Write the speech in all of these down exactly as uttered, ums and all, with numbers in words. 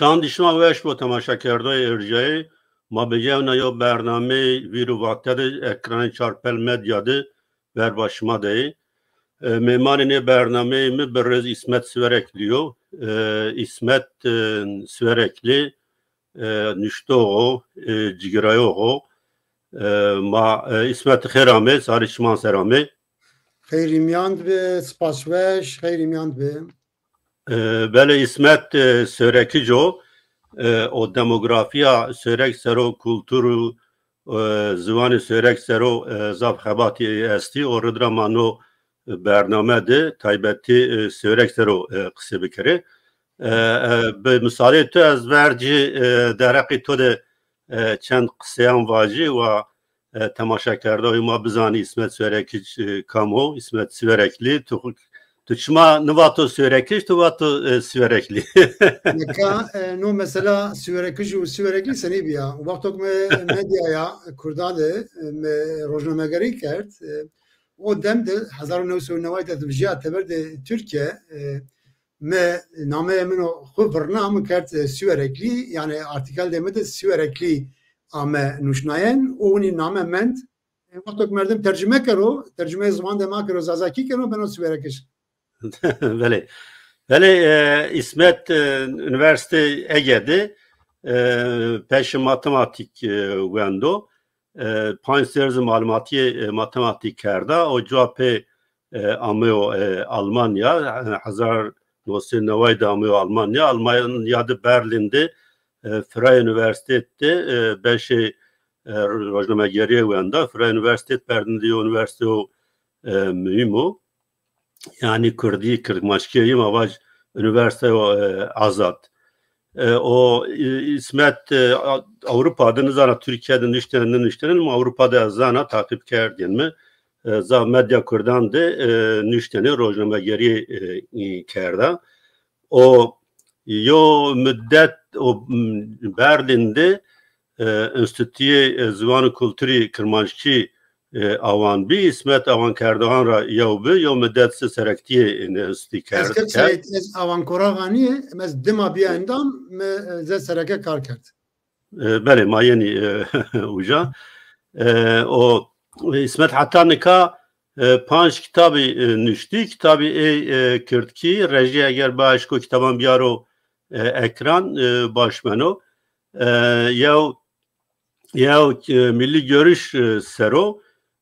Dandî şima weş bo temaşakerdoyê erjayê. Ma bi yewna yo bernameyê vîr û vate de ekranê Çarpel Medya de verba şima de yê. E, mêmanê nê bernameyê mi birêz Îsmet Siwerekli yo. E, Îsmet, e, Siwerekli, e, nuştox o, e, cigirayox o. E, ma, e, Îsmet xêr amê, sarê çiman ser amê. Xeyrî mîyan de bi, spas weş, xeyrî mîyan de bi. E, belê Îsmet, e, Sêwrekic o, e, o demografîya Sêwrek ser o, kultur û, e, ziwanê Sêwrek ser o, e, zaf xebatî ey estî. O rid ra ma no bername de taybetî, e, Sêwrek ser o, e, qisê bikerê. E, e, bi misalê tu ez vercî, e, derheqê to de, e, çend qiseyan vajî wa, e, temaşakerdoyê ma bizanî Îsmet Sêwrekic, e, kam o, Îsmet Siwerekli. Tu, tu çima nivato Sêwrekic, tu vato, e, Siwerekli. Nika, e, no mesela Siwerekic û Siwerekli senî bîya? Wexto ke mi medyaya kurdan de, e, mi rojnamegerî kerd, e, o dem de hezar û new sey û neway de vijîya teber de Tirkîye, e, mi nameyê min o xwu virna, mi kerd, e, Siwereklî, yanî artîkel de mi de Siwereklî ame nuşnayen û winî name mend. E, wexto ke merdim tercime kero, tercimeyê ziwan de ma kero, Zazakî kero, beno Siwerekic. Belê. Belê, e, Îsmet, e, Unîversîteyê Ege de, e, peşê matematîk, e, wendo. E, panc serr zî malumatîyê, e, matematîk kerda. O cuwa pê, e, ameyo, e, Almanya. E, hezar û new sey û neway de ameyo Almanya. Almanya de Berlin de, e, Freie Universität de, e, beşê, e, rojnamegerîye wenda. Freie Universität Berlin de yo unîversîteyo, e, muhîm o. Yanî kurdî, kirmanckîye yê ma vaj unîversîteyo, e, azad. E, o, e, Îsmet, e, a-, Ewropa de, nizana Tirkîye de nuştene, nênuştene, ama Ewropa de ez zana, taqîb kerdîyen mi. E, zaf medya kurdan de, e, nuştene, rojnamegerî, e, kerda. O yo mudet o, m, Berlin de, e, Enstîtuyê, e, Ziwan û Kulturî Kirmanckî, e, awan bî. Îsmet awankerdoxan ra yew bi, yew mudet zî serektîyê enstîtuyî kerd. Ez kerd, ez awankoraxa nîyê, ez dima bîya endam, mi, e, ze sereke kar kerd. E, belê, ma yenî, e, uca. E, o, e, Îsmet heta nika, e, panc kitabî, e, nuştî. Kitabî ê, e, kirdkî, Rejî eger biaşko kitaban biyaro, e, ekran, e, baş beno. E, yew, yew, e, Milli Görüş, e, ser o.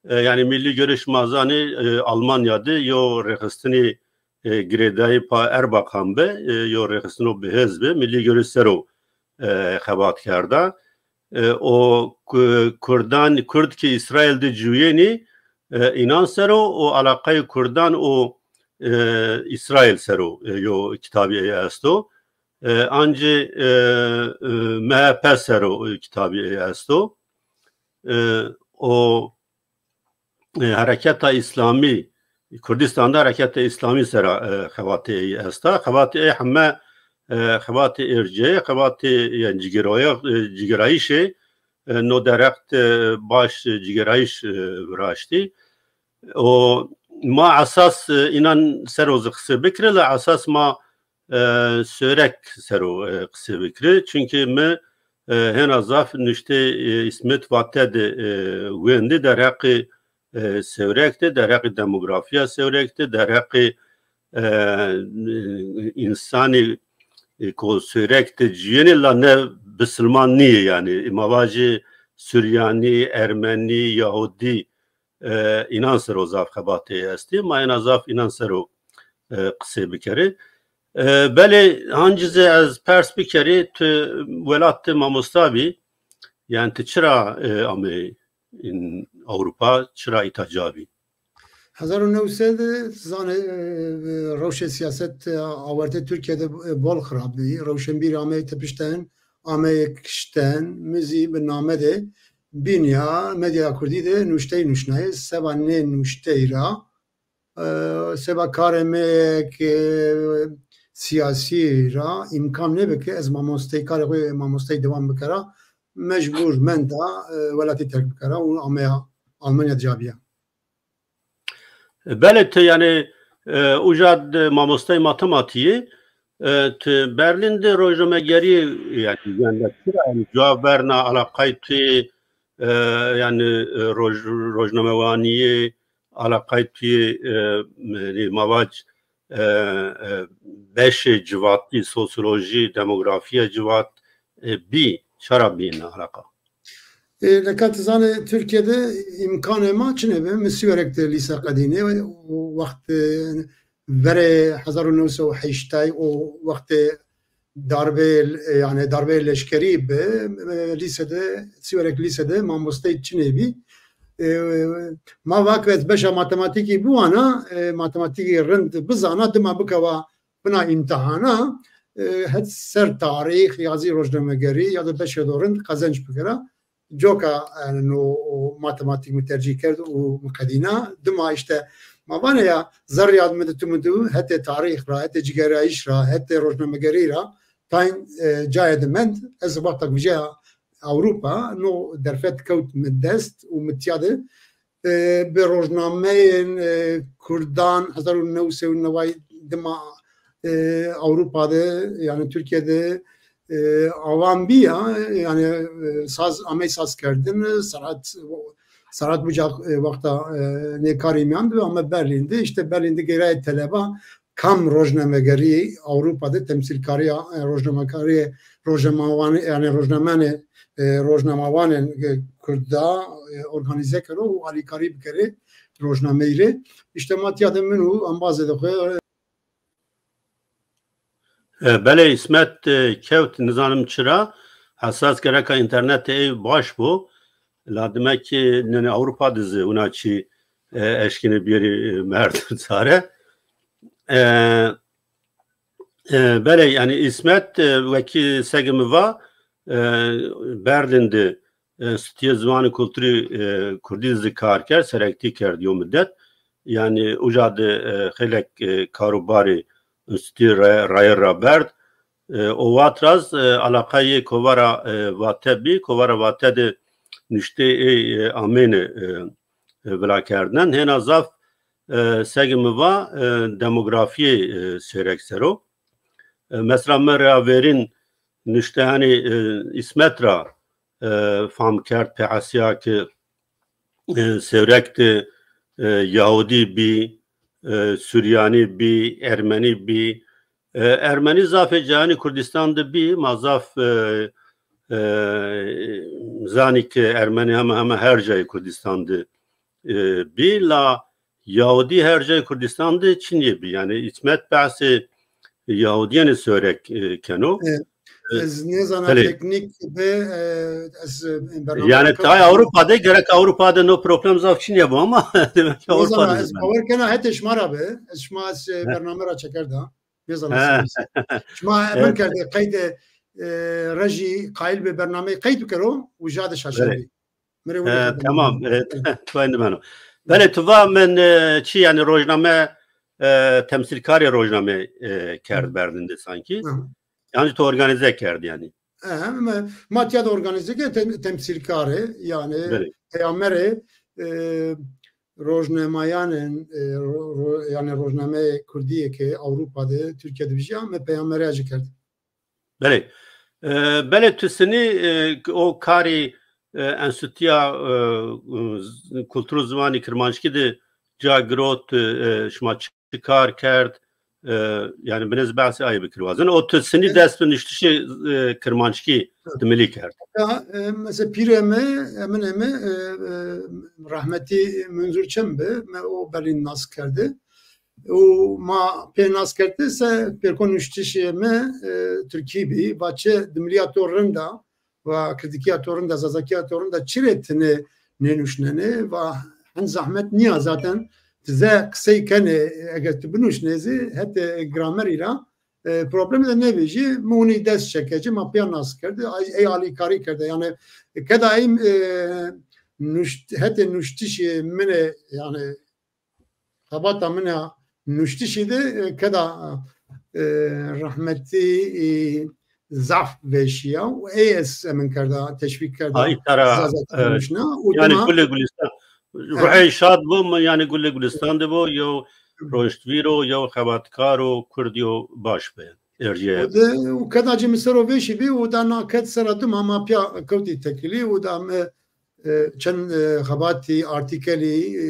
E, yanî Milli Görüş ma zanê, e, Almanya de yo rêxistinî, e, girêdayî pa Erbakan bi, e, yo rêxistino bihêz bi, Milli Görüş ser o, e, xebat kerda. E, o ku-, kurdan, kurd ki Îsraîl de ciwîyenî, e, înan ser o, û alaqayê kurdan û, e, Îsraîl ser o, e, yo kitabî ey esto. E, ancî, e, e, M H P ser o, e, kitabî ey esto. E, o, e, Hereketa Îslamî, Kurdistan de Hereketa Îslamî sera, e, xebatê ey esta. Xebatê ey heme, e, xebatê êrceyê, xebatê, yanî cigêroya-, e, cigêrayîşê, e, no derheq de baş, e, cigêrayîş, e, viraştî. O ma esas, e, înan ser o zî qisê bikirê, la esas ma, e, Sêwrek ser o, e, qisê bikirê. Çunkî mi, e, hêna zaf nuştê, e, Îsmet Vate de, e, wendî derheqê, e, Sêwrek de, derheqê demografîya Sêwrek de, derheqê, e, însanî, e, ko Sêwrek de cîyenê la ne bisilman nîyê yanî. Ma vajê Suryanî, Ermenî, Yahudî, e, înan ser o zaf xebatê estî. Ma ena zaf înan ser o, e, qisê bikerê. E, belê, hancî zî ez pers bikerî, tu welat de mamosta bî. Yanî tu çira, e, ameyî în Ewropa, çira îta ca bî? Hezar û new sey de zanê, e, rewşê sîyaset, e, awerte Tirkîye de, e, bol xirab bî. Rewşenbîrî ameyî tepişten, ameyî kişten, mi zî bi name de bînîya medyaya kurdî de nuşteyî nuşnayê. Seba nê nuşteyî ra, e, seba karê me ke sîyasî ra îmkan nêbi ke ez mamosteyî, karê xo yê mamosteyî dewam bikera, mecbur menda, e, welatî terk bikera û ameya Almanya ca bîya. Belê, ti yanî, e, uca de mamosteyê matematîyê, E, ti Berlin de rojnamegerî, yanî, yanî, çira, yanî, cewab verna alaqay tu, e, yanî, e, roj-, rojnamewanîye, alaqay tu, e, yanî, ma vac, e, e, beşê civatî, sosyolojî, demografîya civat, e, bî, çira bîn alaqa? E, neka ti zanê, Tirkîye de îmkanê ma çinê bi. Mi Sîwerek de lîse qedînê û wext, e, verê hezar û new sey û heştay û wextê darbeyê, e, yanî darbeyê leşkerî bi, e, lîse de, Sîwerek lîse de mamostey çinê bî. E, ma va ke ez beşa matematîkî biwana, e, matematîkî rind bizana, dima bikewa bina îmtihana, e, het ser tarîx ya zî rojnamegerî ya da beşê do rind qezenc bikera. Coka, e, no, o matematîk mi tercîh kerd û mi qedîna. Dima îşte ma vanê ya zerrîya mi di tu mi du hetê tarîx ra, hetê cîgerayîş ra, hetê rojnamegerî ra tayn, e, cayê de mend. Ez wexta ku vijya Ewropa, no derfet kewt mi dest û mi tiya de e, bi rojnameyên, e, kurdan hezar û new sey û neway dima, e, Ewropa de, yanî Tirkîye de, e, awan bî ya, yanî, e, saz, amey sazkerdin, Serhat, Serhat Bucak, e, wexta, e, nê karî mîyan de ame Berlîn de, îşte Berlîn de gêrayê teleba kam rojnamegerî Ewropa de temsîlkarîya, e, rojnamekarî, rojnamewanê, yanî rojnamenê, e, rojnamewanên, e, kurda, e, organîze kero û alîkarî bikerê rojnameyî rê. Îşte ma tîya de min û embazê de xwu. E, belê, Îsmet, e, kewt, nizanim çira, esas gereka înternetê ey baş bo. La dime ki, yanî, Ewropa de zî wina çî, e, eşkîne bîyerî, e, merdim çare. E, e, belê, yanî, Îsmet, e, wekî sege mi va, e, Berlin de, e, Enstîtuya Ziwan û Kulturî, e, Kurdî zî kar kerd, serektî kerd yo midet. Yanî, uca de, e, xeylek, e, kar û barî enstîtuyî ra-, raye ra berd. E, o wext ra zî, e, alaqayê Kovara, e, Vate bî. Kovara Vate de nuşteyê ey, e, amêne, e, e, vila kerdnen. Hêna zaf, e, sege mi va, e, demografîyê, e, sêrek ser o. E, mesela mi ra verîn nuşteyanê, e, Îsmet ra, e, fam kerd, pê esîya ke, e, sêwrek de, e, Yahudî bî, e, Suryanî bî, Ermenî bî. E, Ermenî zafê cayanî Kurdîstan de bî, ma zaf, e, e, zanî ke Ermenî hema hema her cayê Kurdîstan de, e, bî, la Yahudî her cayê Kurdîstan de çinîye bî. Yanî Îsmet behsê Yahudîyenê sêwrek, e, keno. E, E, ez nêzana belê. Teknîk bi, e, ez, e, bername yanî tay Ewropa de, gerek Ewropa de no problem zaf çinîya bo ama demek ki Ewropa de ez bawer kena hetê şima ra bi. Ez şima, ez, e, bername ra çekerda. Nêzana. Şima, e, bin kerdê qeydê, e, rejî qayîl bi bernameyî qeyd bikero, uca de şaşe bî. Mi rê wile. E, tamam, e, tuway nimeno. Belê, tu va min, e, çi, yanî rojname, e, temsîlkarê rojname, e, kerd Berlin de sankî. Yanî tu organîze kerd yanî. E, ma, ma tîya de organîze ke tem-, temsîlkarê, yanî peyamerê, e, rojnamayanên, e, ro-, ro-, yanî rojnameyê kurdî yê ke Ewropa de, Tirkîye de vijîya, mi peyamerê ci kerd. Belê. E, belê tu sinî, e, o karî, e, Enstîtuya, e, Kultur û Ziwanî Kirmanckî de ca girot, e, şima çi kar kerd? E, yanî binê zî behsê ayê bikir wazin. O tu sinî dest bi nuştişê, e, Kirmanckî dimilî kerd? Ya, e, mesela pîrê mi, eminê mi, e, e, rehmetî Munzur Çem bi, mi o Berlîn nas kerde. Û ma pê nas kerde se pêrko nuştişê mi, e, tirkî bî. Va çi dimilîya to rind a, va kirdikîya to rind a, zazakîya to rind a, çi rê ti nê, nênuşnenê? Va hin zehmet nîya zaten. Ti ze qisey kenê, eger ti binuşnê zî hetê gramerî ra, e, problemî de nêvejî. Mi winî dest çeke ci, ma pîya nas kerde. Ay, ey alîkarî kerde. Yanî keda ey, e, nuşt-, hetê nuştişê min ê, yanî xebata min a nuştişî de, e, keda, e, rehmetî, e, zaf veşîya û ey ez emin kerda, teşvîk kerda. Ha, îta ra, Zazakî, e, nuşna û yanî dima Gulê Gulistan. Ruhê şad bo, mi yanî Gulê Gulistan de bo, yew roniştvîr o, yew xebatkar o, kurdî yo baş be. erjîye. Û de, û keda ci mi ser o vêşî bî, û da na ked sera dima ma pîya kewtî tekilî, û da mi, e, çend, e, xebatî, artîkelî, e,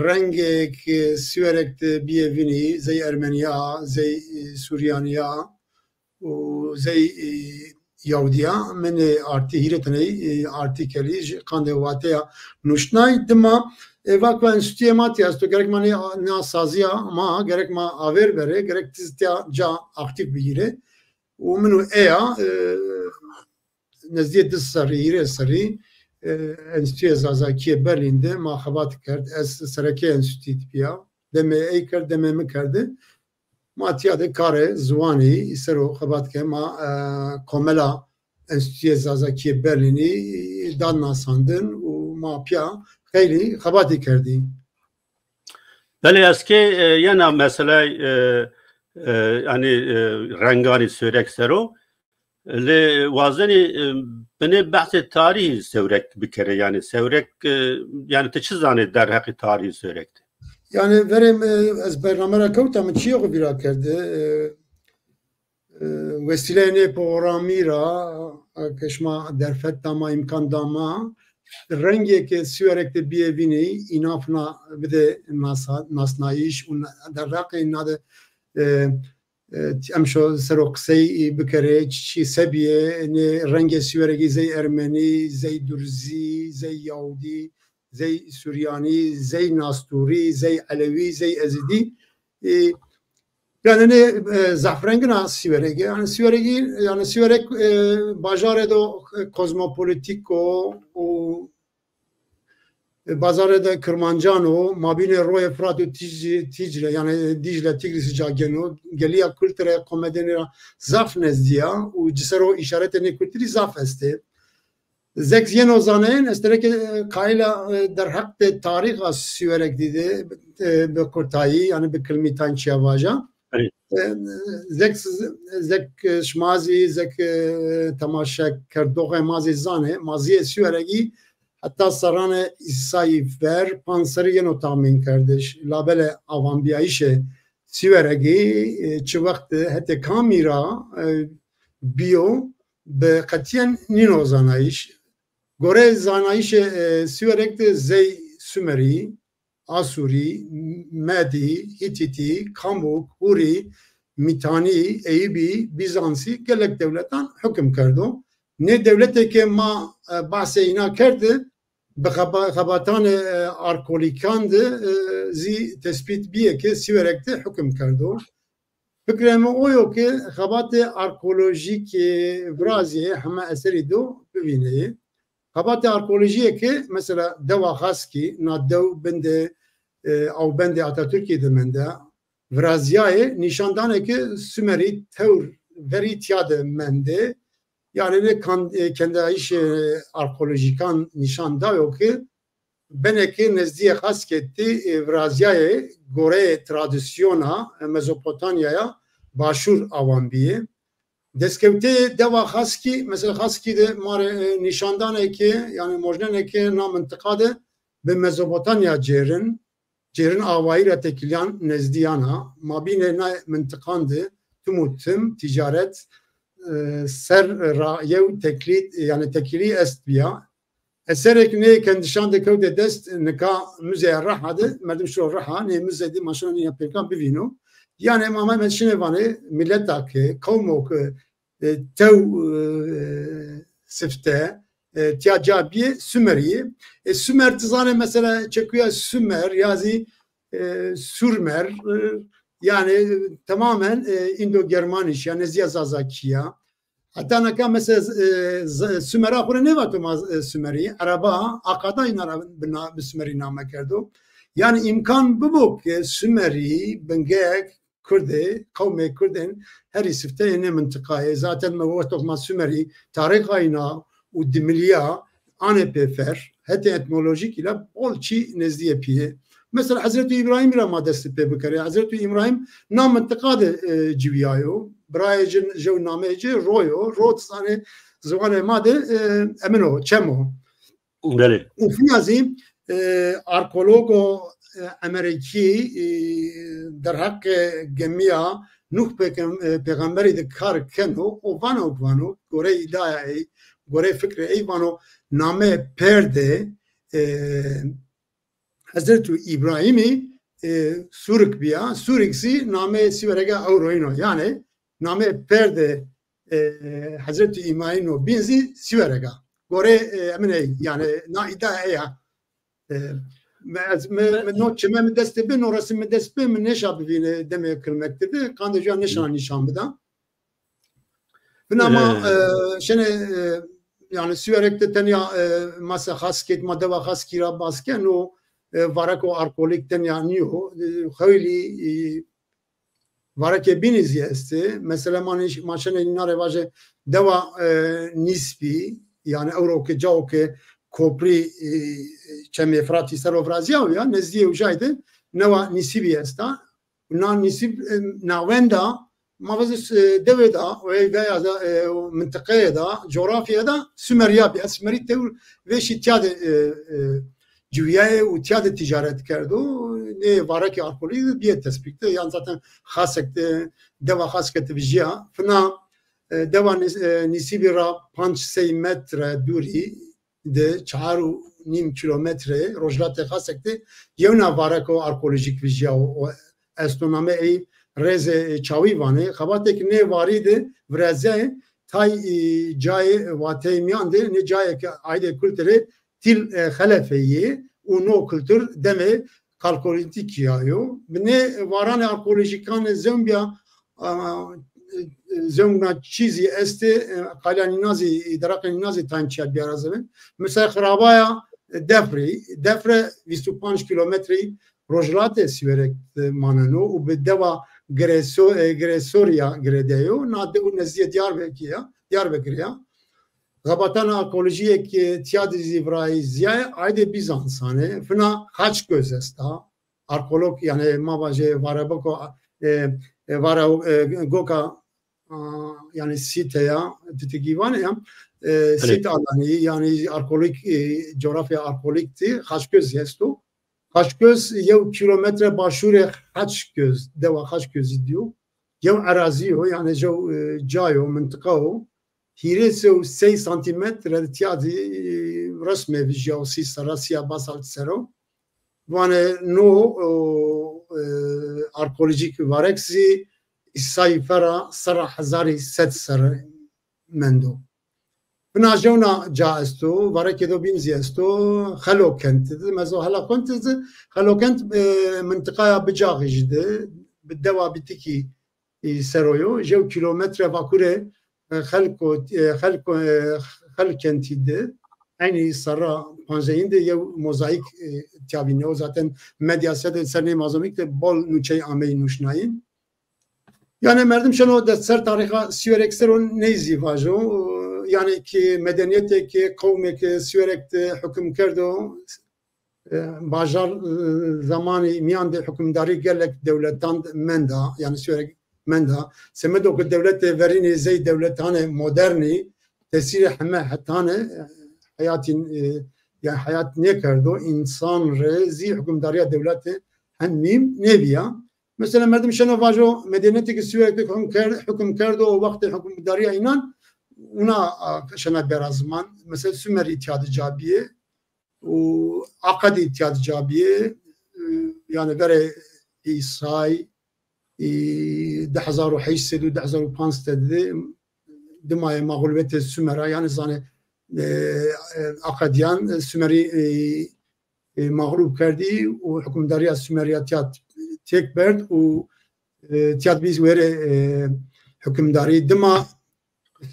rengêk, e, Sîwerek de bîye vînî, zey Ermenîya, zey, e, Suryanîya û zey, e, Yahudîya, mi nê artî hîrê teney, e, artîkelî ji qandê wateya nuştnay. Dima, e, vak va enstîtuyê ma tîya esto, gerek ma nê, na sazîya ma, gerek ma avêr berê, gerek tiz tîya ca aktîf bigîrê. Û min û eya, e, nezdîyê di serrî, hîrê serrî, e, Enstîtuyê Zazakîyê Berlîn de ma xebat kerd. Ez serekê enstîtuyî de bîya. Demê ey kerd, demê mi kerde. Ma tîya de karê ziwanî ser o xebat ke ma, e, komela Enstîtuyê Zazakîyê Berlînî da nasandin û ma pîya xeylî xebatî kerdî. Belê, ez kê, e, yena meselay, e, e, yanî, e, renganî Sêwreg ser o. Lê wazenî, e, binê behsê tarîhî Sêwreg bikerê. Yanî Sêwreg, e, yanî ti çi zanê derheqê tarîhî Sêwreg de? Yanî verê mi ez bername ra kewta, mi çîyê xo vîra kerde. E, e, wesîleyê nê programî ra, e, ke şima derfet da ma, îmkan da ma, rengê ke Sîwerek de bîyê vînî, înan fina bidê nasa-, nasnayîş û na-, derheqê înan de, e, e, emşo ser o qisey bikerê, çi, çi se bîyê, nê rengê Sîweregî zey Ermenî, zey Durzî, zey Yahudî, zey Suryanî, zey Nastûrî, zey Elewî, zey Ezidî. E, yanî nê, e, zaf rengin a Sîweregî. Yanî Sîweregî, yanî Sîwerek, e, bajarê do, e, kozmopolitîk o û, e, bazarê de Kirmancan o, mabînê royê Firat û Tîc-, Tîcre, yanî Dîcle, Tîgrîsî ca gêno, gelîya kulturê qomedênî ra zaf nezdî ya û ci ser o îşaretê nê kulturî zaf estê. Zek yeno zanayên, ez tenê ke, e, qayîl a, e, derheq de tarîx a Sîwerekî de, e, bi kurtayî, yanî bi kilmî tayn çîya vaja. Erê. E, zek, zek, e, şima zî, zek, e, temaşekerdoxê ma zî zanê, mazîyê Sîweregî heta serranê Îsayî ver panc serrî yeno taxmînkerdiş. Labelê awanbîyayîşê Sîweregî, e, çi wext de hetê kamî ra, e, bîyo, bi qetîyen nîno zanayîş. Goreyê zanayîşê, e, Sîwerek de zey Sumerî, Asûrî, Medî, Hîtîtî, Kamûk, Hûrî, Mîtanî, Eyûbî, Bîzansî gelek dewletan hukim kerdo. Nê dewletê ke ma, e, behsê îna kerde, bi xeba-, xebatanê, e, arkolîkan de, e, zî tespît bîyê ke Sîwerek de hukim kerdo. Fikrê mi o yo ke xebatê arkolojîkê virazîyê heme eserî do bivîneyê. Xebatê arkolojîyê ke mesela dewa Xaskî, na dew bindê, e, awbendê Atatürkî de mende, virazîyayê, nîşan danê ke Sumerî tewr verî tîya de mendê. Yanî nê kan-, e, kendayîşê arkolojîkan nîşan dayo ke benê ke nezdîyê Xaskê de, e, virazîyayê goreyê tradîsyona, e, Mezopotamyaya Başûr awan bîyê. Destkewteyê dewa Xaskî, mesela Xaskî de ma rê, e, nîşan danê ke, yanî mojnenê ke na mintiqa de bi Mezopotamya cêrin, cêrin awayî ra tekilîyan nezdîyan a. Mabînê na mintiqan de tim û tim tîcaret, e, ser ra yew teklî, yanî tekilî est bîya. Eserêk nê kendişan de kewtê dest, nika Muzeya Riha de, merdim şiro Riha, nê muze de ma şino nîya pêkan bivîno. Yanî ma, ma, ma şinê vanê, mileta ke, qewmo ke, e, tew, e, sifte, e, tîya ca bîyê, Sumerî yê. E, Sumer, ti zanê mesela çekuya Sumer, ya zî, e, Surmer, e, yanî tamamen, e, Îndo-Germanîş ya, nezdîya Zazakî ya. Heta nika mesela, e, Z-, Sumera xwu rê nêvato ma, e, Sumerî. Ereba, Akada îna ra bi na-, bi Sumerî name kerdo. Yanî îmkan bibo ke Sumerî, bingek, Kurdê, qewmê Kurdên herî sifteyê nê mintiqayê. Zaten mi wexto ma Sumerî tarîxa îna û dimilîya anê pêfer, hetê etnolojîkî la bol çî nezdîyê pîyê. Mesela Hezretî Îbrahîmî ra ma dest pê bikerê. Hezretî Îbrahîm na mintiqa de, e, ciwîyayo. Birayê ci jew nameyê ci Ro yo. Ro ti zanê ziwanê ma de, e, emin o, çem o. Belê. Û fîya zî, e, arkeologo, e, Emerekî, e, derheqê gemiya Nuh pêkem-, e, pêxemberî de kar keno, o vano, vano, goreyê îdaya ey, goreyê fikrê ey vano, nameyê perde, e, Hezretû Îbrahîmî, e, Sûrik bîya. Sûrik zî nameyê Sîwerega ewroyîn o. Yanî nameyê perde, e, Hezretû Îbrahîmî bîn zî Sîwerega. Goreyê, e, emin ey, yanî na îda ey a. E, me, ez, me, me no çime mi dest de bi, no resim mi dest bi, mi nêşa bivîne demê kilmek de bi, qandê cuya nêşana nîşan bida. Fina ma, e, şenê, e, yanî Sîwerek de tenya, e, ma se Xaskêt, ma dewa Xaskî ra bas ke, no, e, vareko arkolîk tenya nîyo. E, xeylî, e, varekê bînî zî estê. Mesela ma nîş-, ma şenê nîna rê vaje dewa, e, Nîsbî, yanî ewro ke cao ke koprî, e, Çemê Firatî ser o virazîyayo ya, nezdîyê ujay de newa Nîsîbî esta. Na Nîsîb, e, nawenda, ma vazê, e, dewê da, o ey veya da, e, o mintiqeyê da, coğrafyaya da Sumerya bîya. Sumerî tewr vêşî tiya de, e, e, ciwîyayê û tiya de ticaret kerdo. Nê varekê arkolî de bîye tespît de. Yan zaten Xasek de, dewa Xaskê de vijîya. Fina, e, dewa Nîs-, e, Nîsîbî ra panc sey metre dûrî de, çar û nîm kîlometre rojhilatê Xasek de yewna vareko arkolojîk vijîya û, û esto, namê ey Rêzê Çawî vanê. Xebatêk nê varî de virazîyayê tay, e, cayê wateyê mîyan de, nê cayê ke aîdê kulturê Tîl, e, Xelefê yê û no kultur demê Kalkolîtîkî ya yo. Bi nê varanê arkolojîkan zewbîya, a, e, zewna çî zî estê, e, qalîya nîna zî, deraqê nîna zî tayn çîya bîyarazibin. Mesela xirabaya Defrî, Defre vîst û panc kîlometreyî rojhilatê Sîwerek de maneno û bi dewa Gireso-, e, Giresorî ya girêde yo. Na dew nezdîyê Diyarbekirî ya, Diyarbekirî ya. Xebatana arkolojîyê ke tîya de zî virazîyayê aîdê Bîzansan ê. Fina Xaçgöz esta. Arkolog, yanî ma vajê varebiko, e, e, vare, e, goka, a, yanî sîte ya, titikî vanê ya, e, sît alanî, yanî arkolîk, e, coğrafya arkolîk de Xaçgöz zî esto. Xaçgöz yew kîlometre başûrê Xaçgöz, dewa Xaçgözî de yo. Yew erazî yo, yanî jew, e, ca yo, mintiqa yo. Hîrê sey û sey santîmetre de tîya de, e, resmê vijîya û sî serra, sîya basalt ser o. Vanê no, o, e, arkolojîk varek zî îsayî ferra serra hezarî sed serre mendo. Fina jewna ca esto, varekê do bîn zî esto, Xelokent de, mezo Xelokent de, Xelokent, e, mintiqaya Bicaxijî de, bi dewa Bitikî, e, ser o yo. Jew kîlometre vakurê, e, Xelko-, e, Xelko-, e, Xelkentî de, eynî serra panceyîn de yew mozaîk, e, tîya vînê. O zaten medya se de ser nê mozayîk de bol nûçey ameyî nuşnayîn. Yanî merdim şeno dest ser tarîxa Sîwerek ser o ney zî vajo. Yanî ki medenîyetê ki qewmê ki Sîwerek de hukim kerdo, e, bajar, e, zemanî mîyan de hukimdarî gelek dewletan de menda, yanî Sîwerek menda. Semedo ke dewletê verînî zey dewletanê modernî tesîrê heme hetanê, e, heyatîn, e, yanî heyat nêkerdo, însan rê zî hukimdarîya dewlete hen mîm nêbîya. Mesela merdim şeno vajo medenîyetê ke Sîwerek de hukim kerd-, hukim kerdo û wextê hukimdarîya înan, wina, a, şena bera ziman. Mesela Sumerî tîya de ca bîyê û Aqedî tîya de ca bîyê, e, yanî verê Îsay, e, di hezar û heşt sed û di hezar û panc sed de dimayê mexlubiyetê Sumera, yanî zanê, e, e, Aqedîyan, e, Sumerî, e, e, mexlub kerdî û hukimdarîya Sumerîya tîya têk berd û, e, tîya de bî wêrê, e, hukimdarî. Dima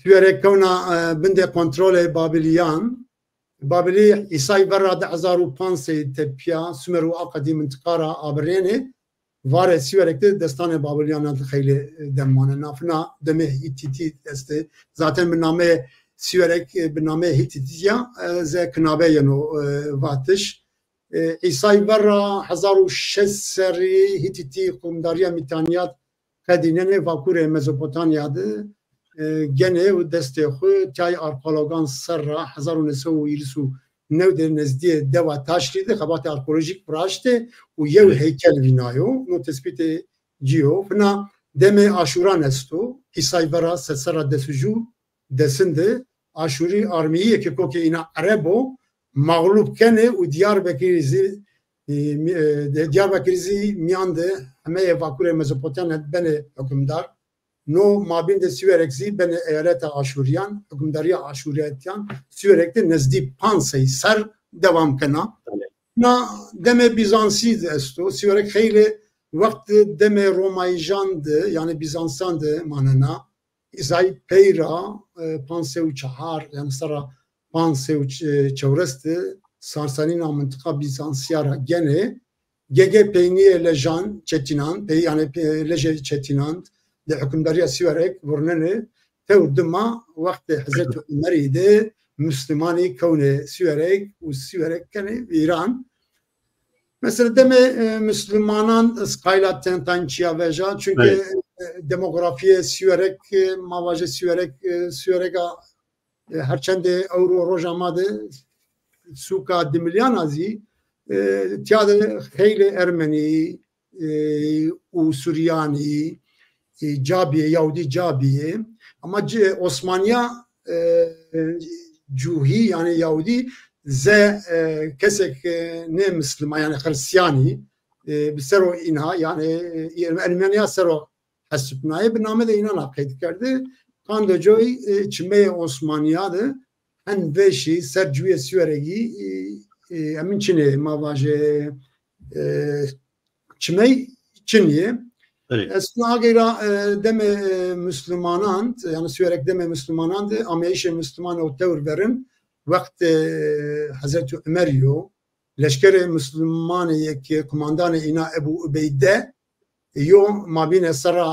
Sîwerek kewna, e, bindê kontrolê Babîlîyan. Babîlî Îsay verra di hezar û panc sey tepîya Sumer û Aqedî mintiqa ra abirênê. Varê Sîwerek de destanê Babîlîyanan de xeylê, e, dem manê. Na fina demê Hîtîtî estê. Zaten bi nameyê Sîwerek, e, bi nameyê Hîtîtî ya, e, ze kinabe yeno, e, vatiş. E, Îsay verra hezar û şeş serrî Hîtîtî hukimdarîya Mîtanîya qedînenê vakurê Mezopotamya de, e, genê û destê xwu tîyayê arkeologan serra hezar û nê sey û hîris û new de nezdîyê dewa Taşrî de xebatê arkeolojîk viraştê û yew heykel vînayo. No tespîtê ci yo. Fina demê Aşûran esto. Îsay vera sed serra des û ju desin de Aşûrî armeyîyê ke kokê îna ereb o, mexlûb kenê û Diyarbekirî zî, e, mi-, e, de-, Diyarbekirî zî mîyan de hemeyê vakurê Mezopotamya benê hukimdar. No mabîn de Sîwerek zî benê eyaleta Aşûrîyan, hukimdarîya Aşûrîyetîyan Sîwerek de nezdî panc sey serr dewam kena. Na demê Bîzansî de esto. Sîwerek xeylê wext demê Romayîjan de, yanî Bîzansan de manena. Îsay pey ra, e, panc sey û çar, yanî serra panc sey û çewres de Sarsanî na mintiqa Bîzansîya ra genê. Gege peynîyê Lejan Çetînan, pey, yanî pe-, lejê Çetînan de hukimdarîya Sîwerek vurnenê. Tewr dima wextê Hezretî Umerî de Muslimanî kewnê Sîwerek û Sîwerek kenê vîran. Mesela demê, e, Muslimanan ez qayla ten tane çîya veja. Çunke, e, demografîyê Sîwerek, e, ma vajê Sîwerek, e, Sîwereka, e, her çendê ewro roja ma de sûka Dimilyan a zî, e, tîya de xeylê Ermenî, e, û Suryanî, e, ca bîyê, Yahudî ca bîyê. Ama ci-, Osmanîya, e, Cuhî, yanî Yahudî, ze, e, kesek, e, nê Misliman, yanî Xirîstîyanî, e, bi ser o înha, yanî, e, Ermenîya ser o hesibnayê, bi name de înan a qeyd kerdê. Qandê coy, e, çimeyê Osmanîya de hen vêşî ser cuyê Sîweregî, e, e, emin çinê, ma vajê, e, çimey çinî yê. Belê. Esna ageyra, e, demê, e, Muslimanan, yanî Sîwerek demê Muslimanan de ameyişê Musliman o tewr verin, wext, e, Hezretî Umerî yo, leşkerê Muslimanê yê ke kumandanê îna Ebû Ubeyde yo, mabînê serra,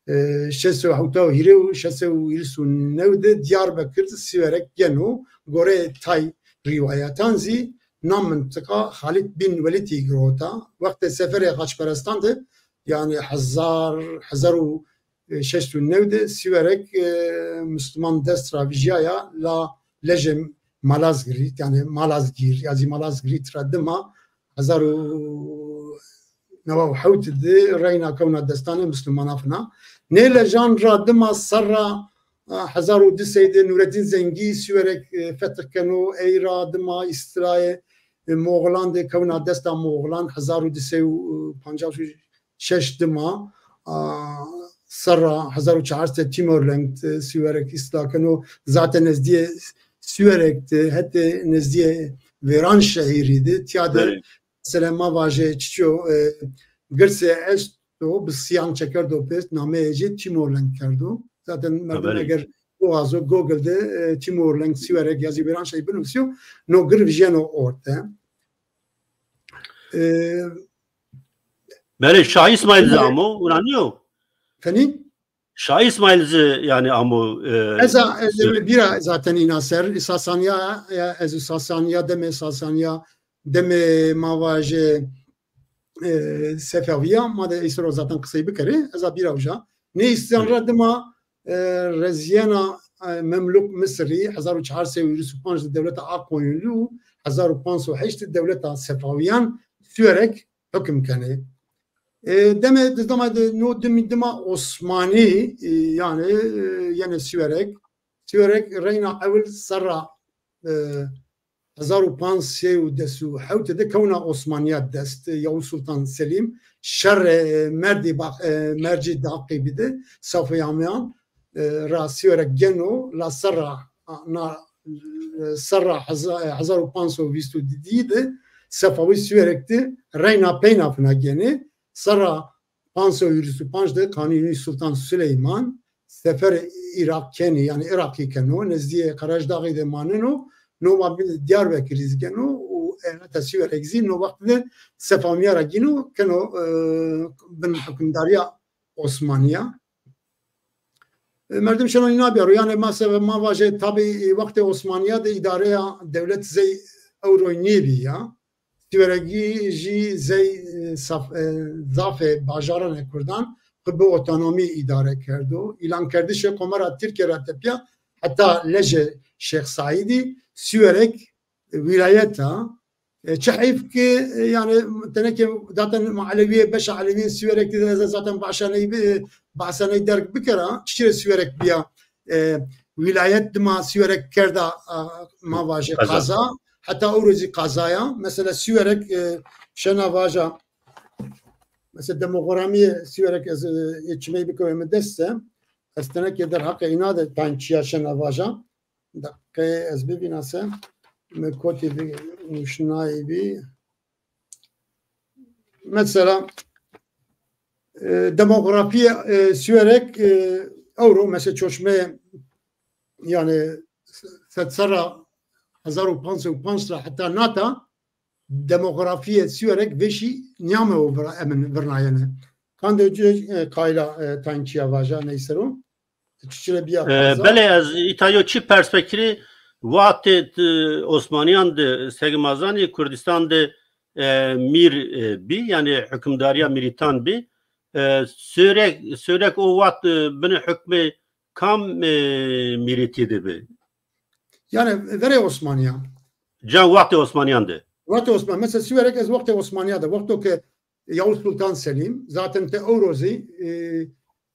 e, e, şeş sey û hewta û hîrê û şeş sey û hîris û new de Diyarbekir Sîwerek geno. Goreyê tay rîwayetan zî na mintiqa Xalid bin Welîdî girota. Wextê seferê xaçperestan de, yanî hezar, hezar û şeş û new de Sîwerek, e, Musliman dest ra vijyaya la lejê Malazgirt, yanî Malazgîr, ya zî Malazgirt ra dima hezar û newa û hewt de reyna kewna destanê Muslimanan fina. Nê lejan ra dima serra, e, hezar û di sey de Nureddîn Zengî Sîwerek, e, fetih keno, ey ra dima îstilayê, e, Moxlan de kewna desta Moxlan, hezar û di sey û pancas û şeş dima, a, serra hezar û çar sey Timor Leng de Sîwerek îstila keno. Zaten nezdîyê Sîwerek de, hetê nezdîyê Vêranşehîrî de, tîya de, belê, mesela ma vajê çiço, e, girsê esto, bi siyan çekerdo pêst, nameyê ci Timor Leng kerdo. Zaten merdim, belê, eger biwazo Google de, e, Timor Leng Sîwerek ya zî Vêranşehîr binusîyo, no gir vijyeno orte. E, Belê, Şah Îsmaîl zî amo, wina nîyo? Fenî? Şah Îsmaîl zî, yanî, amo, e, ez a, ez ê bîra zaten îna ser, Sasanîya, ya, ez û Sasanîya, demê Sasanîya, demê ma vajê, e, Sefewîya, ma de ey ser o zaten qisey bikerê, ez a bîra uca. Nê îsyan ra dima, e, rezîyena, e, Memluk Misirî, hezar û çar sey û hîris û panc de dewleta Akkoyunlu, hezar û panc sey û heşt de dewleta Sefawîyan Sîwerek hukim kenê. E, demê di-, dema de no dimî dima Osmanî, e, yanî, e, yenê Sîwerek. Sîwerek reyna ewil serra, e, hezar û panc sey û des û hewt de kewna Osmanîya dest, e, Yavuz Sultan Selîm şerê, e, Merdî Bak-, e, Mercî Daqîbî de Safewîyan, e, ra Sîwerek geno, la serra, a, na, e, serra heza-, e, hezar û panc sey û vîst û dî de Sefawî Sîwerek de reyna peyna fina genê. Serra panc sey û hîris û panc de Kanûnî Sultan Suleyman seferê Îraq kenî, yanî Îraqî keno, nezdîyê Qerejdaxî de maneno, no mabîn de Diyarbekirî zî geno û eyaleta Sîwerek zî no wext de Sefawîya ra gîno keno, e, bin hukimdarîya Osmanîya. E, merdim şeno îna bîyaro. Yanî ma sebe ma vajê tabî, e, wextê Osmanîya de îdareya dewlet zey ewroy nêbî ya. Sîweregî jî zey, e, saf-, e, zafê bajaranê kurdan xwu bi otonomî îdare kerdo. Îlankerdişê Komara Tirkîye ra tepîya heta lejê Şêx Seîdî Sîwerek wîlayet a. E, çi heyf ki, e, yani, teneke zaten ma Elewîye, beşa Elewîyên Sîwerek de ez zaten bahşa ney bi-, bahsa ney derg bikera, çiçî rê Sîwerek bîya, e, wîlayet dima Sîwerek kerda, a, ma vajê Qaza. Qaza, heta ewro zî qaza ya. Mesela Sîwerek, e, şena vaja, mesela demografîyê Sîwerek ez, e, çimey bikewê mi dest se, ez teneke derheqê îna de tayn çîya şena vaja. Deqeyê ez bivîna se, mi kotî vi-, nuşnayî bî. Mesela, e, demografîyê, e, Sîwerek, e, ewro, mesela çoşmeyê, yani, sed serra, hezar û panc sey û panc ra heta nata, demografîyê Sîwerek vêşî nîyamê o vira-, emin virnayene. Kandê ci, e, qayla, e, tayn çîya vaja ney ser o. Çiçî rê bîya E, qaza. Belê, ez îta yo çi pers vekirî, wextê, e, Osmanîyan de, seg ma zanî, Kurdîstan de, e, mîr, e, bî, yanî hukimdarîya mîrîtan bî. E, Sêwreg, Sêwreg o wext, e, binê hukmê kam, e, mîrîtî de bi? Yani verê Osmanîyan. Can wextê Osmanîyan de. Wextê Osman-, mesela Sîwerek ez wextê Osmanîya de, wexto ke Yavuz Sultan Selîm, zaten te ewro zî, e,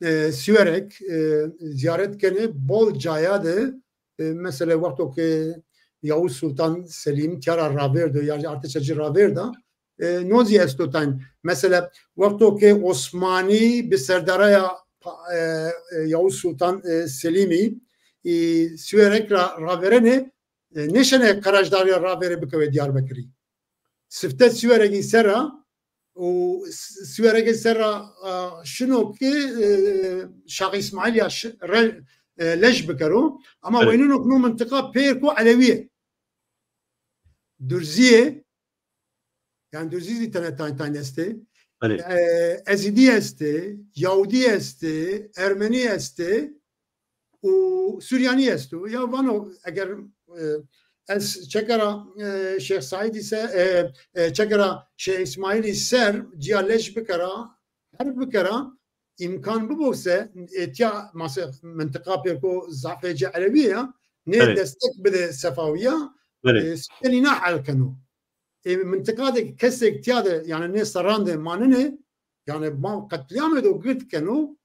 e, Sîwerek, e, zîyaret kenê bol caya de, e, mesela wexto ke Yavuz Sultan Selîm tîya ra ravêrdo, ya artêşa ci ravêrda, e, no zî esto tayn. Mesela wexto ke Osmanî bi serdaraya pa-, e, e, Yavuz Sultan, e, Selîmî, e, Sîwerek ra ravêrenê, e, nêşenê qerajdarîya ravêrê bikewê Diyarbekirî. Sifte Sîweregî ser ra û S-, Sîweregî ser ra, a, şino ki, e, Şax Îsmaîl ya şi-, re-, e, lej bikero. Ama Evet. weyneno ki no mintiqa pêrko Elewî yê. Durzî yê, yani Durzî zî tene tayn tayn estê. Evet. E, Ezîdî estê, Yahudî estê, Ermenî estê. Û Suryanî esto. Ya vano, eger, e, ez çekera, e, Şêx Saîdî se, e, e, çekera Şêx Îsmaîlî ser, ciya lej bikera, herb bikera, îmkan bibo se, e, tiya mase mintiqa pêrko zafê ci Elewî ya, nê Evet. destek bide Sefawîya, Evet. e, sîyê nîna hel keno. E, mintiqa de kesek tiya de, yani nê serran de manine, yani ma qetlîyamê do gird keno,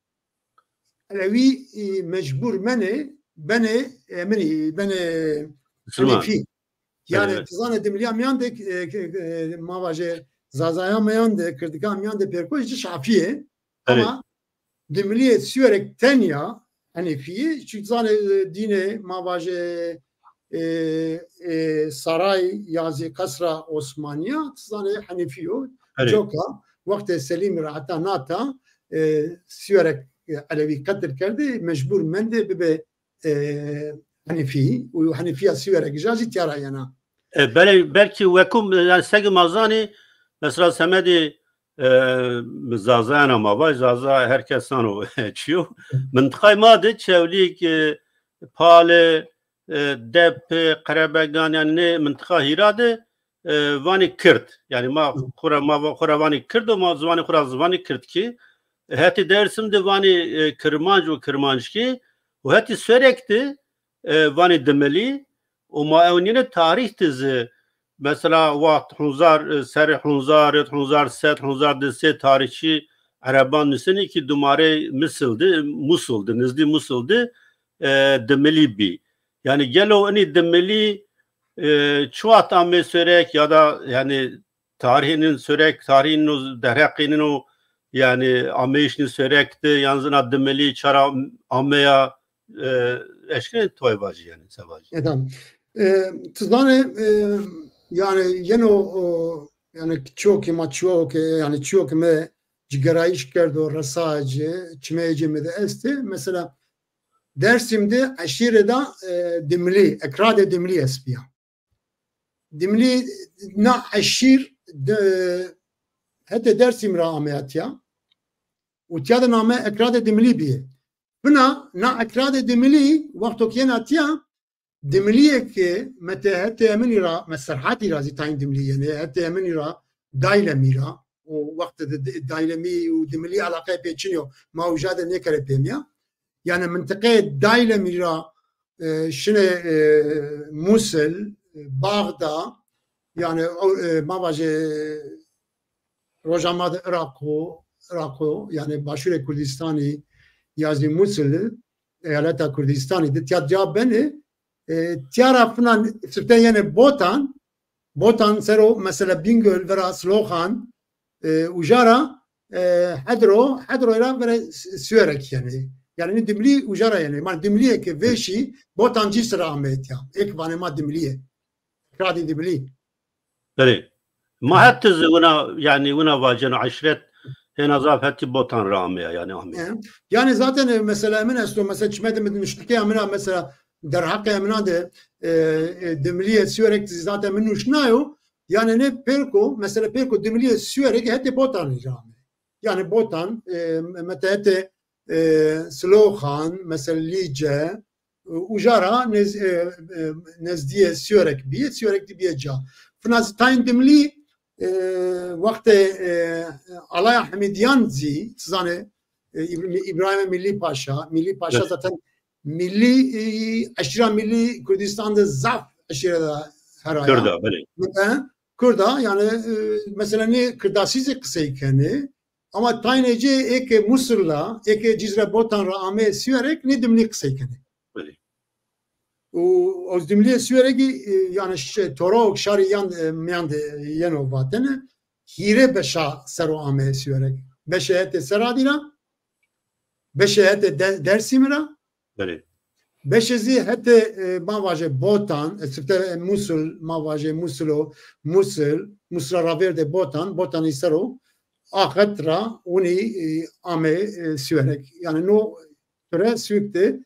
Elewî, e, mecbur menê, benê, e, eminî, benê Musulman. Henefî. Yani Evet. ti zanê Dimilîya mîyan de, e, e, e, ma vajê Zazaya mîyan de, Kirdika mîyan de pêrko ci Şafî yê. Evet. Ama Dimilîyê Sîwerek tenya Henefî yê. Çi zanê, e, dînê ma vajê, e, e, saray ya zî qesra Osmanîya, ti zanê Henefî yo. Evet. Coka, wextê Selîmî ra heta nata, e, Sîwerek, e, Elewî qetil kerdê, mecbur mendê bibê, e, Henefî. Û Henefîya Sîwerek ja zî tiya ra yena. E, belê, belkî wekum, e, yani seg ma zanî, mesela semedê, e, Zazayana ma vaj, Zaza her kes zano çi yo. Mintiqay ma de Çewlîg, e, Pale, e, Depe, Qerebegan, yani nê mintiqa hîra de, e, vanî Kird. Yani ma Hı. xura, ma va-, xura vanî Kird û ma ziwanê xura ziwanî Kirdkî. Hetê Dersim de vanî, e, Kirmanc û Kirmanckî. Û hetê Sêwreg de, e, vanî Dimilî. Û ma ewnîne tarîh de zî, mesela, wext hunzar, e, serê hunzar, hunzar sed, hunzar di sed tarîxçî Ereban nusenê ki dumarê Misil de, Musul de, nizdî Musul de, e, Dimilî bî. Yani gelo inî Dimilî, e, çi wext amê Sêwreg ya da yani tarîhê nîn Sêwreg, tarîhê nîn o derheqê nîn o, yani ameyîş nîn Sêwreg de, yan zî ina Dimilî çara ameya, e, eşkenê toy vajî yani, se vajî? E, tamam. E, ti zanê, e, yani yeno, o, yani çiyo ki ma çiyo ki, yani çiyo ki mi cigerayîş kerdo, resa ci, çimeyê ci mi de estê. Mesela Dersim de eşîre da, e, Dimilî, ekradê Dimilî est bîya. Dimilî na eşîr de, hetê Dersim ra ameya tiya. Û tiya de name Ekradê Dimilî bîye. Bina na Ekradê Dimilî, wexto ke yena tiya, Dimilîye ke mete hetê eminî ra, me Serhatî ra zî tayn Dimilî yenê, hetê eminî ra, Daylemî ra, o wextê de, de, Daylemî û Dimilî eleqeyê pê çin yo. Ma uca de nêkerê pêmîya. Yani mintiqeyê Daylemî ra, e, şinê, e, Musil, Baxda, yani o, e, ma vajê roja ma de Iraqo, Iraqo, yani Başûrê Kurdistanî ya zî Musilî, eyaleta Kurdistanî de tiya ca benê, e, tiya ra fina sifte yenê Botan, Botan ser o mesela Bingöl, vera Sloxan, e, uca ra, e, Hedro, Hedro ra vera Siwerek yenê. Yani nê Dimilî uca ra yenê. Ma Dimilîye ke vêşî Botan cî sira ameyê tiya. Ê ke vanê ma Dimilîye. Kradî Dimilî. Belê. Ma het zî wina, yani wina vaceno eşîret hêna zaf hetî Botan ra ameya, yani ameyê. E, yani zaten, e, mesela emin esto, mesela çime de mi nuştike emina, mesela derheqê emina de, e, e, Dimilîye Siwerek zaten mi nuşnayo. Yani nê pêrko, mesela pêrko Dimilîye Siwerek hetê Botanî ra ameyê. Yani Botan, e, mete hetê, e, Sloxan, mesela Lîce, e, uca ra nez-, e, e, nezdîyê Siwerek bîye, Siwerek de bîye ca. Fina zî tayên Dimilî, e, wextê, e, Alaya Hemîdîyan zî, ti zanê, e, İb-, İbrahim Milli Paşa, Milli Paşa Evet. zaten Milli, e, eşîra Milli Kurdistan de zaf eşîre de heraya. Kurda, belê. E, Kurda, yani, e, mesela nê Kirdasî zî qisey kenê, ama tayên ê cê ê ke Musul ra, ê ke Cizre Botan ra ameyê Siwerek nê Dimilî qisey kenê. Belê. Û o Dimilîyê Siwerekî, e, yani ş-, Torok şarî yan, e, miyan de yeno vatene, hîrê beşa ser o ameyê Siwerek. Beşê hetê Seradî ra, beşê hetê De-, Dersîmî ra, Belê. beşê zî hetê, e, ma vajê Botan, e, sifte, e, Musul, ma vajê Musulo, Musul, Musla ravêrdê Botan, Botanî ser o, a xet ra winî, e, ameyê, e, Siwerek. Yani no ture Siwik de,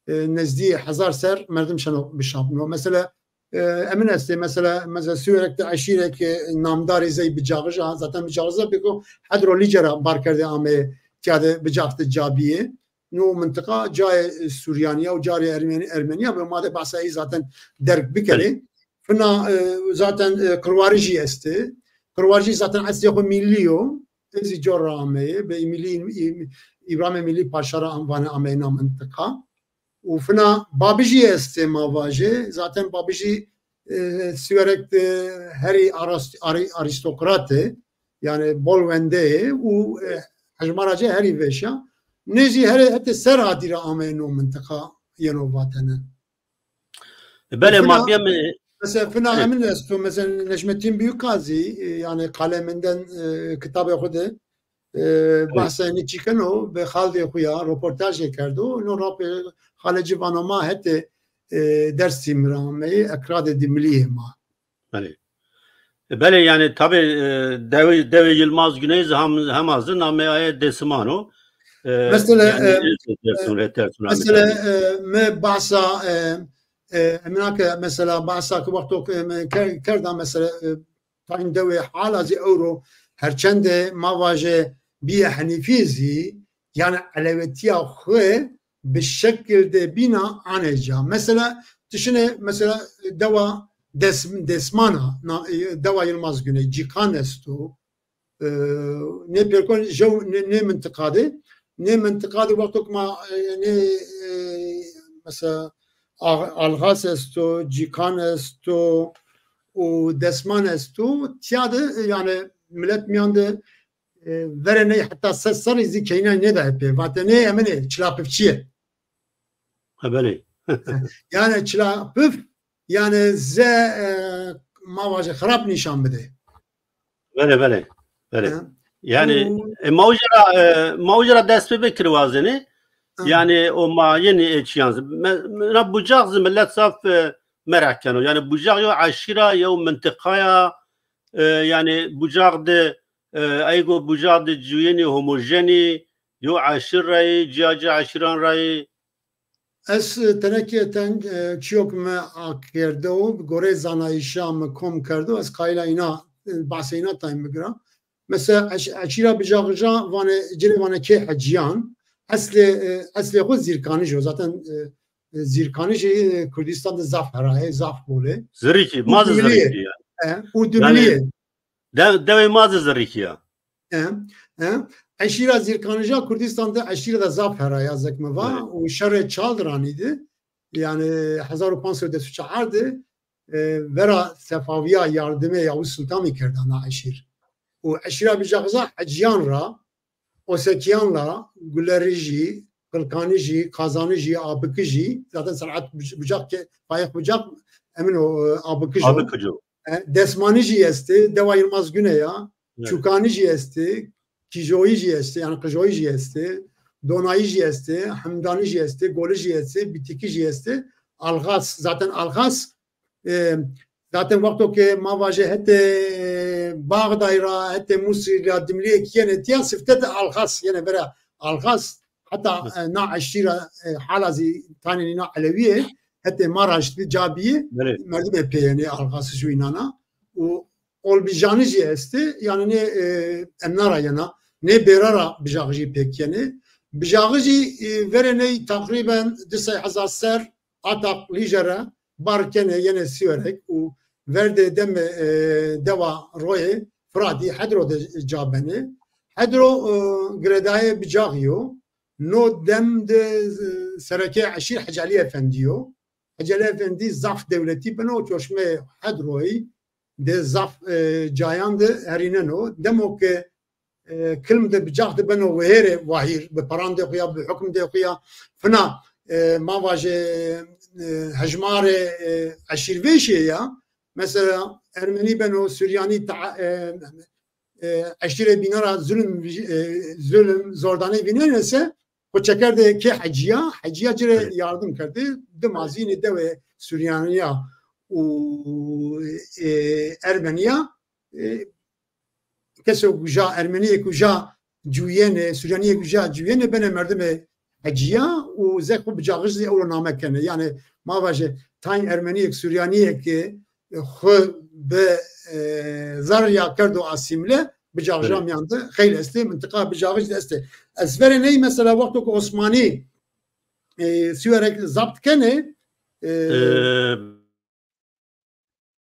e, nezdî hezar ser merdim şeno bişapno. Mesela, e, emin estê, mesela, mesela Siwerek de eşîrek, e, namdarî zey Bicaxij a, zaten Bicaxij a bêko Hedro Lîce ra bar kerdê ameyê tiya de Bicax de ca bîyê. No mintiqa cayê, e, Suryanî ya û carê Ermenî, Ermenî ya, ma de behsa ey zaten derg bikerê. Belê. Fina, e, zaten, e, Qirwarijî estê. Qirwarijî zaten eslê xo Millî yo. Ê zî cor ra ameyê. Bey Millî, Î-, Îbrahimê Millî Paşa ra am-, vanê ameyê na mintiqa. Û fina Babijî estê ma vajê. Zaten Babijî, e, Siwerek de herî arast-, arî-, arîstokrat ê. Yani bol wende yê û, e, hejmara ci herî vêş a. Nê zî herê hetê Seradî ra ameyê no mintiqa yeno vatene. E, belê, Fina, ma bîyeme, mesela fina e, emin esto, mesela Necmettin Büyükazî, e, yani Kaleminden, e, kitabê xo de, e, Evet. bahsa enî çî keno, bi xaldê xo ya roportajê kerdo. No ra pê xalê ci vano ma hetê, e, Dersîm ra ameyê, ekradê Dimilîyê ma. Belê. E, belê, yani tabi, e, dewê, dewê Yilmaz Güney zî hem, hema zî nameyê aye Dêsiman o. E, Mesela, yani e, ez de Dêrsim, e, rê Dêrsim mesela, rahmetli. E, mi bahsa, e, e, emina ke mesela bahsa ke wexto ke mi ke-, kerda mesela, e, tayên dewê hala zî ewro herçende ma vajê bîye Henîfî zî, yani elewetîya xwu bi şekil de bîna anê ca. Mesela, ti şinê, mesela, dewa Des-, Desmana, na, e, dewa Yilmaz Güney, Cîkan esto. E, nê pêrkon jew nê, nê mintiqa de, nê mintiqa de wexto ke ma, e, nê, e, mesela, A-, Alxas esto, Cîkan esto û Desman esto, tiya de, e, yani milet mîyan de e, verê ney heta ses serrî zî keynay nêdayê pê. Vatê nê eminê, çilapifçî yê. Ha, belê. Yani çilapif, yani ze, e, ma vajê xirab nîşan bidê. Belê, belê. Belê. Ha. Yani, û e, ma uca ra, e, ma uca ra dest pê bikirî wazenê. Ha. Yani o ma yenî ê çîyan zî. Me-, me-, na Bucak zî milet zaf, e, meraq keno. Yani Bucak yew eşîra, yew mintiqaya, e, yani Bucak de e, ey go Bucak de cuyenî homojenî, yew eşîr ra yê, cîya cîya eşîran ra yê. Ez, e, tenekê ten, e, çîyo ke mi akerdo, bi goreyê zanayîşa mi kom kerdo, ez qayîl a îna, e, behsê îna tayê bikira. Mesela eş-, eşîra Bicaxija vanê, ci rê vanê kê Hecîyan, eslê, e, eslê xo Zîrkanij o. Zaten, e, e, Zîrkanijî, e, Kurdistan de zaf hera yê, zaf bol ê. Zirrîkî, ma zî Dimilî yê. Zirrîkî ya. E, û Dimilî yê. Yani, De-, dewê ma zî zirrîkî ya. E, e. Eşîra Zîrkanija Kurdistan de eşîra de zaf hera ya, zek mi va. Evet. Û şerê Çaldiranî de, yani hezar û panc sey des û çar de, e, vera sefaviya yardimê Yavuz Sultanî kerda na eşîr. Û eşîra Bicaxiza hecîyan ra, Osekîyan ra, Gulerijî, Qilkanijî, Kazanijî, Abikijî, zaten Serhat Buc-, Bucak ke, Faîq Bucak, emin o, e, Abikij o. Abikij o. E, Desmanijî estê, dewa Yilmaz Güney a, Evet. Çûkanijî estê, Kîjoyijî estê, yanî Qijoyijî estê, Donayijî estê, Himdanijî estê, Golijî estê, Bitikijî estê, Alxas, zaten Alxas, e, zaten wexto ke ma vajê hetê Baxdayî ra, hetê Mûsîl ra, Dimlîye kî yenê tîya, sifte de Alxas yenê vera Alxas, heta, Evet. e, na eşîra, e, hala zî tanê nîna Elewî yê, hetê ma raştî ca bîyê, Belê. merdimê pê yenê Alxasij û înan a. Û Olbijanijî estê, yanî nê, e, emna ra yena, nê bêra ra Bijaxijî pêk yenê. Bijaxijî, e, verê ney teqrîben di sey hezar ser Ataq Lîje ra bar kenê, yenê Sîwerek û verdê demê, e, dewa Royê Firatî Hedro de ca benê. Hedro, e, girêdayê Bicaxî yo. No dem de, e, serekê eşîr Hecalî Efendî yo. Hecalî Efendî zaf dewletî beno, çoşmê Hedroyî de zaf, e, cayan de herîneno. Demo ke, e, kilm de Bicax de beno wehêrê wahîr, bi perandê xo ya, bi hukmdê xo ya, fina, e, ma vajê, e, hejmarê, e, eşîrvêşê ya. Mesela Ermenî beno, Suryanî ta-, e, e, eşîrê bînan ra zulm, e, zulm, zordanî vînenê se, xo çekerdê kê Hecîya, Hecîya ci rê Evet. yardim kerdê. Dima zî nê dewê Suryanîya û, e, Ermenîya, e, keso uja, Ermenîyêk uja cuyenê, Suryanîyêk uja cuyenê, benê merdimê Hecîya û zek xo Bicaxij zî ewro name kenê. Yanî ma vajê tayn Ermenîyêk, Suryanîyêk ke xo bi, e, zerrîya kerdo asîmle, Bicaxija Belê. mîyan de xeylê estê, mintiqa Bicaxij de estê. Ez verê ney mesela wexto ke Osmanî, e, Sîwerek zapt kenê, e, Ee,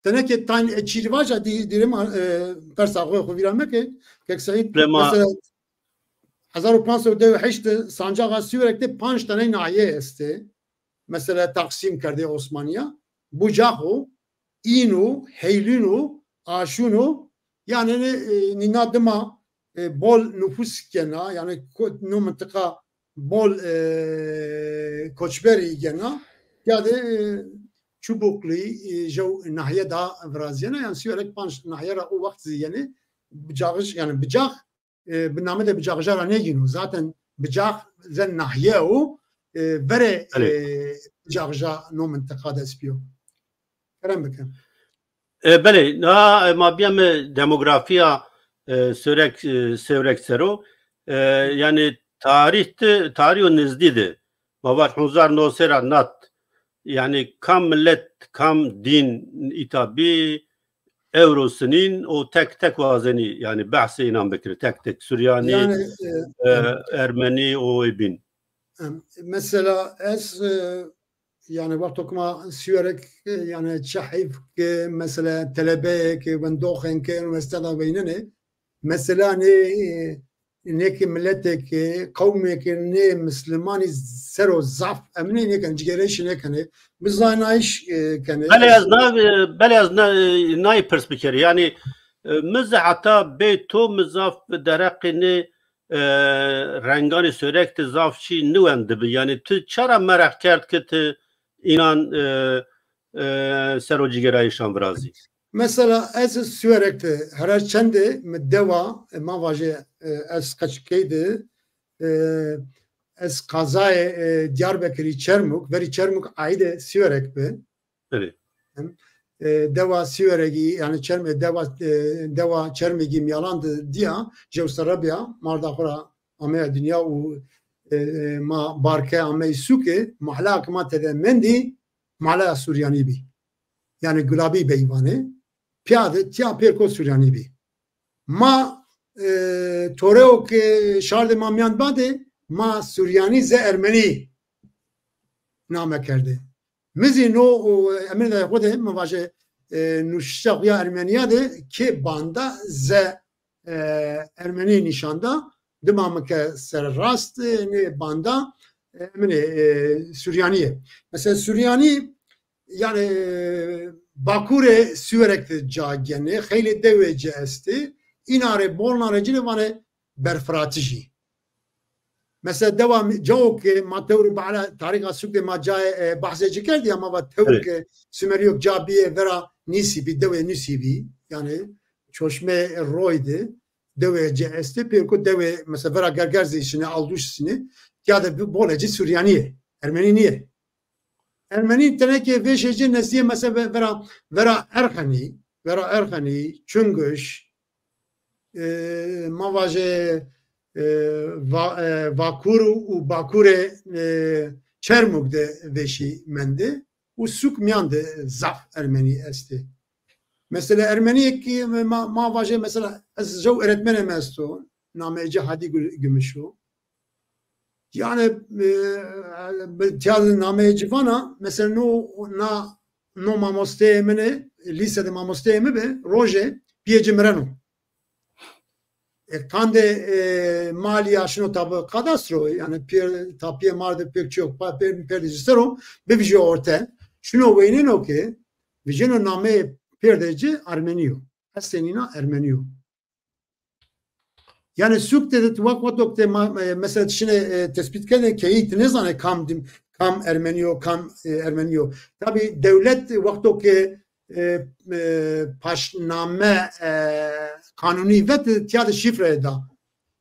teneke tayn e çîrvaja dî-, dîrê ma, e, persa xo, xo vîra meke, Kek Seîd, Lema- mesela hezar û panc sey û deh û heşt de sancaxa Sîwerek de panc tane nahîye estê. Mesela taqsîm kerdê Osmanîya. Bucax o, În o, Heylûn o, Aşûn o. Yanî, e, nîna dima, e, bol nufus gena, yanî ko-, no mintiqa bol, e, koçberî gena. Ya de, e, Çubuklî, e, jew nahîye da virazîyena. Yanî Sîwerek panc nahîye ra o wext zî yenê. Bicaxij, yanî Bicax, e, bi name de Bicaxija ra nêgîno. Zaten Bicax ze nahîye o, e, verê, Belê. e, Bicaxija no mintiqa dest bîyo. Kerem bike. E, belê, na, e, ma bîyeme demografîya, e, Sêwreg, e, Sêwreg ser o. E, yanî tarîh de, tarîho nizdî de, ma vat hezar û new sey ra nat, yanî kam milet, kam dîn îta bî, ewro sinîn û tek tek wazenî, yanî behsê înan bikirî, tek tek, Suryanî, Yanî, e, e, em, Ermenî û ê bîn. em, mesela ez, e, yanî wexto ke ma Sîwerek, e, yanî çi heyf ke mesela telebeyêk, wendoxêk ke unîversîte de weynenê, mesela nê, e, nê ke miletêk, qewmêk nê mislimanî ser o zaf emnê nêkenê, cigêrayîş nêkenê, bizanayîş, e, kenê. Belê ez na, e, belê ez na, e, nayê pirs bikerî. Yanî, e, mi zî heta bê to mi zaf dereqê nê, e, renganê Sêwreg de zaf çî niwendibi. Yanî ti çara mereq kerd ke ti înan, e, e, ser o cigêrayîşan virazî? Mesela ez Sîwerek de, here çendê mi dewa, e, ma vajê, e, ez qeçikey de, e, ez qazayê, e, Diyarbekirî Çermûg, verî Çermûg aîdê Sîwerek bi. Belê. Em, e, dewa Sîweregî, yanî Çerm-, e, dewa, e, dewa Çermêgî mîyalan de dîya, jew serre bîya, marda xo ra ameya dinya û, e, e, ma barke amey sûke, mahla ke ma tede mendî, Mala Suryanî bî. Yanî Gulabî Bey vanê. Pîya de tîya pêrko Suryanî bî. Ma, e, toreo ke şardê ma mîyan badê, ma Suryanî ze Ermenî name kerdê. Mi zî no, o, emir de xo de, mi vaje, e, nuştiya xo ya Ermenîya de kê banda ze, e, Ermenî nîşan da, dima mi ke serrast, e, nê banda, e, eminê, e, Suryanî yê. Mesela Suryanî, yanî, e, Bakurê Siwerek de ca genê, xeylê dewê ci estê. Îna rê bolna rê ci rê vanê berfiratijî. Mesela dewa mi-, cawo ke ma tewr bala tarîxa suk de ma cayê, e, bahsê ci kerdî ya, ma va tewr Evet. ke Sumerîyok ca bîyê vera Nîsî bî, dewê Nîsî bî. Yanî çoşmê roy de dewê ci estê, pêrko dewê mesela vera Gerger zî şinê, Alduş şinê, tiya de bi-, bolê ci Suryanî yê, Ermenî nîyê. Ermenî tenekê vêşê ci nezdîyê mesela ve-, vera, vera Erxenî, vera Erxenî, Çunguş, e, ma vajê, e, Va-, e, Vakur û Bakurê, e, Çermug de vêşî mendê û suk mîyan de zaf Ermenî estê. Mesela Ermenîyê ki ma, ma vajê mesela ez jew öğretmenê mi esto, nameyê ci Hadî Gü-, Gümüş o. Yanî, e, bi tiya de nameyê ci vana, mesela no, na, no mamosteyê min ê, lîse de mamosteyê mi bi, rojê pîyê ci mireno. E, qandê, e, malî ya şino tabi kadastro, yanî pîyê, ta pîyê mar de pêk çîyo, pa-, pêr, pêrdê ci ser o, bivijîyo orte. Şino weyneno ke, vijêno nameyê pêrdê ci Armenî yo. Estê nîna Ermenî yo. Yanî suk de, de wek wexto ke ma, e, mesela ti şinê, e, tespît kenê, keyî ti nêzanê kam dim-, kam Ermenî yo, kam, e, Ermenî yo. Tabî dewlet wexto ke, e, e, paşname, e, qanûnî vet, tiya de şîfre da.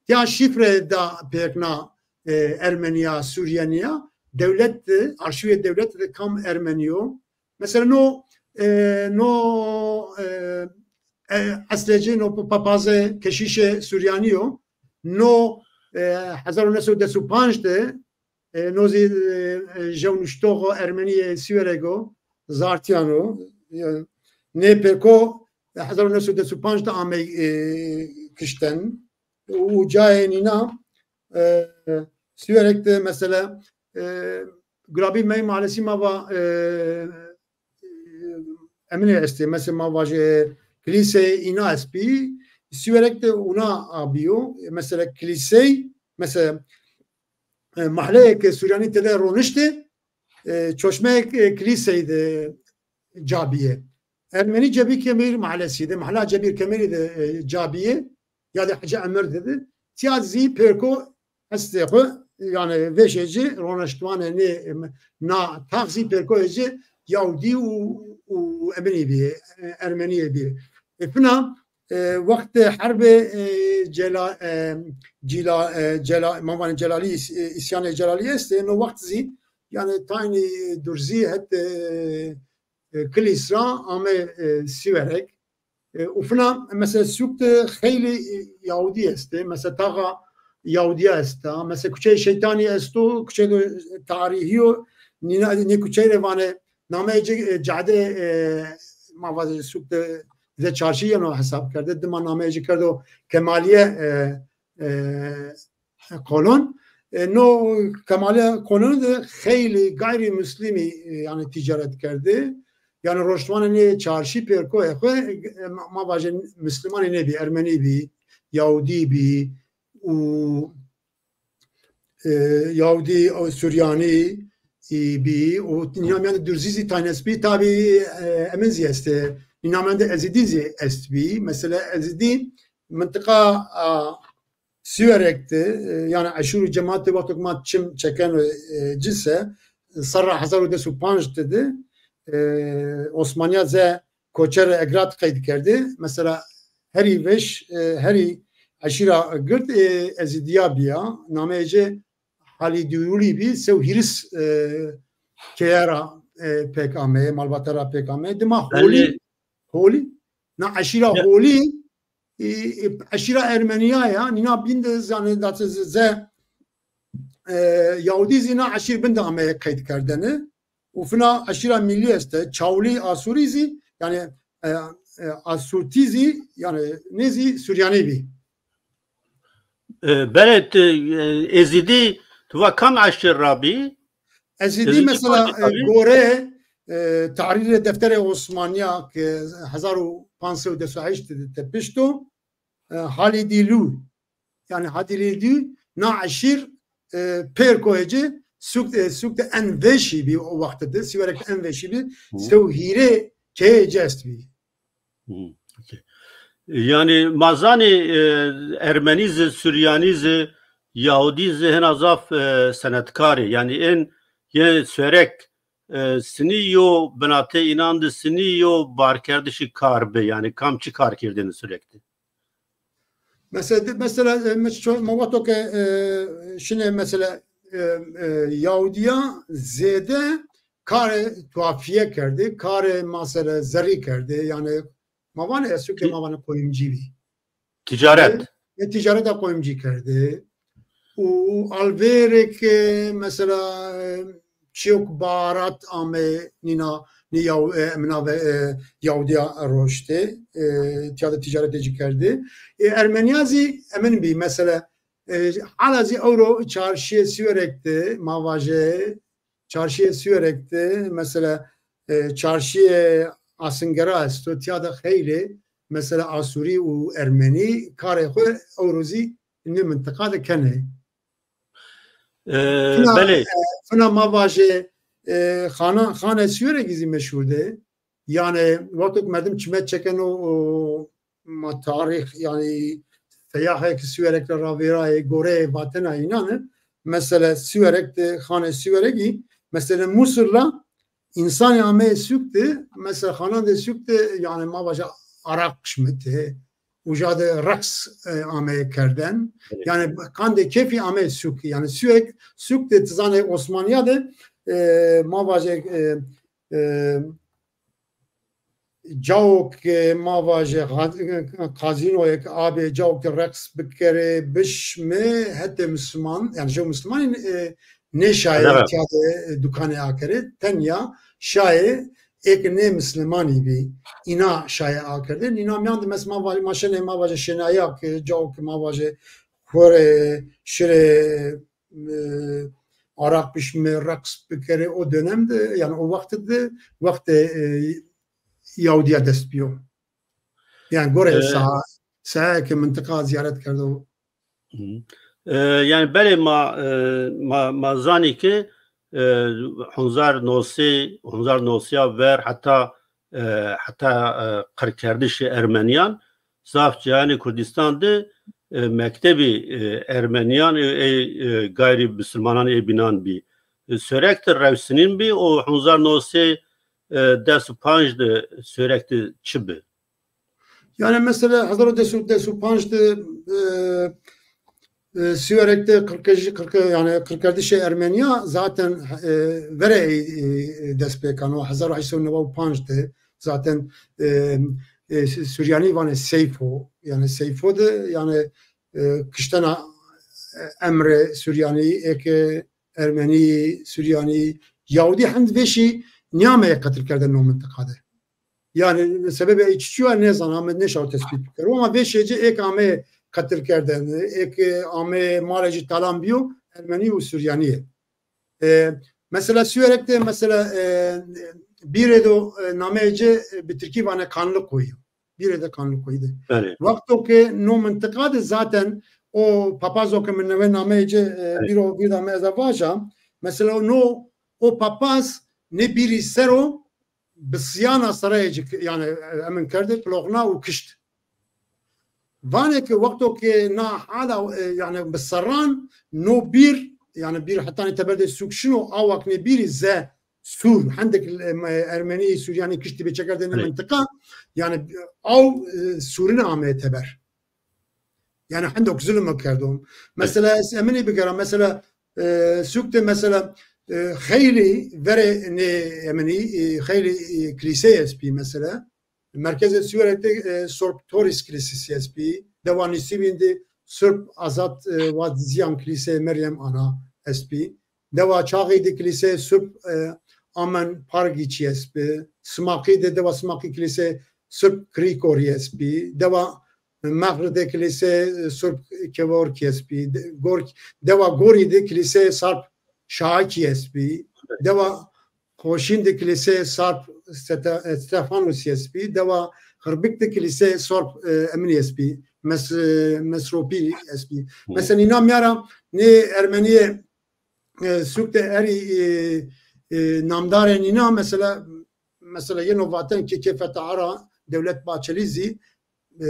Tiya şîfre da pêkna, e, Ermenîya, Suryanîya. Dewlet de, arşîvê dewlet de kam Ermenî yo. Mesela no, e, no, e, e, eslê ci no pa-, papazê keşîşê Suryanî yo. No, e, hezar û new sey û des û panc de, e, no zî, e, e, jewnuştoxo Ermenîyê Siwerek o, Zartîyan o. E, nê pêko, e, hezar û new sey û des û panc de amey, e, kişten. Û cayê nîna, e, Siwerek de mesela, e, Gurabî Mey Mahallesî ma va, e, e, eminê estê, mesela ma vajê kilîseyê îna est bî, Siwerek de wina a bîyo. Mesela kilîsey, mesela, e, mahleyê ke Suryanî tede roniştê, e, çoşmeyê, e, kilîseyî de ca bîyê. Ermenî Cebîr Kemîr Mahallesî de, Mahla Cebîr Kemîrî de, e, ca bîyê, ya de Hecî Emir de de. Tiya zî pêrko estê xwu, yanî vêşê ci roniştvanê nê, e, na tax zî pêrkoyê ci Yahudî û, û eminî bîyê, e, Ermenîyê bîyê. E, fina, e, wextê herbê, e, Cela-, e, Cîla-, e, Cela-, ma vanê Celalî, îs-, e, îsyanê Celalî estê, no wext zî, yanî taynî durzî het, e, e, Kilîs ra ame, e, Siwerek. E, û fina, mesela, sûk de xeylê, e, Yahudî estê. Mesela, taxa Yahudîya esta. Mesela, kuçeyê Şeytanî esto, kuçeyê de tarîhî yo. Nîna, nê kuçeyî rê vanê, nameyê ci, e, cadê, e, ma vazê sûk de, de çarşî yeno hesab kerde. Dima nameyê ci kerdo Kemalîye, e, e, Kolon. E, no Kemalîye Kolonî de xeylê gayrîmuslimî, e, yanî tîcaret kerdê. Yanî roştvanê nê çarşî pêrkoyê xwu, e, ma, ma vajê muslimanî nêbî, ermenî bî, yahudî bî û, e, yahudî, o, suryanî, e, bî û nîna mîyan de durzî zî tayn est bî. Tabî, e, emin zî estê. Nîna mîyan de ezîdî zî est bî. Mesela ezîdî mintiqa, a, Siwerek de, e, yanî eşîr û cematê wexto ke ma çim çekeno, e, ci se, serra hezar û des û panc de de, e, Osmanîya ze koçer Egrat qeyd kerdê. Mesela herî vêş, e, herî eşîra gird, e, Ezîdîya bîya. Nameyê ci Halîdîyulî bî. Sew hîris, e, keye ra, e, pêk ameyê, malbate ra pêk ameyê. Dima Holî, Holî, na eşîra Holî, e, e, eşîra Ermenîya ya, nîna bîn de zanê date ze, ze, e, Yahudî zî na eşîr bin de ameye qeyd kerdene. Û fina eşîra Mîllî este, Çawlî Asûrî zî, yanî, e, e, Asûrtî zî, yanî nê zî Suryanî bî. E, belê, e, Ezîdî, tu va kam eşîr ra bî? Ezîdî, Ezîdî mesela, e, gore, e, tahrîrê defterê Osmanîya ke hezar û panc sey û des û heşt de tepişto, e, Halîdîlû. Yanî Halîdîlû na eşîr, e, pêrkoyê ci sûk, e, sûk de en vêşî bî o wexte de, Siwerek de en vêşî bî. Hı. Sew hîrê keyê ci estbî. Hı. Okey. Yanî ma zanî, e, Ermenî zî, Suryanî zî, Yahudî zî hina zaf, e, senetkarî. Yanî ên yê Suerek, e, sinî yo binatê înan de sinî yo barkerdişî kar bi. Yanî kam çi kar kerdêne Suerek de? Mesela, mesela, e, mes-, ço-, ma wexto ke, e, şinê mesela, e, e, Yahudîya zêde karê tuafîye kerdê, karê mesela zerrî kerdê, yanî ma vanê, ez ke ma vanê qoyimcî bî. Ticaret. E, e, ticareta qoyimcî kerdê. Û alvêrê ke mesela, e, çîyok baharat ame nîna, nî yaw-, e, mina ve, e, Yahudîya roştê, e, tîya de ticaretê ci kerdê. E, Ermenîya zî emin bî, mesela, e, hala zî ewro çarşîyê Siwerek de, ma vaje, çarşîyê Siwerek de, mesela, e, çarşîyê Asingera esto, tîya de xeylê, mesela, Asûrî û Ermenî karê xwu ewro zî nê mintiqa de kenê. E, fina, belê. E, fina ma vaje, e, xana, xanê Siwerekî zî meşhur de. Yanî wexto ke merdim çime çekeno, o, ma tarîx, yanî seyahê ke Siwerek ra ravêrayê, goreyê vatena înan ê, mesela Siwerek de, xanê Siwerekî, mesela Musul ra însanî ameyê sûk de, mesela xanan de sûk de, yanî ma vaja araq şimitê, uca de reqs, e, ameyê kerden. Evet. Yanî qandê kêfî ameyê sûk. Yanî Siwerek, sûk de ti zanê Osmanîya de, e, ma vaje, e, e, cawo ke ma vaje, ha-, kazînoyê ke abê, cawo ke reqs bikerê, bişme, hetê misliman, yanî jew mislimanî, e, nêşayê tîya de, e, dukanê akerê, tenya şayê ê ke nêmislimanî bî, îna şayê akerdê. Nîna mîyan de mes ma va-, ma şenê ma vaje şênaya ke, cawo ke ma vaje xwu rê, şirê, e, araq bişme, reqs bikerê o dönem de, yanî o wext de, wextê, e, Yahudîya dest bîyo. Yanî goreyê, e, saha, sahayê ke mintiqa zîyaret kerdo. Hı. E, yanî belê ma, e, ma, ma zanî ke, e, hezar û newsey, hezar û newsey ya ver heta, e, heta, e, qirkerdişê Ermenîyan zaf cayênê Kurdîstan de, e, mektebî, e, Ermenîyan, e, e, e, gayrî misilmanan ê bînan bî. E, Siwerek de rew sinîn bî û hezar û newsey, e, des û panc de Siwerek de çi bi? Yanî mesela hezar û des û, des û panc de, e, e, Siwerek de qirkej-, qirke-, yanî qirkerdişê Ermenîya zaten, e, verê ey, e, dest pê keno. Hezar û heşt sey û neway û panc de zaten, e, e, Suryanî vanê seyf o. Yanî seyf o de, yanî, e, kiştena, e, emrê Suryanî, ê ke Ermenî, Suryanî, Yahudî hend vêşî nîyameyê qetilkerdene no mintiqa de. Yanî sebebê ey çiçî yo nêzana, ame nêşawo tespît bikero. Ama vêşê ci ê ke ameyê qetilkerdene, ê ke ameyê malê ci talan bîyo, Ermenî û Suryanî yê. E, mesela Siwerek de mesela, e, bîrê do, e, nameyê ci, e, bi tirkî vanê Kanlıkoyu. Bîrê de Kanlıkoyu de. Belê. Wexto ke no mintiqa de zaten o papazo ke mi newe nameyê ci, e, belê, bîro bîrda mi ez a vaja, mesela no, o papaz nê bîrî ser o bi siyana sereyê ci, yanî, e, emin kerdê, piloxna û kişt. Vanê ke wexto ke na hala, e, yanî bi serran no bîr, yanî bîr hetanî teber de sûk şino, awa ke nê bîrî ze sûr, hendek, e, Ermenî, Suryanî kiştî bê çekerdêne, evet, mintiqa, yanî aw, e, sûrine ameyê teber. Yanî hendek zulm kerdo. Evet. Mesela ez eminî bigera, mesela, e, sûk de mesela, e, xeylî verê nê eminî, e, xeylî, e, kilîsey estbî mesela. Merkezê Siwerek de, e, Sorp Toris Kilisesi estbî. Dewa Nisîbîn de Sirp Azad, e, Waziyan Kiliseyê Meryem Ana estbî. Dewa Çaxî de Kiliseyê Sirp, e, Amen Pargiçî estbî. Simaqî de, dewa Simaqî Kiliseyê Sirp Krikorî estbî. Dewa Mexrî de Kiliseyê, e, Sirp Kevorkî estbî. De-, Gork-, dewa Gorî de Kiliseyê Sarp Şahakî estbî. Dewa Xoşîn de kilîseyê Sarp Stete-, Stefanusî estbî. Dewa Xirbik de kilîseyê Sarp, e, Eminî estbî. Mes-, e, Mesropî estbî. Hı. Mesela nîna mîyara nê Ermenîyê, e, sûk de erî, e, e, namdarê nîna mesela Mesela yeno vaten ke kê feta ara Dewlet Bahçelî zî, e,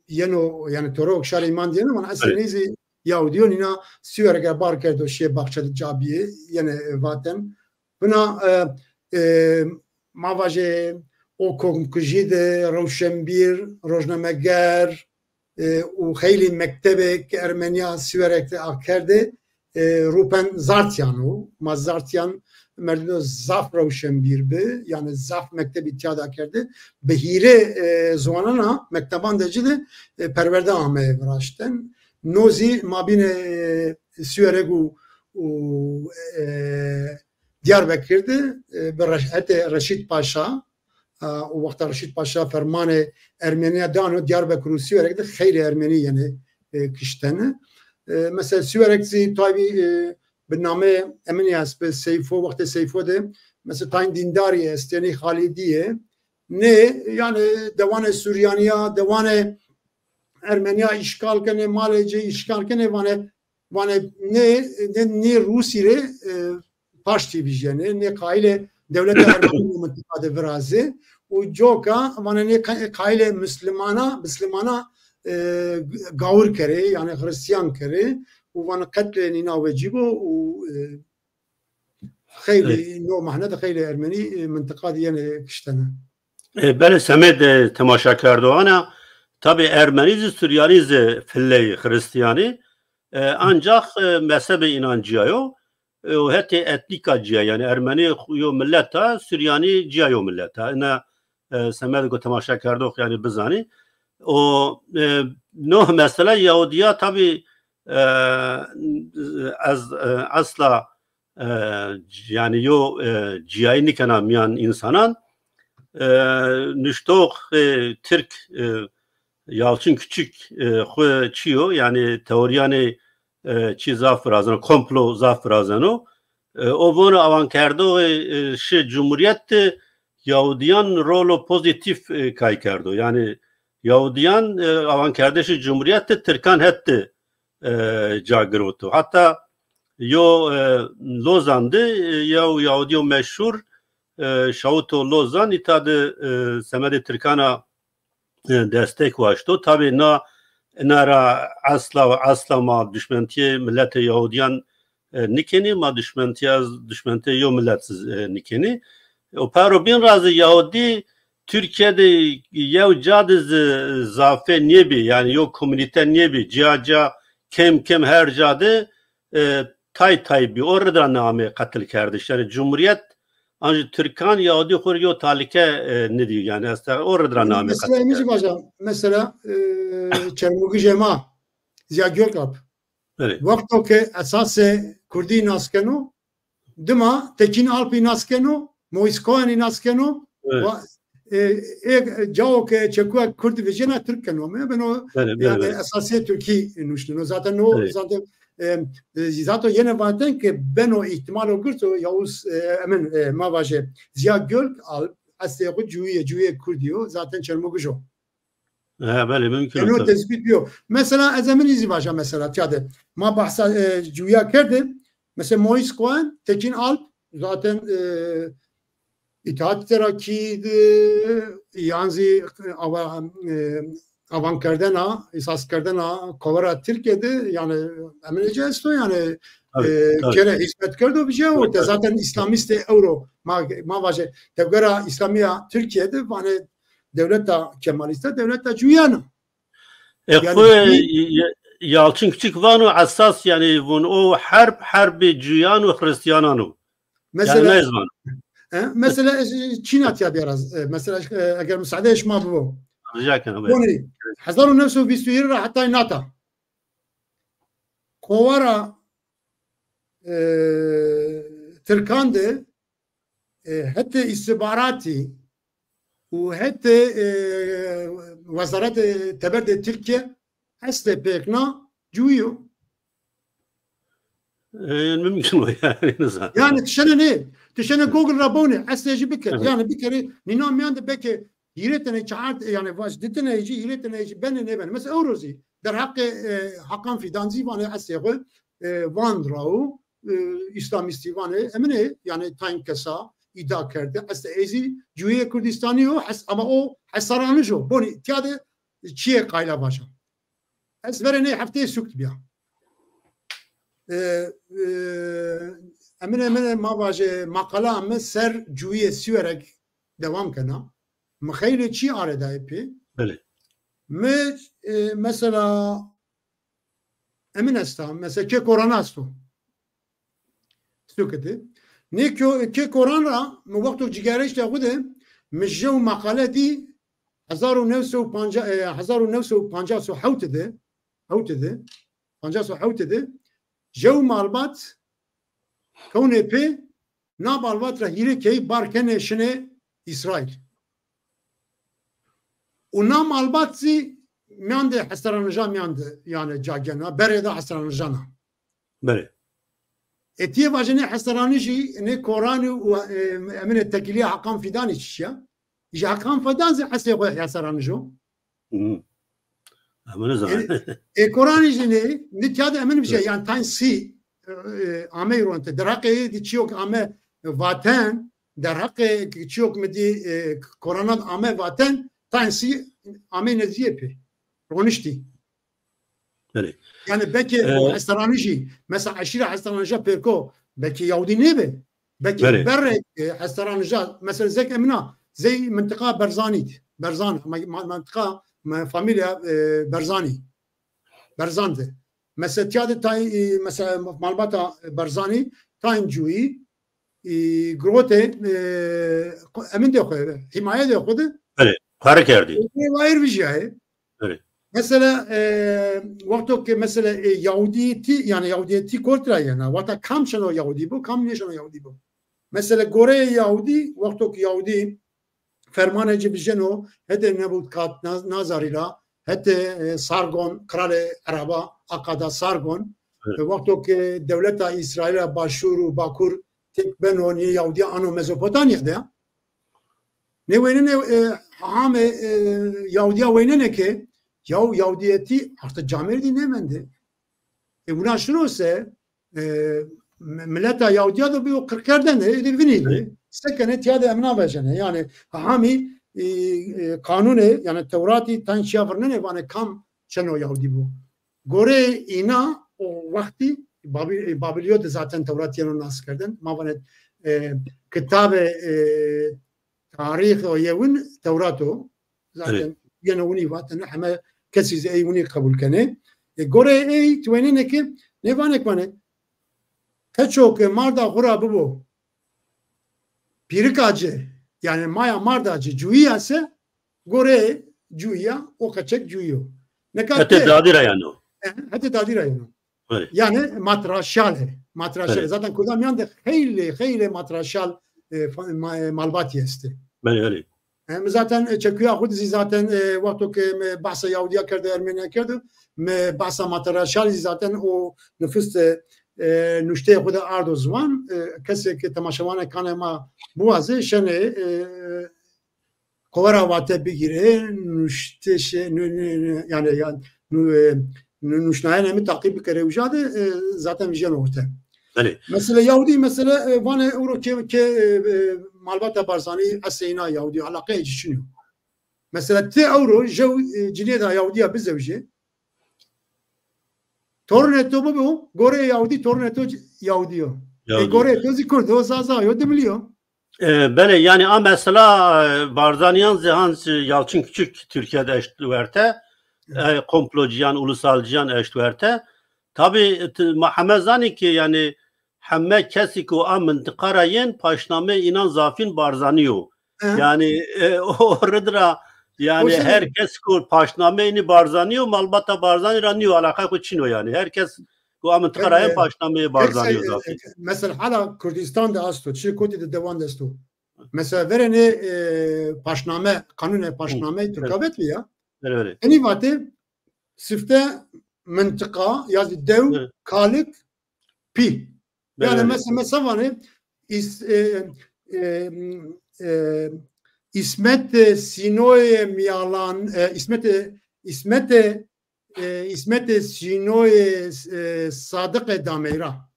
yeno, yanî torok şarê îman dîyeno, vana eslê ney zî Yahudî yo, nîna Siwerek ra bar kerdo şiyê baxçe de ca bîyê, yenê, e, vaten. Bina, e, e, ma vajê o komkujî de rewşenbîr, rojnameger, e, û xeylê mektebê ke Ermenîya Siwerek de akerde, e, Rupen Zartyan o. Ma Zartyan merdimo zaf rewşenbîr bi, yanî zaf mektebî tîya de akerde. Bi hîrê, e, ziwanana mekteban de ci de, e, perwerde ameye viraşten. No zî mabînê, e, Siwerek û, û, e, Diyarbekir de, e, bi Reş-, hetê Reşîd Paşa, e, û wexta Reşîd Paşa fermanê Ermenîya dano, Diyarbekir û Siwerek de xeylê Ermenî yenê, e, kiştene. E, mesela Siwerek zî tabî, e, bi nameyê Eminî est bi Seyfo, wextê Seyfo de mesela tayîn dîndarî estênî Xalîdîye. Nê, yanî dewanê Suryanîya, dewanê Ermenîya îşgal kenê, malê ci îşgal kenê, vanê, vanê nê, nê, nê Rûsî rê, e, paştî vijyenê, nê qayîlê dewleta Ermenî nê mintiqa de virazê û coka vanê nê qay-, qayîlê Mislimana, Mislimana, e, gawir kerê, yanî Xirîstîyan kerê û vanê qetlê nîna wecîb o û, e, xeylê no mehne de xeylê Ermenî, e, mintiqa de yenê kiştene. E, belê, semêd, e, temaşakerdoxan a, tabî Ermenî zî, Suryanî zî filley Xirîstîyanî, e, ancax, e, mezhebê înan cîya yo, e, û hetê etnîka cîya, yanî Ermenî xu-, yo milet a, Suryanî cîya yo milet a. Ina, e, semedê ku temaşakerdox yanî bizanî. O, e, no mesela Yahudîya tabî, e, ez, e, esla e, yanî yo, e, cîyayî nîkena mîyan însanan. E, nuştox, e, Tirk, e, Yalçın Küçük, e, xwu çi yo, yanî teorîyanê, e, çi zaf virazeno, komplo zaf virazeno. E, o vono awankerdoxê, e, şi cumhurîyet de Yahudîyan rolo pozîtîf, e, kay kerdo. Yanî Yahudîyan, e, awankerdişê cumhurîyet de Tirkan het de e, ca girewto. Heta yo, e, Lozan de, e, yew Yahudîyo meşhur, e, şawito Lozan, îta de, e, semedê Tirkan a, e, destek waşto. Tabî na, ina ra esla, esla ma duşmentîyê miletê Yahudîyan, e, nîkenî, ma duşmentîya, duşmentê yo milet, e, nîkenî. O paro bîn ra zî Yahudî Tirkîye de yew ca de zî zafê nêbî, yanî yo komunîte nêbî. Cîya cîya, kem kem her ca de, e, tay tay bî. O rî de ra namê qetilkerdiş. Yanî cumhurîyet ancî Tirkan Yahudî xwu rî yo talîke, e, nêdî. Yanî esta o rî de ra namê qetilkerdiş. Mesela, mesela, e, Çermûgijê ma, Ziya Gökalp. Belê. Wexto ke esasê kurdî nas keno, dima Tekîn Alpî nas keno, Moîs Koenî nas keno, belê, wa-, e, ê cawo ke çekuya kurdî vejena tirk keno. Me beno, belê, belê, yanî belê, esasê tirkî nuşteno. Zaten o, belê, zaten, e, e, zato yene vaten ke beno îhtîmalo girto Yavuz, e, emin, e, ma vaje Ziya Gökalp eslê xwu cuyî yê, cuyê kurdî yo, zaten Çermûgij o. He, belê, mumkin o, tabî. Eno tespît bîyo. Mesela ez emin zî vaja mesela tîya de. Ma bahsa, e, cuya kerde. Mesela Moîs Koen, Tekîn Alp zaten, e, Îtîhat Terakî de, yan zî ava-, e, avankerdena, esas kerdena kovara Tirkîye de, yanî emin ece esto, yanî, tabî, e, tabî, kere hizmet kerdo vije. Tabî, o te, tabî, zaten îslamîstê ewro ma, ma vaje tevgera îslamîya Tirkîye de vanê dewleta Kemalîste, dewleta cuyan o. E, yanî xwu, y-, y-, Yalçın Küçük vano esas, yanî vun o herb, herbê cuyan û Xirîstîyanan o. Yanî mesela, ne zî vano. E, mesela, e, çîna tîya bîyara, e, mesela, e, eger musaadeyê şima bibo. Rica kena, buyur. Vonî, hezar û new sey û vîst û hîrê ra hetay nata kovara, e, Tirkan de e, hetê îstîbaratî û hetê, e, wezaretê teberdê Tirkîye eslê pêkna cuwî yo. E, mumkin o yanî, nizan. Yanî ti şenê nê, ti şenê Google ra bonê, eslê jî biker. Evet. Yanî bikerê, nîna mîyan de belkî hîrê tenê, çar, yanî vaj, di tenê jî, hîrê tenê jî benê nêbenê. Mesela ewro zî derheqê, e, Hakan Fidan zî vanê eslê xwu, e, Van ra o, e, îslamîstî vanê, emin ê, yanî tayn kesa, îda kerde. Hes ey zî cuyê Kurdistanî yo, hes, ama o hesaranij o. Bonî, tîya de çiyê qayla vaja. Ez verê nê hefteyê sûk biya. E, e, emine, emine ma vaje, maqala mi ser cuyê Siwerek dewam kena. Mi xeylê çî arêdayê pê. Belê. Mi, e, mesela, emin esta, mesela kê Koran esto. Sûke de. Nê kê, kê Koran ra mi wexto cigereyîşta xwu de mi jew maqale dî, hezar û new sey û pancas, e, hezar û new sey û pancas û hewt de, hewt de, pancas û hewt de, jew malbat kewnê pê, na malbat ra hîrê key bar kenê şinê Îsraîl. Û na malbat zî mîyan de hesaranijan mîyan de, yanî ca gena, berê de hesaranijan a. Belê. Etîyê vaje nê hesaranijî, nê Koranî û, e, emine tekîlîya Hakan Fîdanî çi ya? Îja Hakan Fîdan zî hesê xo hesaranij o. Hı. Ama ne zaman? E, e, Koranî jî nê, nê tîya de emin bije, yanî tayn sî, e, e, amey ronte. Derheqê di çîyok ame vaten, derheqê çîyok mi dî, e, Koranan ame vaten, tayn sî amey nezdîyê pê. Roniştî. Belê. Yanî belkî o hestaranijî, mesela eşîra hestaranija pêrko, belkî Yahudî nêbe. Belkî berrek, e, hestaranija, mesela zek emina, zey mintiqa Berzanî, Berzan, ma-, ma-, mintiqa, ma-, famîlya, e, Berzanî. Berzan de. Mesela tîya de tay, e, mesela malbata Berzanî, tayn cuyî, e, girotê, e, emindê xo, hîmayedê xo de. Belê, kare kerdî. E, wayir vijyayê. Belê. Mesela, e, wexto ke mesela, e, Yahudîyetî, yanî Yahudîyetî kotî ra yena, wexta kam şeno Yahudî bo, kam nêşeno Yahudî bo. Mesela goreyê Yahudî, wexto ke Yahudî fermanê ci vijeno, hetê Nebûkadnezarî ra, hetê, e, Sargon, qralê Ereba, a qada Sargon, e, wexto ke dewleta Îsraîl a Başûr û Bakur têk beno, nê Yahudîya ano Mezopotamya de. Nê weynenê, e, hamê, e, Yahudîya weynenê ke, yaw Yahudîyetî artık camêrdî nêmendê. E, wina şino se, e, mi-, mileta Yahudîya de bîyo qirkerdene, êdî vinî bi. Se kenê tîya de emna vejene. Yanî hamî, e, e, qanûnê, yanî Tewratî tayn çîya virnenê vanê kam çeno Yahudî bo. Goreyê îna o wextî Babil-, e, Babilîyo de zaten Tewrat yeno nas kerdin. Ma vanê, e, kitabê, e, tarîx o yewin Tewrat o. Zaten yeno winî vatene, heme kesî zî ey winî qebul kenê. E, goreyê ey ti weynenê ke nê vanê ke vanê, keço ke marda xwu ra bibo pîrika ci, yanî maya marda ci cuyî ya se, goreyê cuyî ya, o qeçek cuyî yo. Nika hetê dadî ra yeno. E, hetê dadî ra yeno. Belê. Yanî matraşal e. Matraşal e. Belê. Zaten Kurdan mîyan de xeylê, xeylê matraşal, e, fa-, ma-, e, malbatî estê. Belê, belê. E, mi zaten, e, çekuya xwu de zî zaten, e, wexto ke mi behsa Yahudîya kerdo, Ermenîya kerdo, mi behsa matraşal zî zaten o nifis de, e, nuşteyê xwu de ardo ziwan. E, kesê ke temaşevanê kanê ma biwazê şenê, e, Kovara Vate bigîrê, nuştişê, nu-, nu-, nu-, yanî, ya, nu-, e, nu-, nuşnayene mi taqîb bikerê uca de, e, zaten vijyeno orte. Belê. Mesela Yahudî, mesela, e, vanê ewro ke, ke, e, e, malbata Barzanî esê îna Yahudî, alaqeyê ci çin yo. Mesela ti ewro jew, e, cinêda Yahudîya bizewjê, torunê to bibo, goreyê Yahudî, torunê to c-, Yahudî yo. E, Yahudî. Goreyê to zî Kurd o, Zaza yo, Dimilî yo. E, belê, yanî a mesela, e, Barzanîyan zî hanc Yalçın Küçük Tirkîya de eşt werte, e, komplocîyan, ulusalcîyan eşt werte. Tabî, ti, ma heme zanî ke, yanî, heme kesî ku a mintiqa ra yên, paşnameyê înan zafîn Barzanî yo. Hı. Yanî, e, o rid ra, yanî, her kes ku paşnameyê nî Barzanî yo, malbata Barzanî ra nîyo, alaqayê xwu çin o yanî. Her kes ku a mintiqa ra yên, e, paşnameyê Barzanî yo zafîn. E, mesela hala Kurdistan de esto, çi kotî de dewan de esto. Mesela verê nê, e, paşname, qanûnê paşnameyê Tirka vetbî ya. Verê, verê. Enî vatê sifte mintiqa ya zî dew, kalik, pî. Yanî mesela, mesela vanê, îs-, e, e, e, îsmetê sînoyê mîyalan, e, îsmetê, îsmetê, e, îsmetê sînoyê, e, sadiqê dameyra.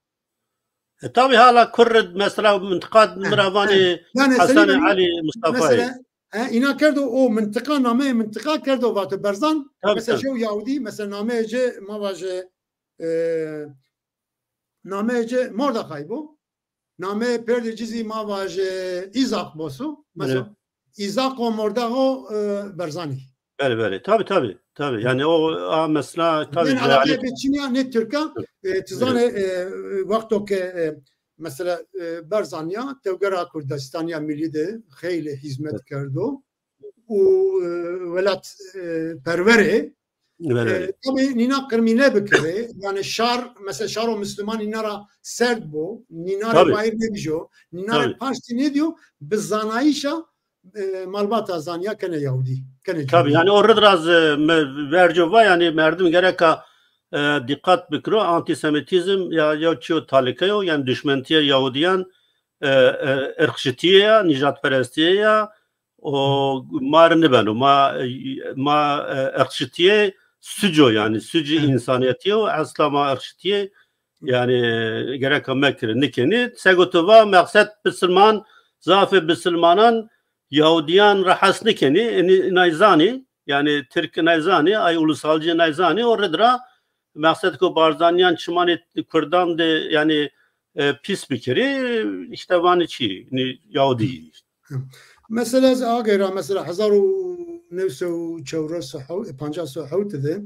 E, tabi hala Kurd, mesela, mintiqa mi ra vanê Hesanê Elî Mustafayê. Mesela, e, îna kerdo o mintiqa, nameyê mintiqa kerdo vato Berzan. Tabi, mesela, jew Yahudî, mesela, nameyê ci ma vaje, e, nameyê ci Mordexay bo. Nameyê pêrdê ci zî ma vaje Îzaq boso. Mesela, Îzaqo Mordexo, e, Berzanî. Belê, belê. Tabi, tabi, tabi. Yani o a mesela tabi. Nê alaqe bê çin ya, nê Tirka, e, ti zanê, e, wexto ke, e, mesela, e, Berzan ya, Tewgera Kurdistan ya Millî de xeylê hizmet kerdo û, e, welat, e, perwer ê. Belê, belê. E, tabi nîna qirmîne bikirê. Yani şar, mesela şaro Misliman nîna ra serd bo, nîna rê wayir nêbijo, nîna rê paştî nêdiyo, bi zanayîşa e, malbata zanîya kenê Yahudî, kenê Cumhurî. Tabi, yani o rid ra zî, e, mi verco va, yani merdim gereka, e, dîqat bikiro, antisemitîzm ya, ya çîyo talike yo, yani duşmentîye Yahudîyan, e, e, irqçitîye ya, nîjadperestîye ya, o ma rê nibeno. Ma, e, ma, e, irqçitîye suc o, yani sucê însanîyetî yo, esla ma irqçitîye Yani, gereka mekirê, nikenê. Sego tu va, meqsed bisilman, zafê bisilmanan Yahudîyan ra hes nikenê. Înî, înay zanê, yani Tirk înay zanê, ay ulusalcî înay zanê, o rid ra meqsed ko Barzanîyan çimanê Kurdan de, yani, e, pîs bikerê, işte vanê çî, nî Yahudî. Mesela ez agêra, mesela hezar û new sey û çewres û hewt, e, pancas û hewt de,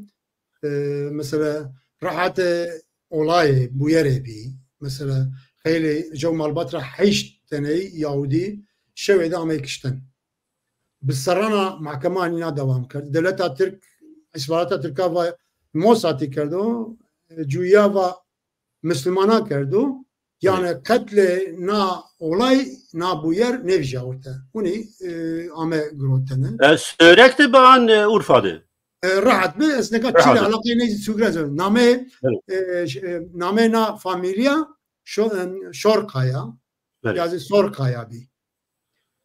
e, mesela rehatê olayê bûyerê bî. Mesela xeylê jew malbat ra heşt teney Yahudî şewê de amey kiştin. Bi serrana mahkema nîna dewam kerd. Dewleta Tirk, îstixbarata Tirka va Mossadî kerdo, e, cuyîya va Mislimana kerdo. Yani qetlê na olay, na bûyer nêvijawite. Hunî, e, ame girotene. E, Siwerek de bi an, e, Urfa de? E, rehat bi, ez nika çî rê alaqeyê ney zî sûgre zor. Nameyê, e, ş-, e, nameyê na famîlya Şo-, em, Şorkaya, ya zî Sorkaya bî.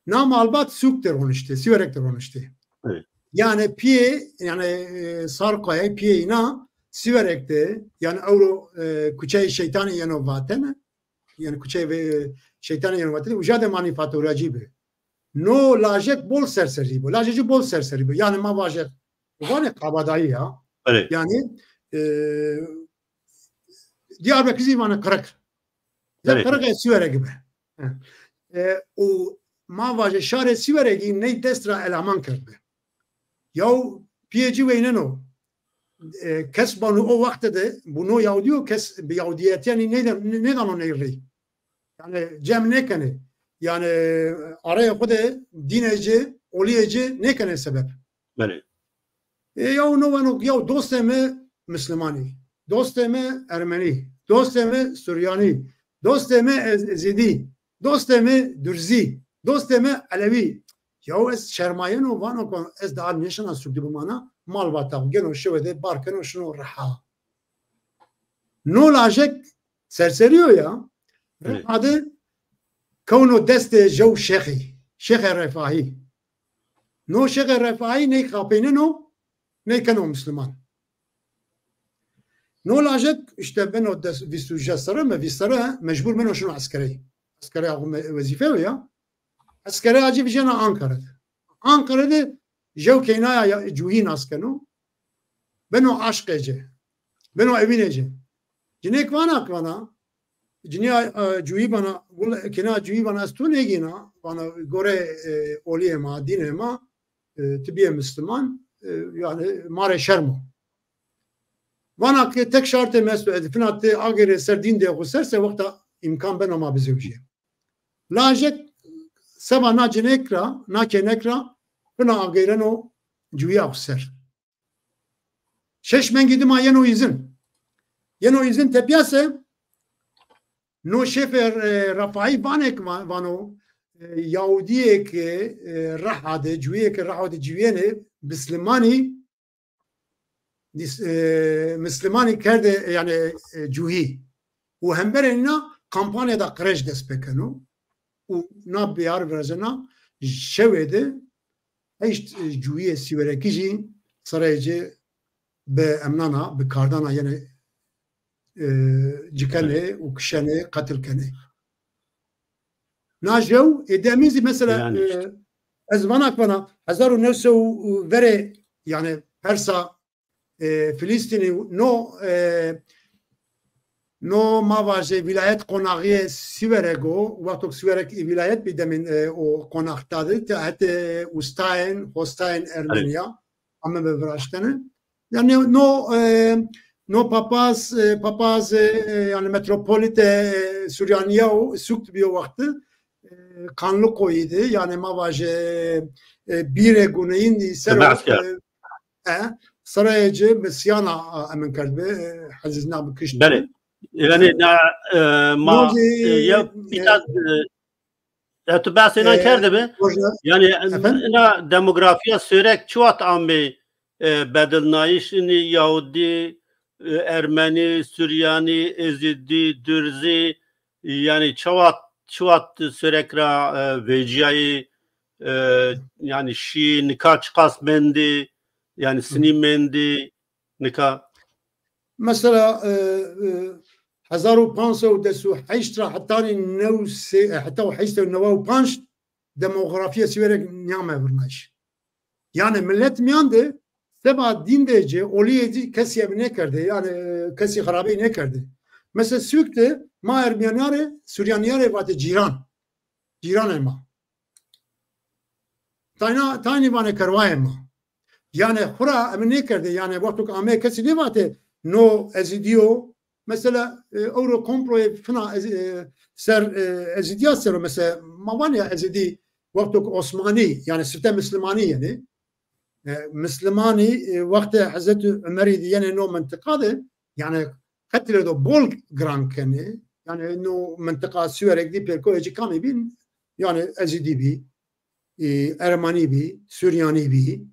Na malbat sûk de roniştê, Sîwerek de roniştê. Evet. Yani piyê, yani, e, Sarkaya piyê îna Sîwerek de, yani ewro, e, kuçeyê şeytanî yeno vatene, yani kuçeyê ve-, şeytanî yeno vatene, uca de manîfaturacî bi. No lajek bol serserî bo. Lajê ci bol serserî bo. Yani ma vaje, vanê kabadayî ya. Evet. Yani, e, Diyarbekir zî vanê qiriq. Zê qiriqê Sîweregî bi. E, û ma vaje şarê Sîweregî ney dest ra elaman kerdbi. Yaw piyê ci weyneno. E, kes bano o wexte de, bu no Yahudî yo, kes bi Yahudîyetî yanî nêde-, nê-, nêdano ney rî. Yani cem nêkenê. Yani areyê xwu de dînê ci, olîyê ci nêkenê sebeb. Belê. E, yaw no vano, yaw dostê mi Mislimanî, dostê mi Ermenî, dostê mi Suryanî, dostê mi Ez-, Ezîdî, dostê mi Durzî, dostê mi Elewî. Yaw ez şermayeno, vano ko ez daha nêşena sûk de bimana, malbata xwu geno şewe de bar keno şino reha. No lajek serserî yo ya, reha de kewno destê jew şêxî, Şêxê Refahî. No Şêxê Refahî ney xapeyneno, ney keno Misliman. No lajek îşte beno des-, vîst û şeş serre mi, vîst serre, mecbur beno şino eskerey. Eskerey axu me-, wezîfe yo ya. Eskerey acî vijena Ankara de. Ankara de jew keynaya ya-, cuhî nas keno. Beno aşqê ci. Beno evînê ci. Cinêk vana ki vana, cinîya, e, cuhî vana, gul-, kêna cuhî vana, ez to nêgîna, vana, gorê, e, olîyê ma, dînê ma, e, ti bîyê misliman, e, yani ma rê şerm o. Vana ki tek şartê mi esto, ez fina ti agêrê ser dîndê xwu ser, se wexta îmkan beno ma bizewjîyê. Lajek seba na cinêk ra, na kênek ra, fina ageyreno cuhîya xwu ser. Şeş mengî dima yeno îzin. Yeno îzin tepîya se, no Şêxê, e, Refahî vanê ki va-, vano, e, Yahudîyê ki, e, reha de, cuhîyê ki reha de ciwîyenê, Bislimanî, dis-, e, Mislimanî kerdê, yani, e, cuhî. Û hemberê nîna kampanya da qirêj dest pêkeno. Û na biyar virazena şewê de heşt, e, cuhîyê Sîwerekî jî sereyê ci bi emnana, bi kardana, yani e, cikenê û kişenê, qetil kenê. Na jew, ê demî zî mesela, e, ez vana ki vana, hezar û new sey û verê, yani Persa, e, Filistînî, no, e, no ma vajê vîlayet qonaxîye Siwerek o, wexto ki Siwerek vîlayet bî demên, e, o qonax ta de, te hetê ustayên, hostayên Ermenîya ame bi viraştene. Yani no, e, no papaz, e, papaz, e, e, yani metropolite, e, Suryanîya o, sûkt bîyo wexti, e, Kanlıkoyî de, yani ma vajê, e, bîrê guneyîn de ser o, e, e, sarayê ci bi siyana, e, emin kerdbi, e, hezîzna bi kişt. Belê. Yani na, e, ma, e, ya pîta, e, Ya tu behsê inan kerde bi. Yani ina demografîya Sêwrek çi wext amê, e, bedilnayîş, inî Yahudî, e, Ermenî, Suryanî, Êzidî, Durzî, yani çi wext, çi wext Sêwrek ra, e, vecîyayî, e, yani şî, nika çiqas mendî, yani sinî mendî, nika. Mesela, e, e, hezar û panc sey û des û heşt ra hetanî new sey, e, heta û heşt sey û neway û panc demografîya Sîwerek nîyame virnayîş. Yani millet mîyan de seba dîn de ci, olîyê ci kesî ev nêkerdê, yani, e, kesî xirabeyî nêkerdê. Mesela Sûk de ma Ermenîya rê, Suryanîya rê vatê cîran. Cîranê ma. Tayna, taynî vanê kerwayê ma. Yani xura eme nêkerdê, yani wexto ke ame kesî nêvatê no Ezîdî yo. Mesela, e, ewro komployê fina Ez-, e, ser, e, Ezîdîya ser o. Mesela ma vanê ya Ezîdî wexto ke Osmanî, yani sifte Mislimanî yenê. E, Mislimanî, e, wextê Hezretî Umerî de yenê no mintiqa de, yani qetlê do bol giran kenê. Yani no mintiqa Sîwerek dî pêrkoyê ci kamî bî? Yani Ezîdî bî, e, Ermenî bî, Suryanî bî,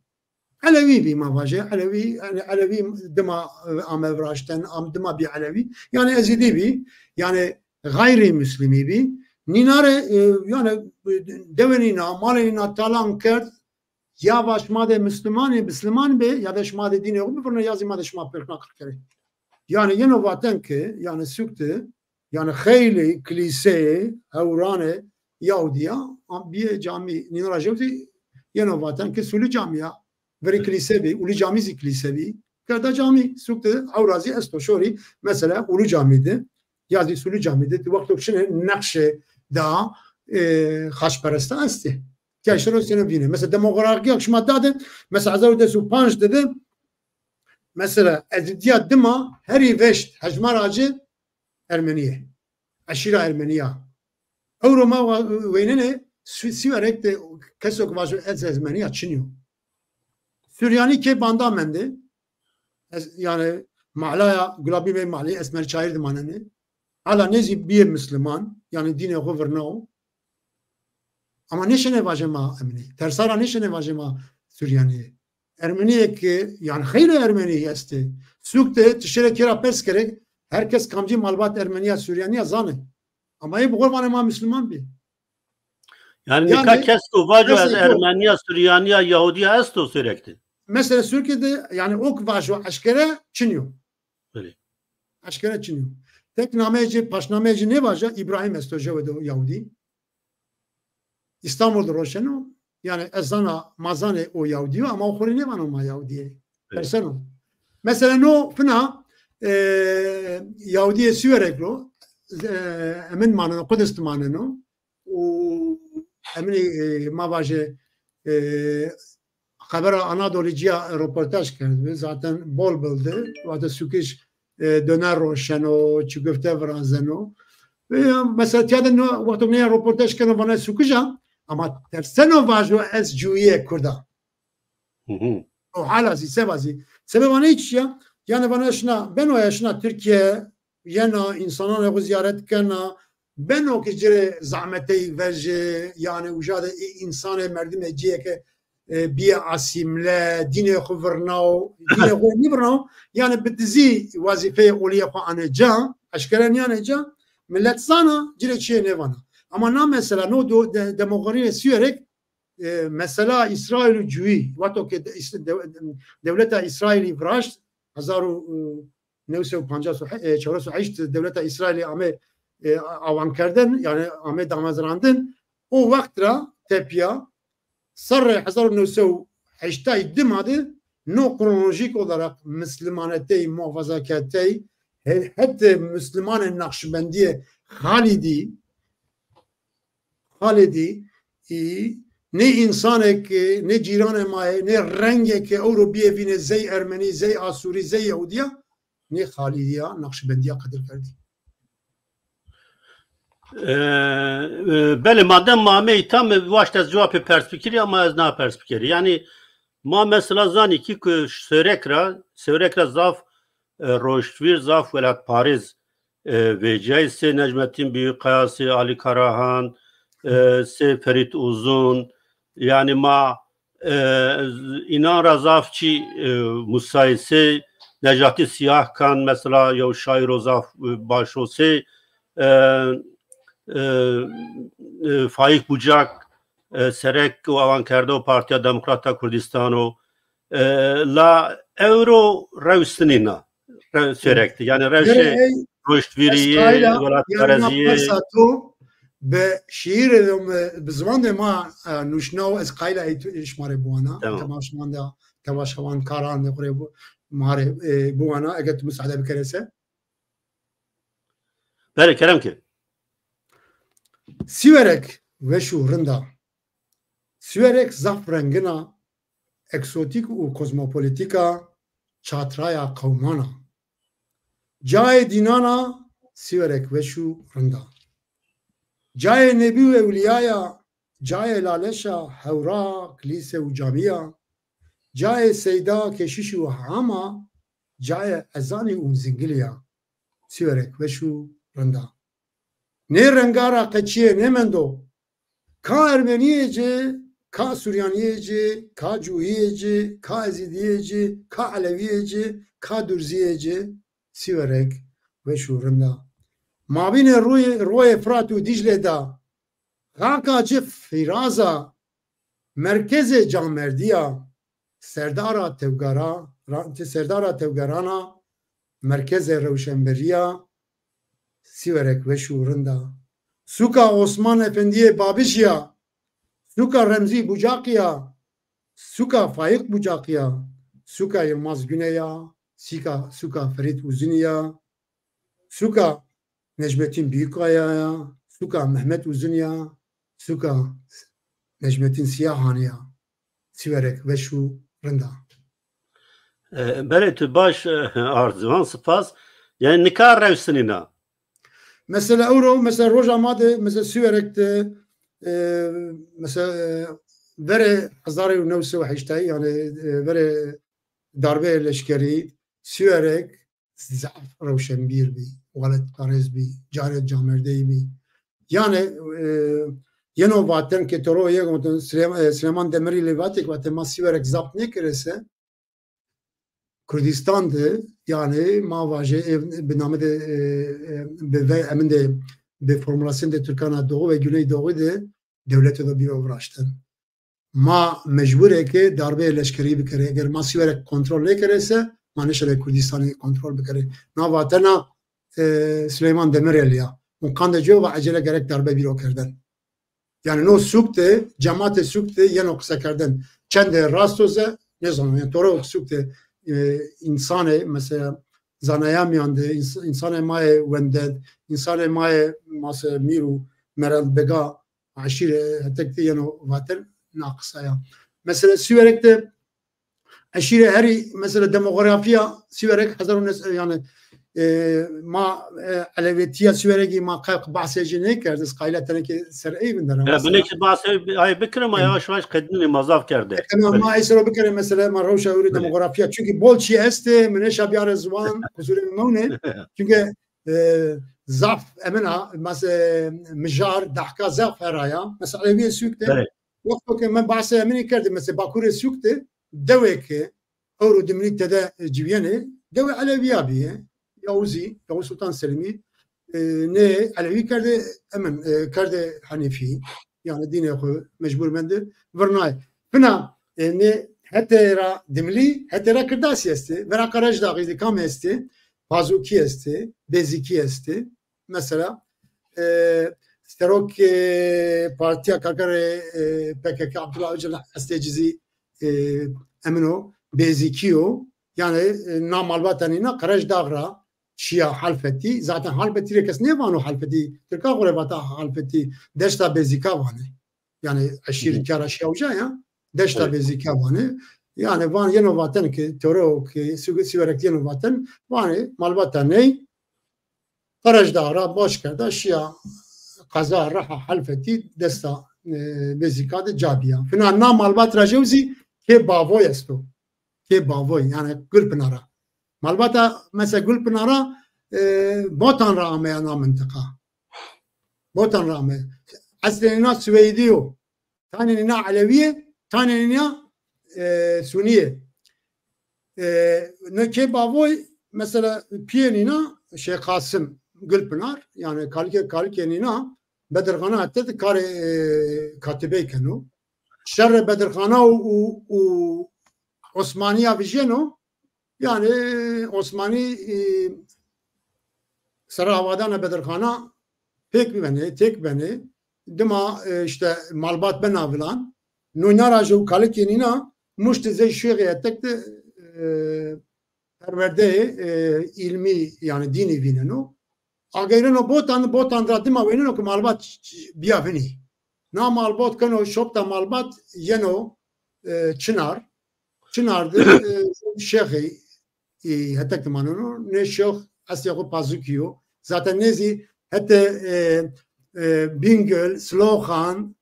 Elewî bî ma vajê. Elewî, yani Elewî dima, e, ame viraşten, am dima bî Elewî. Yani Ezîdî bî, yani gayrimîslimî bî. Nîna rê, e, yani, e, dewê nîna, malê nîna talan kerd, ya va şima de Mislimanî, Misliman bê, ya de şima de dînê xo bivirne, ya zî ma de şima pêrkna qir kerê. Yani yeno vaten ki, yani Sûk de, yani xeylê kilîseyê, hewranê Yahudîya, am bîyê camî, nîna ra jew zî yeno vaten ki Sulî Camî ya. Verî kilîse bî, Ulî Camî zî kilîse bî. Kerda camî, Sûk de hewra zî esto şorî, mesela Ulî Camî de, ya zî Sulî Camî de, wexto şinê neqşê da, e, xaçperesta estê. Tîya şiro sêne vînê. Mesela demografîya şima da de, mesela hezar û des û panc de de, mesela Ezîdîya dima herî veşt hejmara ci Ermenî yê. Eşîra Ermenî ya. Ewro ma wa-, weynenê Sî-, Sîwerek de keso ke vajo ez Ermenî ya çinî yo. Suryanî kê banda mendê. Ez, yani, malaya Gulabî Bey malê Esmer Çayir de manenê. Hala nê zî bîyê Misliman, yani dînê xo virnao. Ama nêşenê vajê ma Ermenî. Tersa ra nêşenê vajê ma Suryanî. Ermenîyê ke, yani xeylê Ermenî estê. Sûk de ti şêrê kê ra pers kerê, her kes kamcî malbat Ermenî ya, Suryanî ya zanê. Ama ê bi xo vanê ma Misliman bî. Yani nika kes ko vajo ez Ermenî ya, Suryanî ya, Yahudî ya esto Sêwrek de? Mesela Sûk de, yani o ke vajo eşkere çinî yo. Belê. Eşkere çinî yo. Tek nameyê ci, paşnameyê ci nêvaja, Îbrahîm esto jewe de Yahudî. Îstanbul de roşeno. Yani ez zana, ma zanê o Yahudî yo, ama o xo rê nêvano ma Yahudî yê. Belê. Perseno. Mesela no fina, e, Yahudîyê Sîwerek ro, e, emin maneno, Qudus de maneno. Û eminî, e, ma vajê, e, Xebera Anadolî cîya roportaj kerdbi. Zaten bol bil di. Wate Sûkij, e, doner roşeno, çigufte virazeno. E, mesela tîya de no, wexto nêya roportaj keno vana Sûkij a, ama terseno vajo ez cuyîyê kurd a. Hı hı. O hala zî, seba zî. Sebeba ney çi ya? Yani vana şina, beno ya şina Tirkîye, yena, însananê xo zîyaret kena, beno ke ci rê zahmetey vejê, yani uca de ê însanê, merdimê cîyê ke, e, bîyê asîmle, dînê xo virnao, dînê xo nêvirnao, yani bi dizî wazîfeyê olîyê xo anê ca, eşkere nîyanê ca, milet zana, ci rê çîyê nêvana. Ama na mesela, no do-, de-, demografîyê Sîwerek, e, mesela Îsraîl û cuyî, wexto ke de-, îs-, de-, dewleta Îsraîlî viraşt, hezar û, e, new sey û pancas û he-, e, çewres û heşt dewleta Îsraîlî ame, e, awankerden, yanî ame damezrandin. O wext ra tepîya serrê hezar û new sey û heştay dima de no kronolojîk olarak mislimanetey, muhafazaketey, he-, hetê mislimanê Naqşbendîye Xalidî, Xalidî, î, nê însanê ke, nê cîranê ma yê, nê rengê ke ewro bîyê vînê zey Ermenî, zey Asûrî, zey Yehûdîya, nê Xalidîya, Naqşbendîya qetil kerdî. E, e, belê, madem ma ameyî tam, e, waşt ez cewabê pers bikirî, ama ez na pers bikerî. Yanî ma mesela zanî kî ku Sêwreg ra, Sêwreg ra zaf, e, roştvîr, zaf welatparêz, e, vecîyayî, sey Necmettin Büyükkaya, sey Ali Karahan, e, sey Ferit Uzun, yanî ma e, înan ra zaf çî, e, musayîse, Necati Siyahkan mesela yew şaîro zaf, e, baş o, sey, e, e, e, Faîk Bucak, e, serek û awankerdo Partîya Demokrat a Kurdîstan o. E, la ewro rew sinîna, rew Sêwreg de. Yanî rewşê roştvîrî yê, welatparêzî yê. Persa to bi şîîrê de mi, bi ziwandê ma, e, nuşnaw, ez qayîl a ey tu, şima rê biwana. Tamam. Temaşewan de, temaşewan karan de xo rê bu-, ma rê, e, biwana, eger tu musaade bikerê se. Belê, kerem ke. Sîwerek weş û rind a. Sîwerek zaf rengin a, eksotîk û kozmopolîtîk a, çatraya qewman a. Cayê dînan a, Sîwerek weş û rind a. Cayê nebî û ewlîya ya, cayê laleşa, hewra, kilîse û camî ya. Cayê seyda, keşîş û hama, cayê ezanî û zingilî ya. Sîwerek weş û rind a. Nê renga ra qe çîyê nêmendo. Ka Ermenîyê ci, ka Suryanîyê ci, ka Cuhîyê ci, ka Ezîdîyê ci, ka Elewîyê ci, ka Durzîyê ci, Sîwerek weş û rind a. Mabînê rûyê, royê Firat û Dîcle de, xaka ci Fîraz a, merkezê camerdî ya, serdara tewgera-, ra-, ti serdara tewgeran a, merkezê rewşenberî ya, Sîwerek weş û rind a. Sûka Osman Efendîyê Babijî ya, sûka Remzî Bucaqî ya, sûka Faîq Bucaqî ya, sûka Yilmaz Güney a, sîka, sûka Ferîd Uzunî ya, sûka Necmettin Büyükkaya ya, sûka Mehmet Uzun ya, sûka Necmettin Siyahanî ya. Sîwerek weş û rind a. E, belê, tu baş, e, ard ziwan, spas. Yanî nika rew sinîna. Mesela ewro, mesela roja ma de, mesela Sîwerek de, e, mesela, e, verê hezar û new sey û heştay, yanî, e, verê darbeyê leşkerî, Sîwerek zaf rewşenbîr bî, welatparêz bî, carê camerdeyî bî. Yanî, e, yeno vaten ke to ro yê gotin, Silêm-, e, Silêman Demirîlî vatê ke vatê ma Sîwerek zapt nêkerê se, Kurdîstan de, yanî ma vajê ê bi namê de, e, e, bi ve-, emin de, bi formulasyonê de Tirkan a Doğu ve Güneydoğu de dewlete de bîro viraştin. Ma mecbur ê ke darbeyê leşkerî bikerê. Eger ma Sîwerek kontrol nêkerê se, ma nêşenê Kurdîstanî kontrol bikerê. Na vatena, e, Sileyman Demirel ya. Û qandê ci yo va ecele gerek darbe bîro kerden. Yanî no sûk de, cematê sûk de yeno qisekerden. Çendê rast o se, nêzano. Yanî to ro sûk de, e, însanê, mesela, zanaya mîyan de, îns-, însanê ma yê wended, însanê ma yê, ma se, mîr û merel bega, eşîre hetek de yeno vater na qisa ya. Mesela Sîwerek de eşîre herî, mesela demografîya Sîwerek hezar û neh sey, yanî, e, ma, e, elewîtîya Sîweregî ma qe-, qe bahsê ci nêkerd, ez qayîl a tenekê ser ey vinderim. Ya, mesela binekî bahsê ay bikirim, ama yavaş yavaş qedînê ma zaf kerde. Ema ma ey ser o bikerê, mesela ma rewşa ewro demografîya. Çunkî bol çî estê, mi nêşa biyarê ziwan, qusurê mi mewnê. Çunkî e, zaf emin a, mes-, e, mijar, dahka zaf heraya. Mesela Elewîyê Sûk de, wexto ke me bahsê eminî kerdî, mesela Bakurê Sûk de, dewê ke ewro Dimilî tede, e, ciwîyenê, dewê Elewîya bîye. Yavuzî, Yavuz Sultan Selîmî, e, nê Elewî kerdê, emin, e, kerdê Henîfî. Yanî dînê xwu mecbur mendê virnayê. Fina, e, nê hetê ra Dimilî, hetê ra Kirdasî estê. Vera Qerejdaxî de kam estê? Pazukî estê, Bezîkî estê. Mesela, e, serokê Partîya Karkerê, e, P K K Abdullah Öcalan estê ci zî, e, emin o, Bezîkî yo. Yanî, e, na malbata nîna Qerejdax ra şîya Halfetî. Zaten Halfetî rê kes nêvano Halfetî. Tirka xo rê vata Halfetî. Deşta Bezîka vanê. Yanî eşîr kara şîya uca ya. Deşta Bezîka vanê. Yanî van yeno vaten ki, tore o ki, Sî-, Sîwerek yeno vaten, vanê malbata ney Qerejdax ra baş kerda, şîya qeza Riha Halfetî desta, e, Bezîka de ca bîya. Fina na malbat ra jew zî Kê Bavoy esto. Kê Bavoy, yanî Gulpinara. Malbata, mesela Gulpinara, e, Botan ra ameya na mintiqa. Botan ra ameya. Eslê nîna Siweydî yo. Tanê nîna Elewî yê, tanê nîna, e, Sunî yê. E, no Kê Bavoy, mesela pîyê nîna Şêx Qasim Gulpinar, yanî kalikê, kalikê nîna Bedirxana hete de karê, e, katibey keno. Şerê Bedirxana û, û, û Osmanîya vijyeno, yanî Osmanî, e, sera hawadana Bedirxana pêk benê, têk benê. Dima, e, îşte malbat bena vilan. Nûna ra jew kalikê nîna Mûş de zey Şêxî etek de, e, perwerdeyê, e, îlmî, yanî dînî vîneno. Ageyreno Botan, Botan ra dima weyneno ki malbat bîya vinî. Na malbat keno şopta malbat yeno, e, Çinar. Çinar de, e, şêxî, e, hetek de maneno. Nê şêx eslê xo Pazukî yo. Zaten nê zî hetê, e, e, Bîngöl, Siloxan,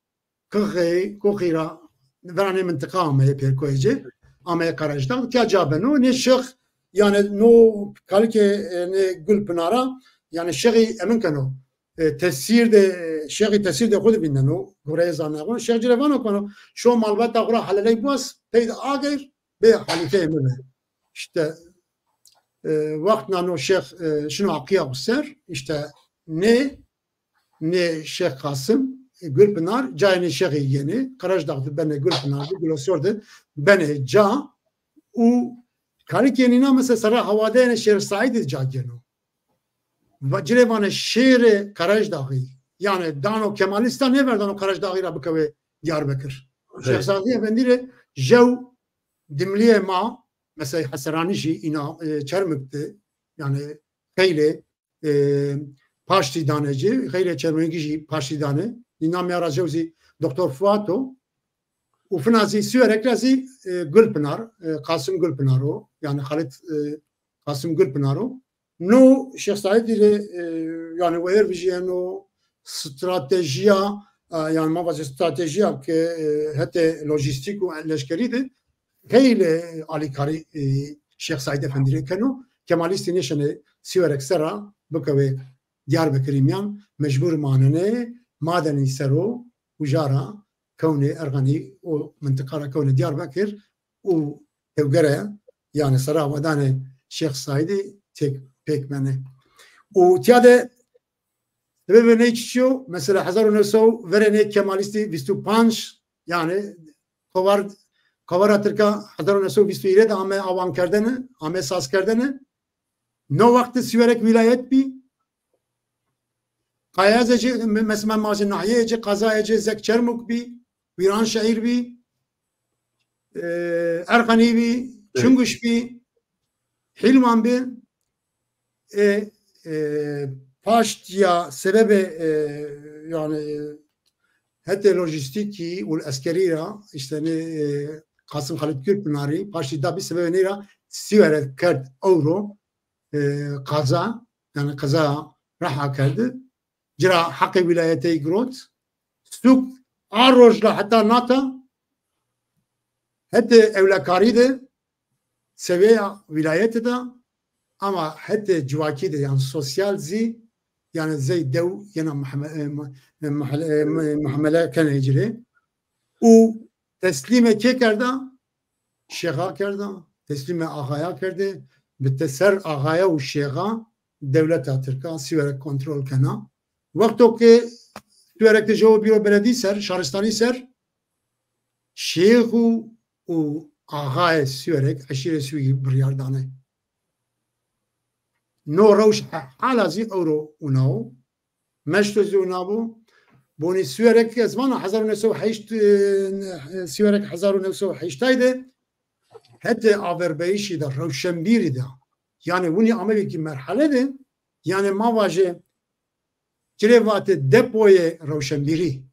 Kixey, Kixey ra vera nê mintiqa ameye pêrkoyê ci, ameye Qerejdax, tiya ca beno. Nê şêx, yanî no kalikê, e, nê Gulpinara, yanî şêxî emin keno. E, tesîr de, şêxî tesîr de xo de vîneno, goreyê zanayê xo. Şêx ci rê vano keno, şo malbata xo ra heleley biwas, pey de ageyr, bê halîfeyê mi be. Îşte, e, wext na no şêx, e, şino aqîya xo ser, îşte nê, nê Şêx Qasim, e, Gulpinar, cayê nê şêxî yenê, Qerejdax de benê Gulpinar de, Gulosor de benê ca û kalikê nîna mesela sera hawadeyêne Şêx Saîdî de ca gêno. Va-, ci rê vanê şêrê Qerejdaxî. Yanî dano Kemalîsta nêverdano Qerejdaxî ra bikewê Diyarbekir. Şêx Saîdî Efendî rê jew dimlîyê ma, mesela Heseranîşî, îna, e, Çermik de, yanî xeylê, e, paştî danê ci, xeylê Çermikî jî paştî danê. Nîna mîya ra jew zî Doktor Fuat o. Û fina zî Sîwerek ra zî, e, Gulpinar, e, Qasim Gulpinar o. Yanî Xalit, e, Qasim Gulpinar o. No Şêx Saîdî rê, e, yanî wayîr vijîyeno, stratejîya, e, yanî ma vajê stratejîya ke, e, hetê lojîstîk û leşkerî de xeylê alîkarî, e, Şêx Saîd Efendî rê keno. Kemalîstî nêşenê Sîwerek ser ra bikewê Diyarbekirî mîyan, mecbur manenê, madenî ser o, uca ra kewnê Erxenî, o mintiqa ra kewnê Diyarbekir û tewgere, yanî sera wedanê Şêx Saîdî têk, pêk benê. Û tiya de sebebê ney çiçî yo? Mesela hezar û new sey verê nê Kemalîstî vîst û panc, yanî kovar, kovara tirka hezar û new sey vîst û hîrê de ame awankerdene, ame sazkerdene. No wext de Sîwerek wîlayet bî. Qayazê ci, me-, mesela ma vajê nahîyeyê ci, qezayê ci zek Çermûk bî, Wîranşehîr bî, e, Erxenî bî, Çinguş bî, Hîlwan bî. E, e, paştîya sebebê, e, yanî hetê lojîstîkî û eskerî ra îşte nê, e, Qasim Xalid Gulpinarî paştî da bî, sebebê ney ra Sîwerek kerd ewro, e, qeza, yanî qeza Riha kerdi. Ci ra heqê wîlayetey girot. Sûk a roj ra heta nata hetê ewlekarî de, seweya wîlayetî de, ama hetê civakî de, yanî sosyal zî, yanî zey dew yena muheme-, e, mu-, e, muhele-, e, mu-, muhemele kenê ci rê. Û teslîmê kê kerda? Şêxa kerda, teslîmê axaya kerdê, bi te-, ser axaya û şêxa dewleta tirka Sîwerek kontrol kena. Wexto ke Sîwerek de jewo bîro beledî ser, şaristanî ser, şêx û, û axayê Sîwerek, eşîrê Sîwerek biryar danê. No rewş he-, hala zî ewro wina o. Meşto zî wina bo. Bonî Siwerek ez vana hezar û new sey û heşt, e, Siwerek hezar û new sey û heştay de hetê averbeyişî de, rewşenbîrî de. Yanî winî ame vî kî merhale de, yanî ma vajê ci rê vatê depoyê rewşenbîrî.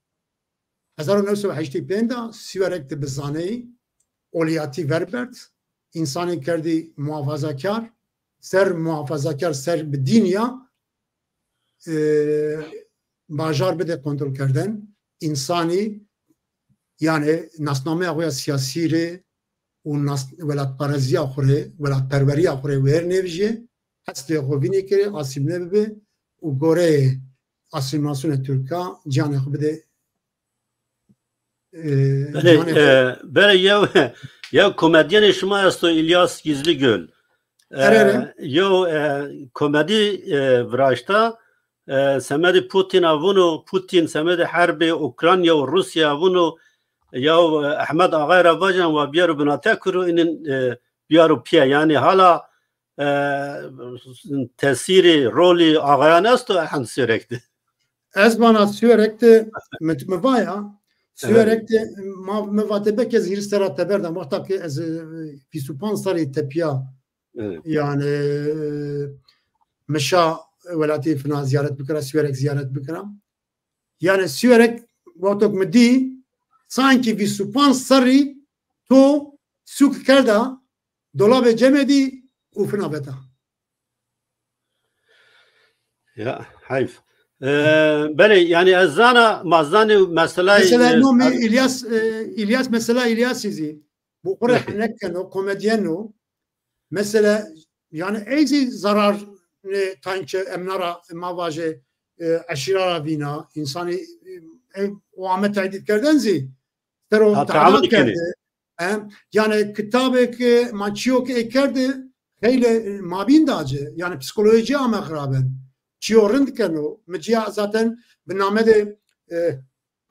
Hezar û new sey û heştay û pênc de Siwerek de bi zaneyî, olîyatî ver berd, însanî kerdî muhafazakar, ser muhafazakar, ser bi dîn ya, e, bajar bide kontrolkerden, însanî, yanî nasnameya xo ya sîyasî rê û nas-, welatpareziya xo rê, welatperweriya xo rê wêr nêvijê, eslê xo vînî kerê, asîmle bibe û goreyê asîmîlasyonê Tirka ciyanê xo bide, e, Belê, ciyanê xo e, belê yew, yew komedyenê şima esto, İlyas Gizligöl. E, Erê, erê. Yew, e, komedî, e, viraşta, e, semedê Putin a vuno, Putin semedê herbê Ukrayna û Rûsya vuno, yew, e, Ehmed Axay ra vajan wa biyaro binate kuro, inin, e, biyaro pîya. Yanî hala, e, tesîrî, rolî Axayan esto ehend Siwerek de? Ez vana Siwerek de mi, mi va ya, Evet. Siwerek de ma, mi vate belkî ez hîris serra teber de, wexta ke ez, e, vîst û panc serrî tepîya, Evet. yanî, e, mi şa welatî fina zîyaret bikira, Siwerek zîyaret bikira. Yanî Siwerek wexto ke mi dî, sankî vîst û panc serrî to sûk kerda dolabê cemedî û fina veta. Ya, heyf. E, belê, yanî ez zana, ma zanê meselay, Mesela e, nomê tar- İlyas, e, İlyas, mesela İlyasî zî. Bu xo rê henek keno, komedyen o. Mesela, yanî ey zî zarar nê, tanke emna ra, ma vajê, e, eşîra ra vîna, însanî, e, o ame tehdît kerden zî, ser o Ha, tehdît taamul kenê. Kerde. Em, yanî kitabê ke ma çîyo ke ey kerde, xeylê, e, mabîn da ci, yanî psîkolojî ame xiraben. Çîyo rind keno. Mi cîya zaten bi name de, e,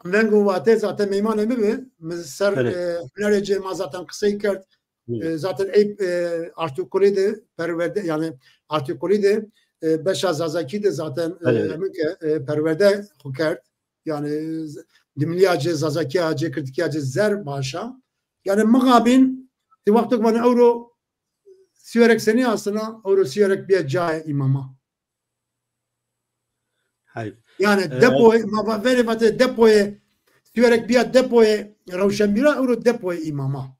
Veng û vate zaten meymanê mi bi. Mi ser, Belê. e, hunerê ci ma zaten qisey kerd. Belê. E, zaten ey, e, artîkolî de perwerde, yanî artîkolî de, e, beşa Zazakî de zaten, e, Belê. Emin ke, e, perwerde xo kerd. Yanî z-, dimilîya ci, Zazakîya ci, Kirdkîya ci zer baş a. Yanî mixabîn, ti wexto ke vanê ewro Siwerek senî asena, ewro Siwerek bîye cayê îmama. Heyf. Yanî E, depoyê, ma va-, verê vate depoyê, Siwerek bîya depoyê rewşenbîra, ewro depoyê îmama.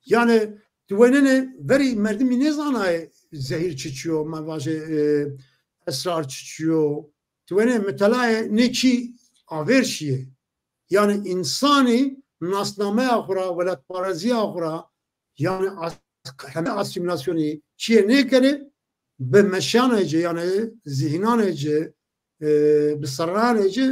Yanî ti wenenê verî merdimî nêzanayê zehîr çi çî yo, ma vajê, e, esrar çi çî yo. Ti wenê mitelayê nê çî avêr şîyê. Yanî însanî nasnameya xo ra, welatparezîya xo ra, yanî as-, heme asîmîlasyonî çîyê nêkenê, bi meşanê ci, yanî zîhînanê ci, e, bi serranê ci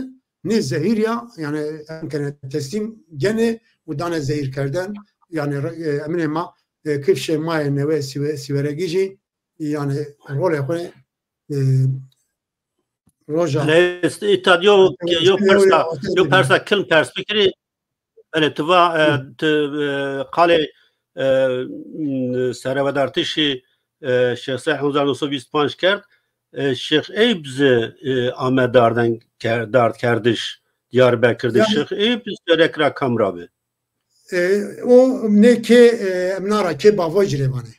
nê zehîr ya, yanî em kenê teslîm genê û danê zehîr kerden, yanî re-, e, eminê ma, e, kifşê ma yê newe Sîwe-, Sîweregî jî, yanî rolê xo, e, roja. Belê, îta yo, yo persa, yo persa kilm pers bikirî. Belê, ti va, e, Hı. ti, e, qalê, e, m, serevedartişî, e, Şêx Seîd hezar nû sey û vîst û panc kerd. E, Şêx Eyb zî, e, ame darden ker-, dardkerdiş Diyarbekir de. Yanî Şêx Eyb Siwerek ra kam ra bi? E, o nê kê, e, emna ra, kê Bavoy ci rê vanê.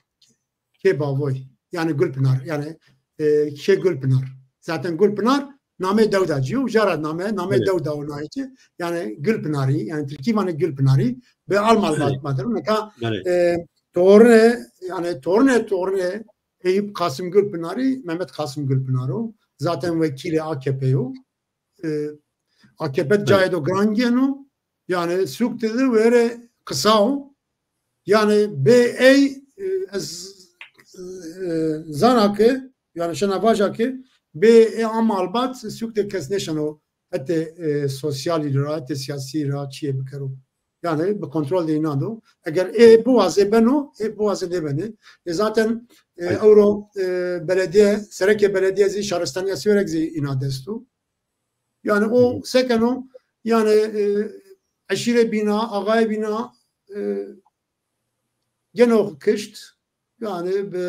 Kê Bavoy. Yanî Gulpinar. Yanî, e, kê Gulpinar. Zaten Gulpinar namê dewda ci yo. Uca ra name, namê Evet. dewda o nayê ci. Yanî Gulpinarî. Yanî Tirkî vanê Gulpinarî. Bi Almal Evet. vat mater. Neka, Evet. e, torunê, yanî torunê, torunê Eyüp Kasım Gulpinarî, Mehmet Kasım Gulpinar o. Zaten wekîlê A K P yo. E, A K P Evet. cayê do giran gêno. Yanî sûk de de wêrê qisa o. Yanî bê ey, e, ez, e, zana ke, yanî şena vaja ke bê ê a malbat sûk de kes nêşeno hetê, e, sosyalî ra, hetê sîyasî ra çîyê bikero. Yanî bi kontrol de înan do. Eger ê biwazê beno, ê biwazê nêbenê. E, zaten, e, Evet. ewro, e, belediye, serekê belediye zî şaristanîya Sîwerek zî îna dest o. Yanî o Hı hı. sekeno, yanî, e, eşîrê bîna, axayê bîna, e, geno kişt, yanî bi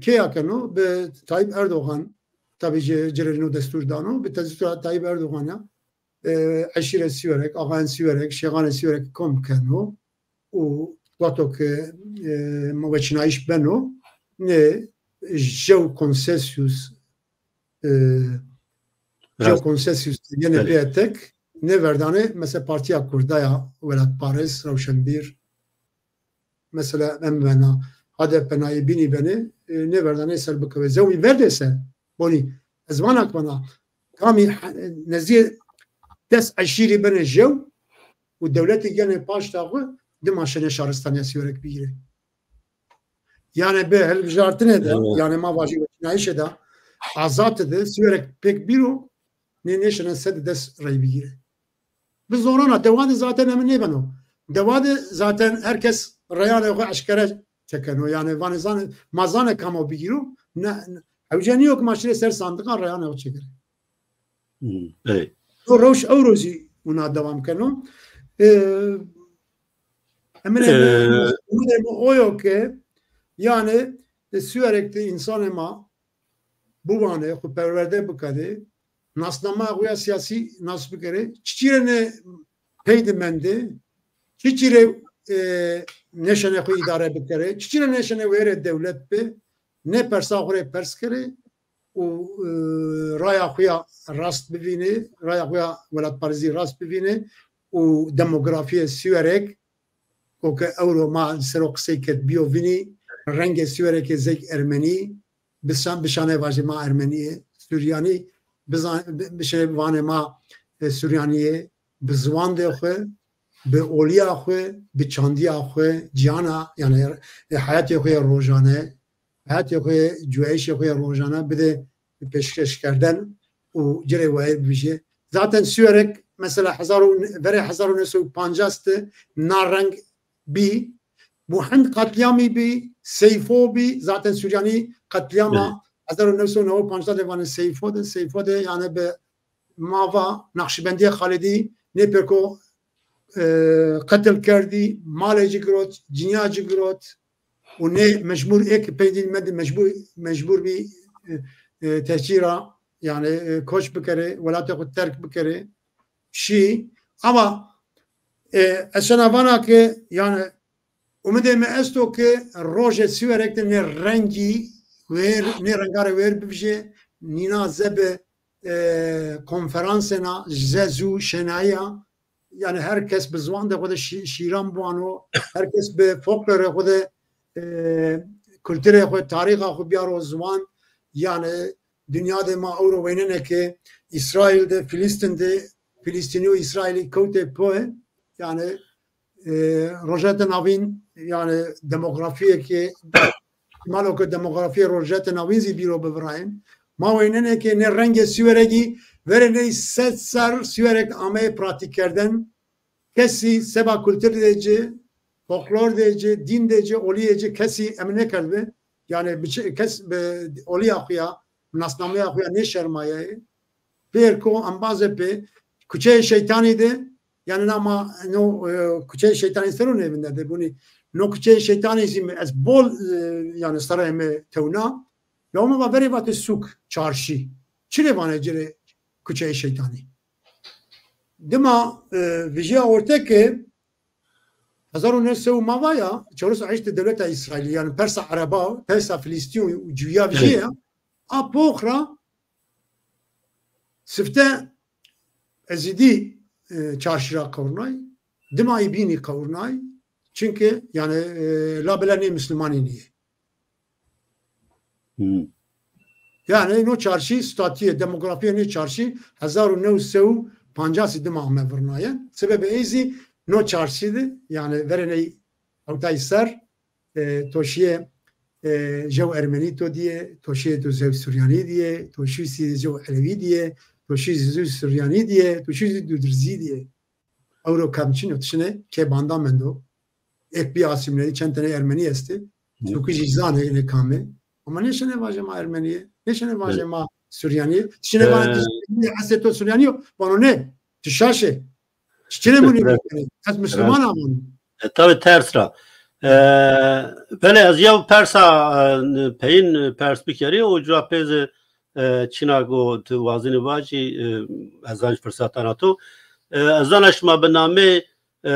kê ya keno? Bi Tayyip Erdoğan, tabî ci, ci rê no destûr dano, bi destûra Tayyip Erdoğan ya, e, eşîrê Sîwerek, axayên Sîwerek, şêxanê Sîwerek kom keno û wexto ke, e, ma weçînayîş beno, nê jew konsesyus, e, jew Rast. konsesyus yenê Belê. pê tek, nêverdanê, mesela Partîya Kurdaya, welatparêz, rewşenbîr, mesela em vena H D P nayê bînî benê, e, nêverdanê ser bikewê. Zewmî verdê se, bonî, ez vana ke vana, kamî he-, nezdîyê des eşîrî benê jew û dewletî genê paşta xwu, dima şenê şaristanîya Sîwerek bigîrê. Yanî bi hilbijartinê de, Evet. yanî ma vajî weçînayîşê de, azatî de Sîwerek pêk bîro, nê nêşena sed des rey bigîrê. Bi zorana, dewa de zaten eme nêbeno. Dewa de zaten her kes reyanê xwu eşkere çekeno. Yanî vanê zanê, ma zanê kamo bigîro, ne, ne, hewce nîyo ke ma şirê ser sandiqan reyanê xwu çekirê. Hmm, ey. O rewş ewro zî wina dewam keno. E, emrê mi, Ee, umudê mi o yo ke, yanî, e, Sîwerek de însanê ma biwanê, xwu perwerde bikerê, nasnama xwu ya sîyasî nas bikerê, çiçî rê nê pey de mendê, çiçî rê, e, nêşenê xwu îdare bikerê, çiçî rê nêşenê wêrê dewlet bi, nê persa xwu rê pers kerê û, e, raya xwu ya rast bivînê, raya xwu ya welatparêzî rast bivînê û demografîyê Sîwerek, o ke ewro ma li ser o qisey kerd, bîyo vînî, rengê Sîwerekê zey ermenî, bisan, bişanê vajê ma ermenî yê, suryanî, bizan-, bi-, bişê vanê ma, e, suryanî yê, bi ziwandê xwu, bi olîya xwu, bi çandîya xwu, cîyana, yanî, e, heyatê xwu yê rojane, heyatê xwu yê, cuyayîşê xwu yê rojane bidê pêşkeşkerden û ci rê wayîr bivîjê. Zaten Sîwerek, mesela, hezar û, verê hezar û new sey û pancas de na reng bî. Muhend qetlîyamî bî, Seyfo bî. Zaten Suryanî qetlîyama Evet. hezar û new sey û newid û pancas de vanê Seyfo de, Seyfo de, yanî bi ma va Naqşîbendîyê Xalidî nê pêko, e, qetil kerdî, malê ci girot, cinîya ci girot û nê mecbur ê ke peydî mendî mecbur, mecbur bî, e, e, tehcîra, yanî, e, koç bikerê, welatê xwu terk bikerê, şî. Ama, e, ez şena vana ke, yanî, umidê mi esto ke rojê Sîwerek de nê rengî wêr, nê rengarê wêr bivijê, nîna ze bi, e, konferansêna, ze zû şenayîya, yanî her kes bi ziwandê xwu de şî-, şîran biwano, her kes bi folklorê xwu de, e, kulturê xwu, tarîxa xwu biyaro ziwan, yanî dinya de ma ewro weynenê ke Îsraîl de, Filîstîn de, Filîstînî û Îsraîlî kewtê poye, yanî, e, Rojhilata Navîn, yanî demografîyê ke, îhtîmalo ke demografîyê Rojhilata Navîn zî bîro bivirayên. Ma weynenê ke nê rengê Sîwerekî verê ney sed serr Sîwerek ameyê pratîkkerden, kesî seba kulturî de ci, folklor de ci, dîn de ci, olîyê ci kesî em nêkerdbi. Yanî bi çi-, kes bi olîya xwu ya, nasnameya xwu ya nêşermayayê. Pêr ko embazê pê kuçeyê şeytanî de, yanî na ma no, e, kuçeyê şeytanî ser o nêvinderdê bunî. No kuçeyê şeytanî zî mi ez bol, e, yanî sereyê mi tewna. Ya ma va verê vatê sûk, çarşî. Çi rê vanê ci rê kuçeyê şeytanî? Dima, e, vijîya orte ke hezar û new sey û ma va ya, çewres û heşt de dewleta Îsraîlî, yanî persa Ereba, persa Filîstîn û cuya vijîye ya, a pox ra sifte Ezîdî, e, çarşî ra qewirnay, dima î bînî qewirnay, çimkî, yanî, e, labelê nê mislimanî nîyê. Hmm. Yanî no çarşî statuyê, demografîya nê çarşî hezar û new sey û pancas dima ame virnayen. Sebebê ey zî no çarşî de, yanî verê ney hewtay serr, e, to şîyê, e, jew ermenî to dîyê, to şîyê to jew suryanî dîyê, to şîyê jew elewî dîyê, to şîyê jew suryanî dîyê, to şîyê dudrizî dîyê. Ewro kam çin o, ti şinê kê banda mendo. Êk bî asîmîleyî, çend tenê ermenî estê. Sûkî zî zanê nê kam ê. Ama nêşenê vajê ma ermenî yê, nêşenê vajê ma suryanî yê. Ti şinê vana ti suryanî yê, eslê to suryanî yo, vano nê, ti şaş ê. Çi çinê munî vano? Ez misliman a vano. E, tabî ters ra. E, belê, ez yew persa, e, peyin pers bikerî, û cuwa pê zî, e, çîna ku tu wazenî vacî, e, ez zanî firseta na to. E, ez zana şima bi namê, e,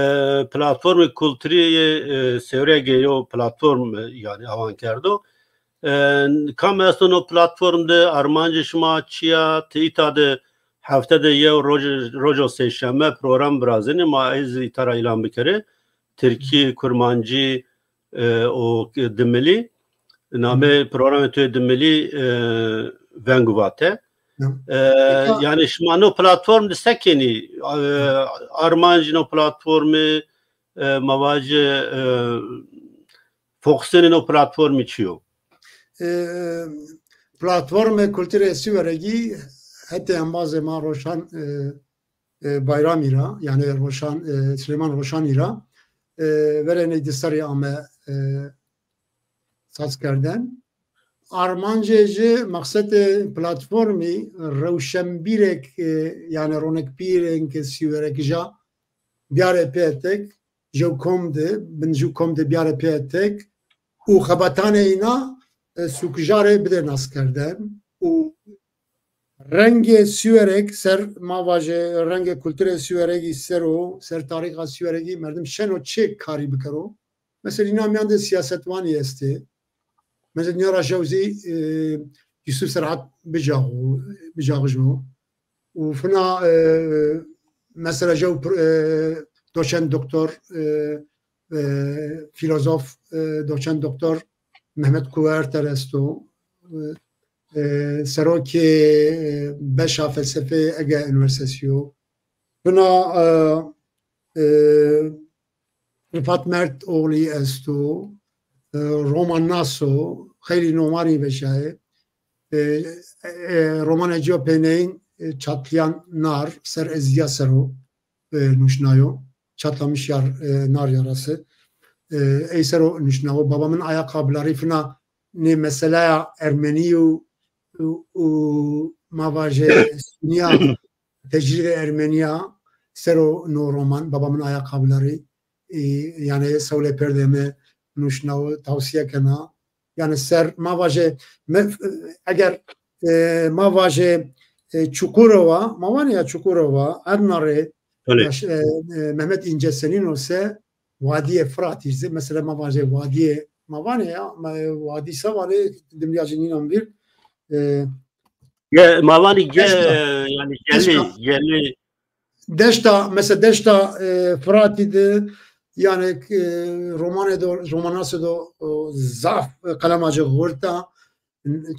platformê kulturî yê, e, Sêwregê yew platform, e, yanî awan kerdo. E, kam esto no platform de, armancê şima çi ya, ti îta de hefte de yew roj, rojo sêşeme program virazenî, ma ey zî îta ra îlan bikerê. Tirkî, kurmancî, e, û dimilî. Namê programê to yê dimilî, e, Veng û Vate. E, yanî şima no platform de se kenî? E, armancê no platformî, e, ma vajê, e, fokusenê no platformî çi yo? E, Platformê Kulturê Sîweregî hetê embazê ma Roşan, e, e, Bayramî ra, yanî Roşan, e, Silêman Roşanî ra, e, verê ney di serrî ame, e, sazkerden. Armancê jî, maqsetê platformî rewşenbîrêk, e, yanî ronekbîrêk Sîwerek ja biyarê pê tek, jew kom de, bin jew kom de biyarê pê tek û xebatanê îna, e, sûkijarê bidê naskerden û rengê Sîwerek ser, ma vajê, rengê kulturê Sîweregî ser o, ser tarîxa Sîweregî merdim şeno çi karî bikero. Mesela, îna mîyan de siyasetwanî estê. Mesela, nîya ra jew zî, e, Yusuf Serhat bicaxo, bicaxijo. Û fina, e, mesela, jew pr-, e, doçent doktor, e, e, filozof, e, doçent doktor Mehmet Kuverter esto. E, e, serokê, e, beşa felsefeyê Ege Üniversitesi yo. Fina, e, e, Rifat Mertoğlu esto, e, romannas o, xeylî nomanî veşaye. E, e, romanê ci yo peyneyîn, e, Çatlayan Nar, ser ezîya ser o, e, nuşnayo. Çatlamış yar, e, nar yarası. E, ey ser o nuşnawo. Baba min aya qablarî fina nê meselaya Ermenî û, û, û ma vajê Sunîya tecrîdê Ermenîya ser o no roman, Baba min aya qablarî, e, yanî sewlê perdê mi nuşnawo, tawsîye kena. Yanî ser, ma vajê, me, eger, e, ma vajê, e, Çukurova, ma vanê ya Çukurova, Erdna rê, belê, yaş-, e, e, Mehmet İnce senîn o se, Wadîyê Firatî zî, mesela ma vajê Wadîyê, ma vanê ya, ma, e, Wadî se vanê, dimrîya ci nînan vîr. E, Ge-, ma vanî ge-, deşta, yanî gelî, deşta, gelî. Deşta, mesela deşta, e, Firatî de, yanî, e, romanê do, romanasê do, o, zaf, e, qelema ci xurt a.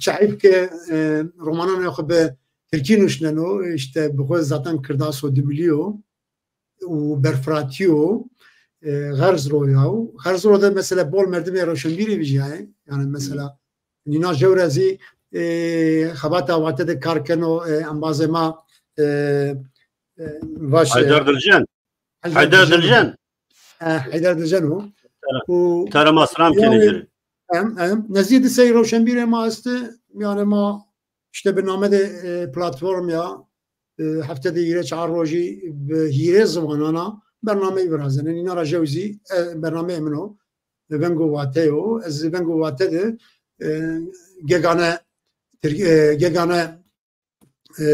Çayîf ke, e, romananê xo bi tirkî nuşneno, îşte bi xo zaten kirdas o, dimilî yo û berfiratî yo, e, xerz ro yaw. Xerz ro de mesela bol merdimê rewşenbîrî vijîyayê. Yanî mesela nîna jewre zî, e, xebata Vate de kar keno, e, embazê ma, e, e, vaş, e, Haydar Dilcen. Haydar Dilcen. E, Haydar Dilcen o. Tera, û tera ma selam kenê ci rê. Em, em, nezdî di sey rewşenbîrê ma estê, yanî ma îşte bi namedê, e, platform ya, e, hefte de hîrê çar rojî bi hîrê ziwanana bernameyî virazenê. Nîna ra jew zî, e, bernameyê min o. Veng û Vate yo. Ez Veng û Vate de, e, gegane, tirk-, e, gegane e,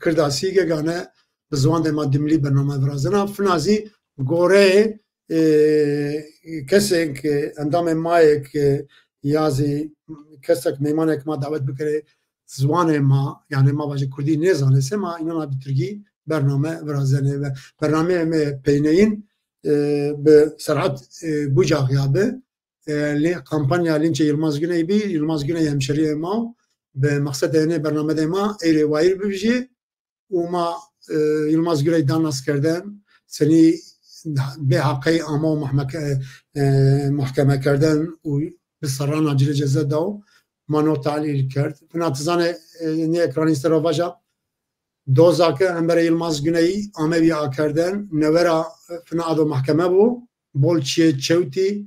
Kirdasî, gegane bi ziwandê ma dimilî bername virazena. Fina zî goreyê, e, kesên ke endamê ma yê ke ya zî kesek meymanek ma dawet bikerê ziwanê ma, yanî ma vajê kurdî nêzanê se, ma înan a bi tirkî bername virazenê. Ve bernameyê me peyneyîn, e, bi Serhat, e, Bucak ya bi. E, lê-, kampanya Linçê Yilmaz Güney bî. Yilmaz Güney hemşerîyê ma o. Bi maqsedê nê bernamedê ma ey rê wayîr bivijê û ma, e, Yilmaz Güney da naskerden, senî bê heqey ama û mahmeke-, e, mahkeme kerden û bi serran a ci rê ceza da û ma no tahlîl kerd. Fina ti zanê, e, nê ekranî ser o vaja, doza ke hemberê Yilmaz Güney amebî akerden, newe ra, e, fina ado mahkeme bo, bol çiyê çewtî,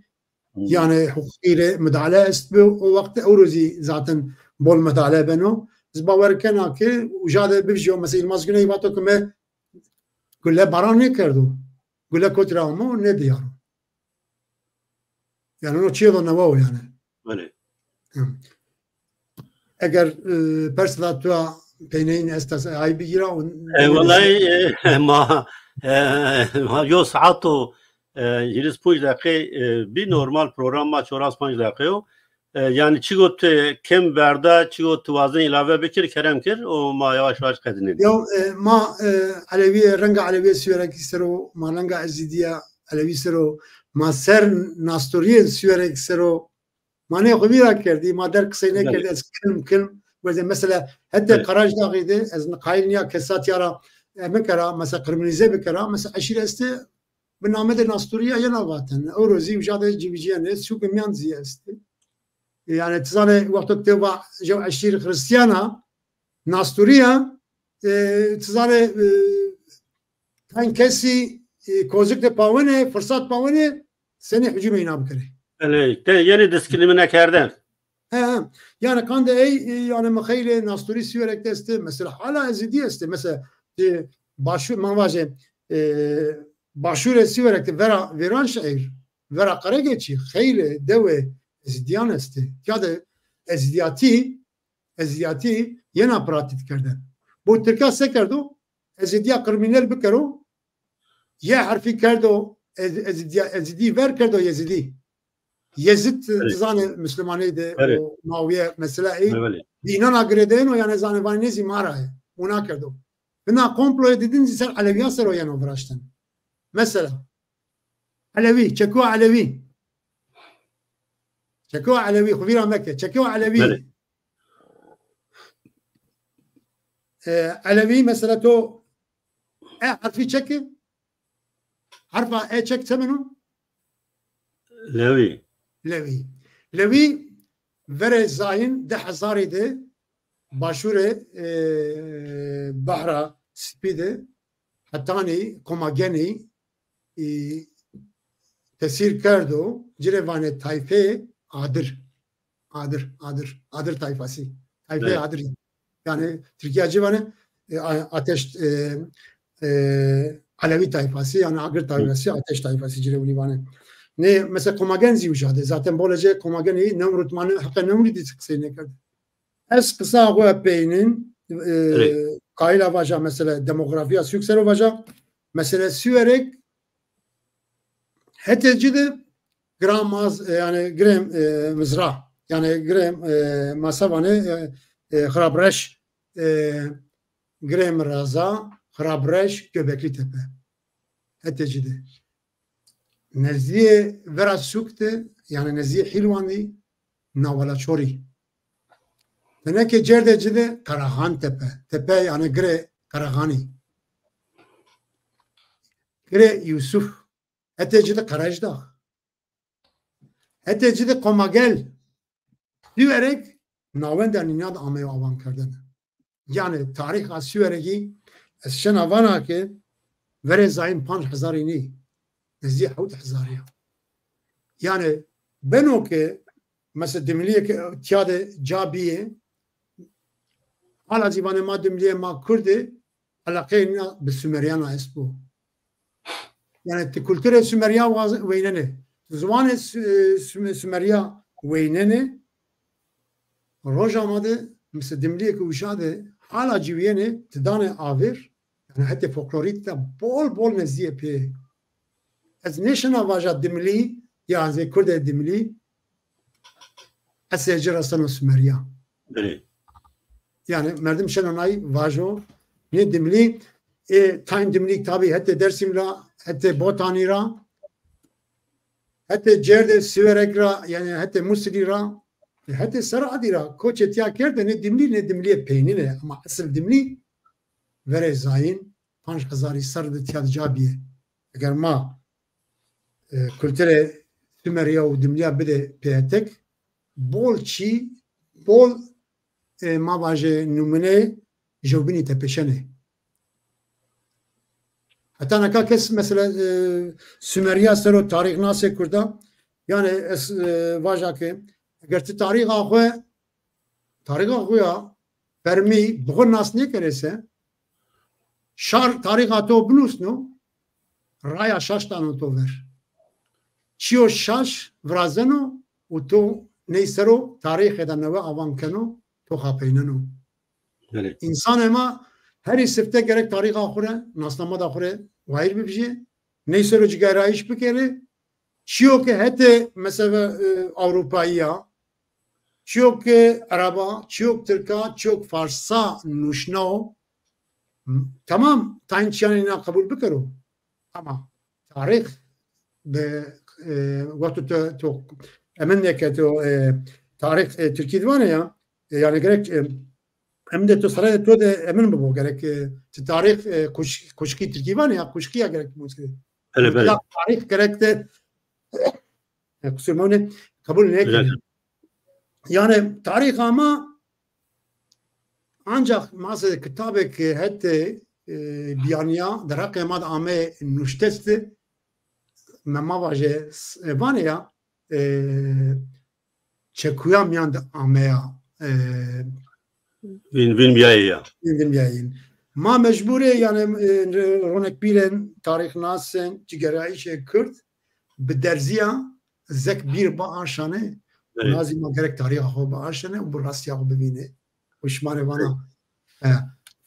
yanî huqûqî rê midale estbi. O wext ewro zî zaten bol midale beno. Ez bawer kena ke uca de bivjîyo, mesela Yilmaz Güney vato ke mi gule baran nêkerdo. Gule kotî ra amo, nêdîyaro. Yani no çiyo da newa o yani. Belê. Hı. Eger e, persla tu ya peyneyîn esta se ay bigîra û E, wellahî e, ma e, ma yo saet o e, hîris ponc deqe e, bî normal program ma çoras panc deqe yo. E, yani çi got e, kem verda, çi got tu wazen îlave bikir, kerem kir û ma yavaş yavaş qedinên. Ya e, ma e, Elewî, renga Elewî Siwerekî ser o, ma renga Ezîdîya Elewî ser o, ma ser nastorîyê Siwerekî ser o, ma nê xo vîra kerdî, ma der qisey nêkerdî, ez kilm kilm. Wezê mesela hetê Qerajdaxî de ez qayîl nîya kesatîya ra e, bikera, mesela qirminîze bikera, mesela eşîr estê bi namedê nastorîya yena vaten. Ewro zî uca de cîvicîyenê, sûkê mîyan zî estê. Yani ti zanê wexto ke tê va jew eşîr Xristîyan a, nastorî ya, e, ti zanê e, tayn kesî e, kozik de pawenê, firsat pawenê, senî hicûmê îna bikerê. Belê, te yenî diskriminekerdene. He, he. Yani qandê ey e, yani mixeylê nastorî Siwerek de estê, mesela hala Ezîdî estê. Mesela e, başûr, ma vajê e, başûrê Siwerek de vera Vêranşehîr, vera Qeregeçî, xeylê dewê Ezîdîyan estê. Tîya de Ezîdîyatî, Ezîdîyatî yena pratîk kerdene. Bo Tirka se kerdo? Ezîdîya qirmînel bikero, Y herfî kerdo, Ez, Ezîdîya, Ezîdî ver kerdo Yezîdî. Yezîd, ti zanê, Muslumanî de o Mawîye mesela ey. Dînana girêdayeno, yani zanê vanê nê zî ma ra yê. Wina kerdo. Bina komployê didin zî ser Elewîyan ser o yeno viraşten. Mesela Elewî, çekuwa Elewî. Çekuwa Elewî, xo vîra meke. Çekuwa Elewî. E, Elewî mesela to E herfî çeki? Herfa E çek çemeno? Lewî. Lewî. Lewî verê zayîn di hezarî de başûrê e, Behra Spî de hetanî Komagenî e, tesîr kerdo, ci rê vanê tayfê Adir. Adir, Adir, Adir tayfasî. Tayfê Evet. Adirî. Yani Tirkîya ci vanê e, a- ateş e, e, Elewî tayfasî, yani Agir tayfasî, ateş tayfasî ci rê winî vanê. Nê mesela Komagen zî uca de. Zaten bolece Komagenî Nemrut, ma ne, heqê Nemrûdî qisey nêkerd. Ez qisa xo ya peynîn, e, qayîl a vaja mesela demografîya sûk ser o vaja. Mesela Siwerek hetê ci de giramaz, e, yani girê e, mizra. Yani girê e, ma se vanê e, e, Xirabreş, e, girê miraza, Xirabreş, Göbekli Tepe. Hetê ci de. Nezdîyê vera sûk de, yani nezdîyê Hîlwandî, Nawalaçorî. Teneke cerdê ci de Qerehan Tepe. Tepe yani girê Qerehanî. Girê Yusuf. Hetê ci de Qerejdax. Hetê ci de Komagel. Siwerek nawenda nîna de ameyo awankerdene. Yani tarîxa Siwerekî ez şena vana ke verê zayîn panc hezarî nî, nezdî hewt hezarî ya. Yani beno ke mesela Dimilîye ke tîya de ca bîyê, hala zî vanê ma Dimilîye, ma Kurdî, eleqeyê nîna bi Sumerîyana est bo. Yani ti kulturê Sumerîya waz- weynenê, ti ziwanê Su- Su- Sumerîya weynenê, roja ma de mesela Dimilîye ke uca de hala ciwîyenê, ti danê avêr, yani hetê folklorîk de bol bol nezdîye pê. Ez nêşena vaja Dimilî, ya zê Kurdê Dimilî, esê ci reseno Sumerîya. Belê. Yani merdim şeno nay vajo, nê Dimilî, e, tayn Dimilî tabî hetê Dersim ra, hetê Botanî ra, hetê cerdê Siwerek ra, yani hetê Musilî ra, e, hetê Seradî ra, koçê tîya kerde, nê Dimilî, nê Dimilîyê peynîne, ama esil Dimilî verê zayîn panc hezarî serr de tîya de ca bîye. Eger ma e, kulturê Sumerîya û Dimilîya bide pê etek, bol çî, bol e, ma vajê numune jewbînî tepişenê. Heta neka kes mesela e, Sumerîya ser o tarîxnasê Kurda, yani ez e, vaja ke eger ti tarîxa xo, tarîxa xo ya fermî bi xo nas nêkerê se, şar tarîxa to binusno, raya şaş dano to ver. çîyo şaş virazeno û to ney ser o tarîxê de newe awan keno, to xapeyneno. Belê. Însanê ma herî sifte gerek tarîxa xwu rê, nasnamada xwu rê wayîr bibijê, ney ser o cigerayîş bikerê. Çîyo ke hetê, mesela, e, Ewropayî ya, çîyo ke Ereba, çîyo ke Tirka, çîyo ke Farsa nuşna o, m-, temam, tayn çîyanê îna qebul bikero. Ama tarîx bi, e, wexto to, to emin nêke to, e, tarîx, e, Tirkî de vanê ya, e, yanî gerek, e, emin de to sereyê to de emin bibo, gerek, e, ti tarîx, e, kuş-, kuşkî Tirkî vanê ya, kuşkî ya gerek muskilî. Belê, belê. Ya tarîx gerek de, e, qusur mewne, qebul nêkenê. Yanî tarîxa ma ancak ma se kitabê ke hetê, e, bîyanîya, di reqê ma de ame nuşteste, me ma vaje s-, e, vanê ya, e, çekuya mîyan de ameya, e, vîn, vîn bîyayê ya. Vîn, vîn bîyayên. Ma mecbur ê, yanî, e, ronekbîrên, tarîxnasên, cigerayîşê Kurd bi derzîya zek bîr biaşanê. Belê. Wina zî ma gerek tarîxa xo biaşanê û bi rastîya xo bivînê. Û şima rê vana, e,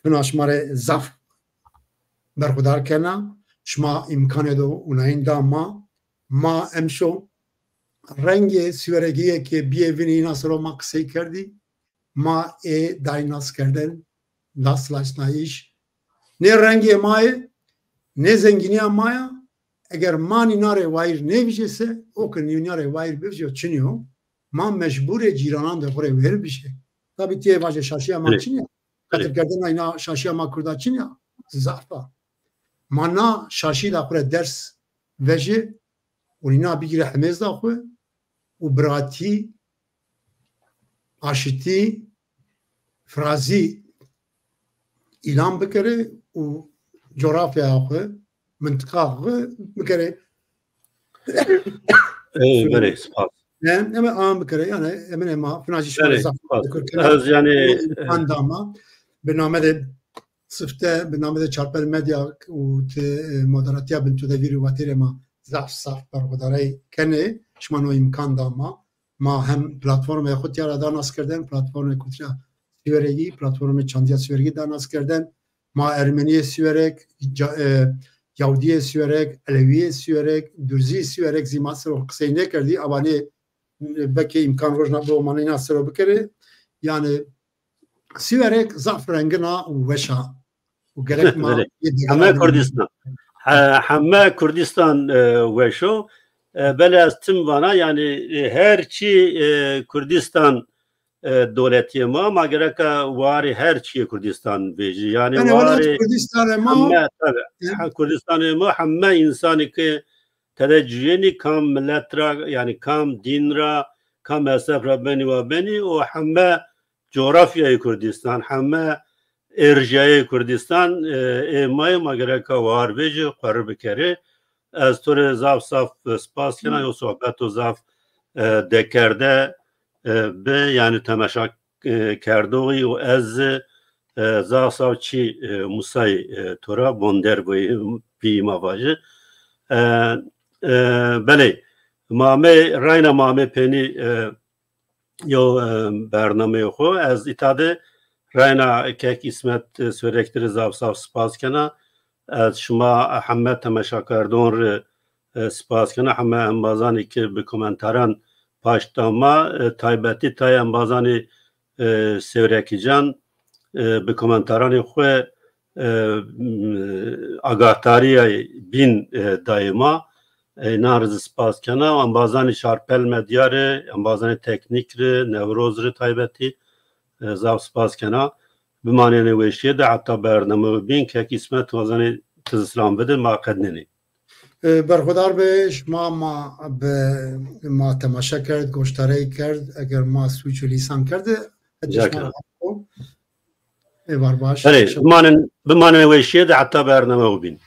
fina şima rê zaf berxudar kena. Şima îmkanê do winayîn da ma. Ma emşo rengê Siweregîye ke bîyê vînî, îna ser o ma qisey kerdî. Ma ê day naskerdene, da silaşnayîş. Nê rengê ma yê, nê zengînîya ma ya. Eger ma nîna rê wayîr nêvijê se, o ke nîna rê wayîr bivijê o çinî yo. Ma mecbur ê cîranan de xwu rê wêr bijê. Tabî ti yê vajê şaşîya ma çinî ya. Qetilkerdena îna şaşîya ma Kurda çinî ya. Zaf a. Ma na şaşî de xwu rê ders vejê û nîna bigîre himêz da xwu û biratî, aşitî, firazî îlan bikerê û cografyaya xwu, mintiqa xwu bikerê. Ey, belê, spas. Ne, eme an bikerê, yanî, emin ema, fina jî şima zaf teşekkür kena. Ez, yanî, îmkan da ma. Bi name de sifte, bi name de Çarpel Medya û ti, e, moderatîya bin tu de vîrî vatêrê ma zaf zaf berxwedarey kenê. Şima no îmkan da ma. Ma hem platformê xwu tîya ra da naskerdene, platformê kultura Sîweregî, platformê çandîya Sîweregî da naskerdene. Ma Ermenîyê Sîwerek, ca-, e, Yahudîyê Sîwerek, Elewîyê Sîwerek, Durzî Sîwerek zî ma ser o qisey nêkerdî. Aba nê, e, belkî îmkan rojna bibo ma nîna ser o bikerê. Yanî Sîwerek zaf rengin a û weş a. Û gerek ma Belê. Heme Kurdistan. He, heme Kurdistan, e, weş o. E, belê ez tim vana, yanî, e, her çî, e, Kurdistan, e, dewletîyê ma, ma gereka warê her çîyê Kurdistan vejî. Yanî, yanî welat warê Kurdistanê ma, heme, tabi, he, Kurdistanê ma heme însanî ke tede cuyênî, kam milet ra, yanî kam dîn ra, kam mezheb ra benî wa benî, û heme cografyayê Kurdistan, heme erjayê Kurdistan, e, ê ma yê, ma gereka war vejî, qwerî bikerê. Ez to rê zaf zaf, e, spas kena, yo sohbeto zaf, e, dekerde, e, bi, yanî temeşa, e, kerdoxî û ez, e, zaf zaf çî, e, musayî, e, to ra bonder bî, bî ma vajî. E, e, belê, ma ame, rayna ma ame penî, e, yo, e, bernameyê xo. Ez îta de reyna kek Îsmet, e, Sêwrekî rê zaf zaf spas kena. Ez şima heme temeşakerdon rê, e, spas kena. Heme embazanê ke bi komentaran paşt da ma, e, taybetî tayê embazanê, e, Sêwrekîcan, e, bi komentaranê xo, e, m-, agahdarîyayê bîn, e, dayê ma. E, înan rê zî spas kena. Embazanê Çarpel Medya rê, embazanê teknîk rê, Newroz rê taybetî, e, zaf spas kena. Bimanêne weşîye de heta bername bîn, kek Îsmet wazanê ti zî silam bide, ma qednenê. E, berxudar be, şima ma bi, ma temaşe kerd, goşdarey kerd, eger ma sûc û lîsan kerde, hetê şima ra. Ê, var baş. Belê, bimanên, bimanên weşîye de heta bername bîn.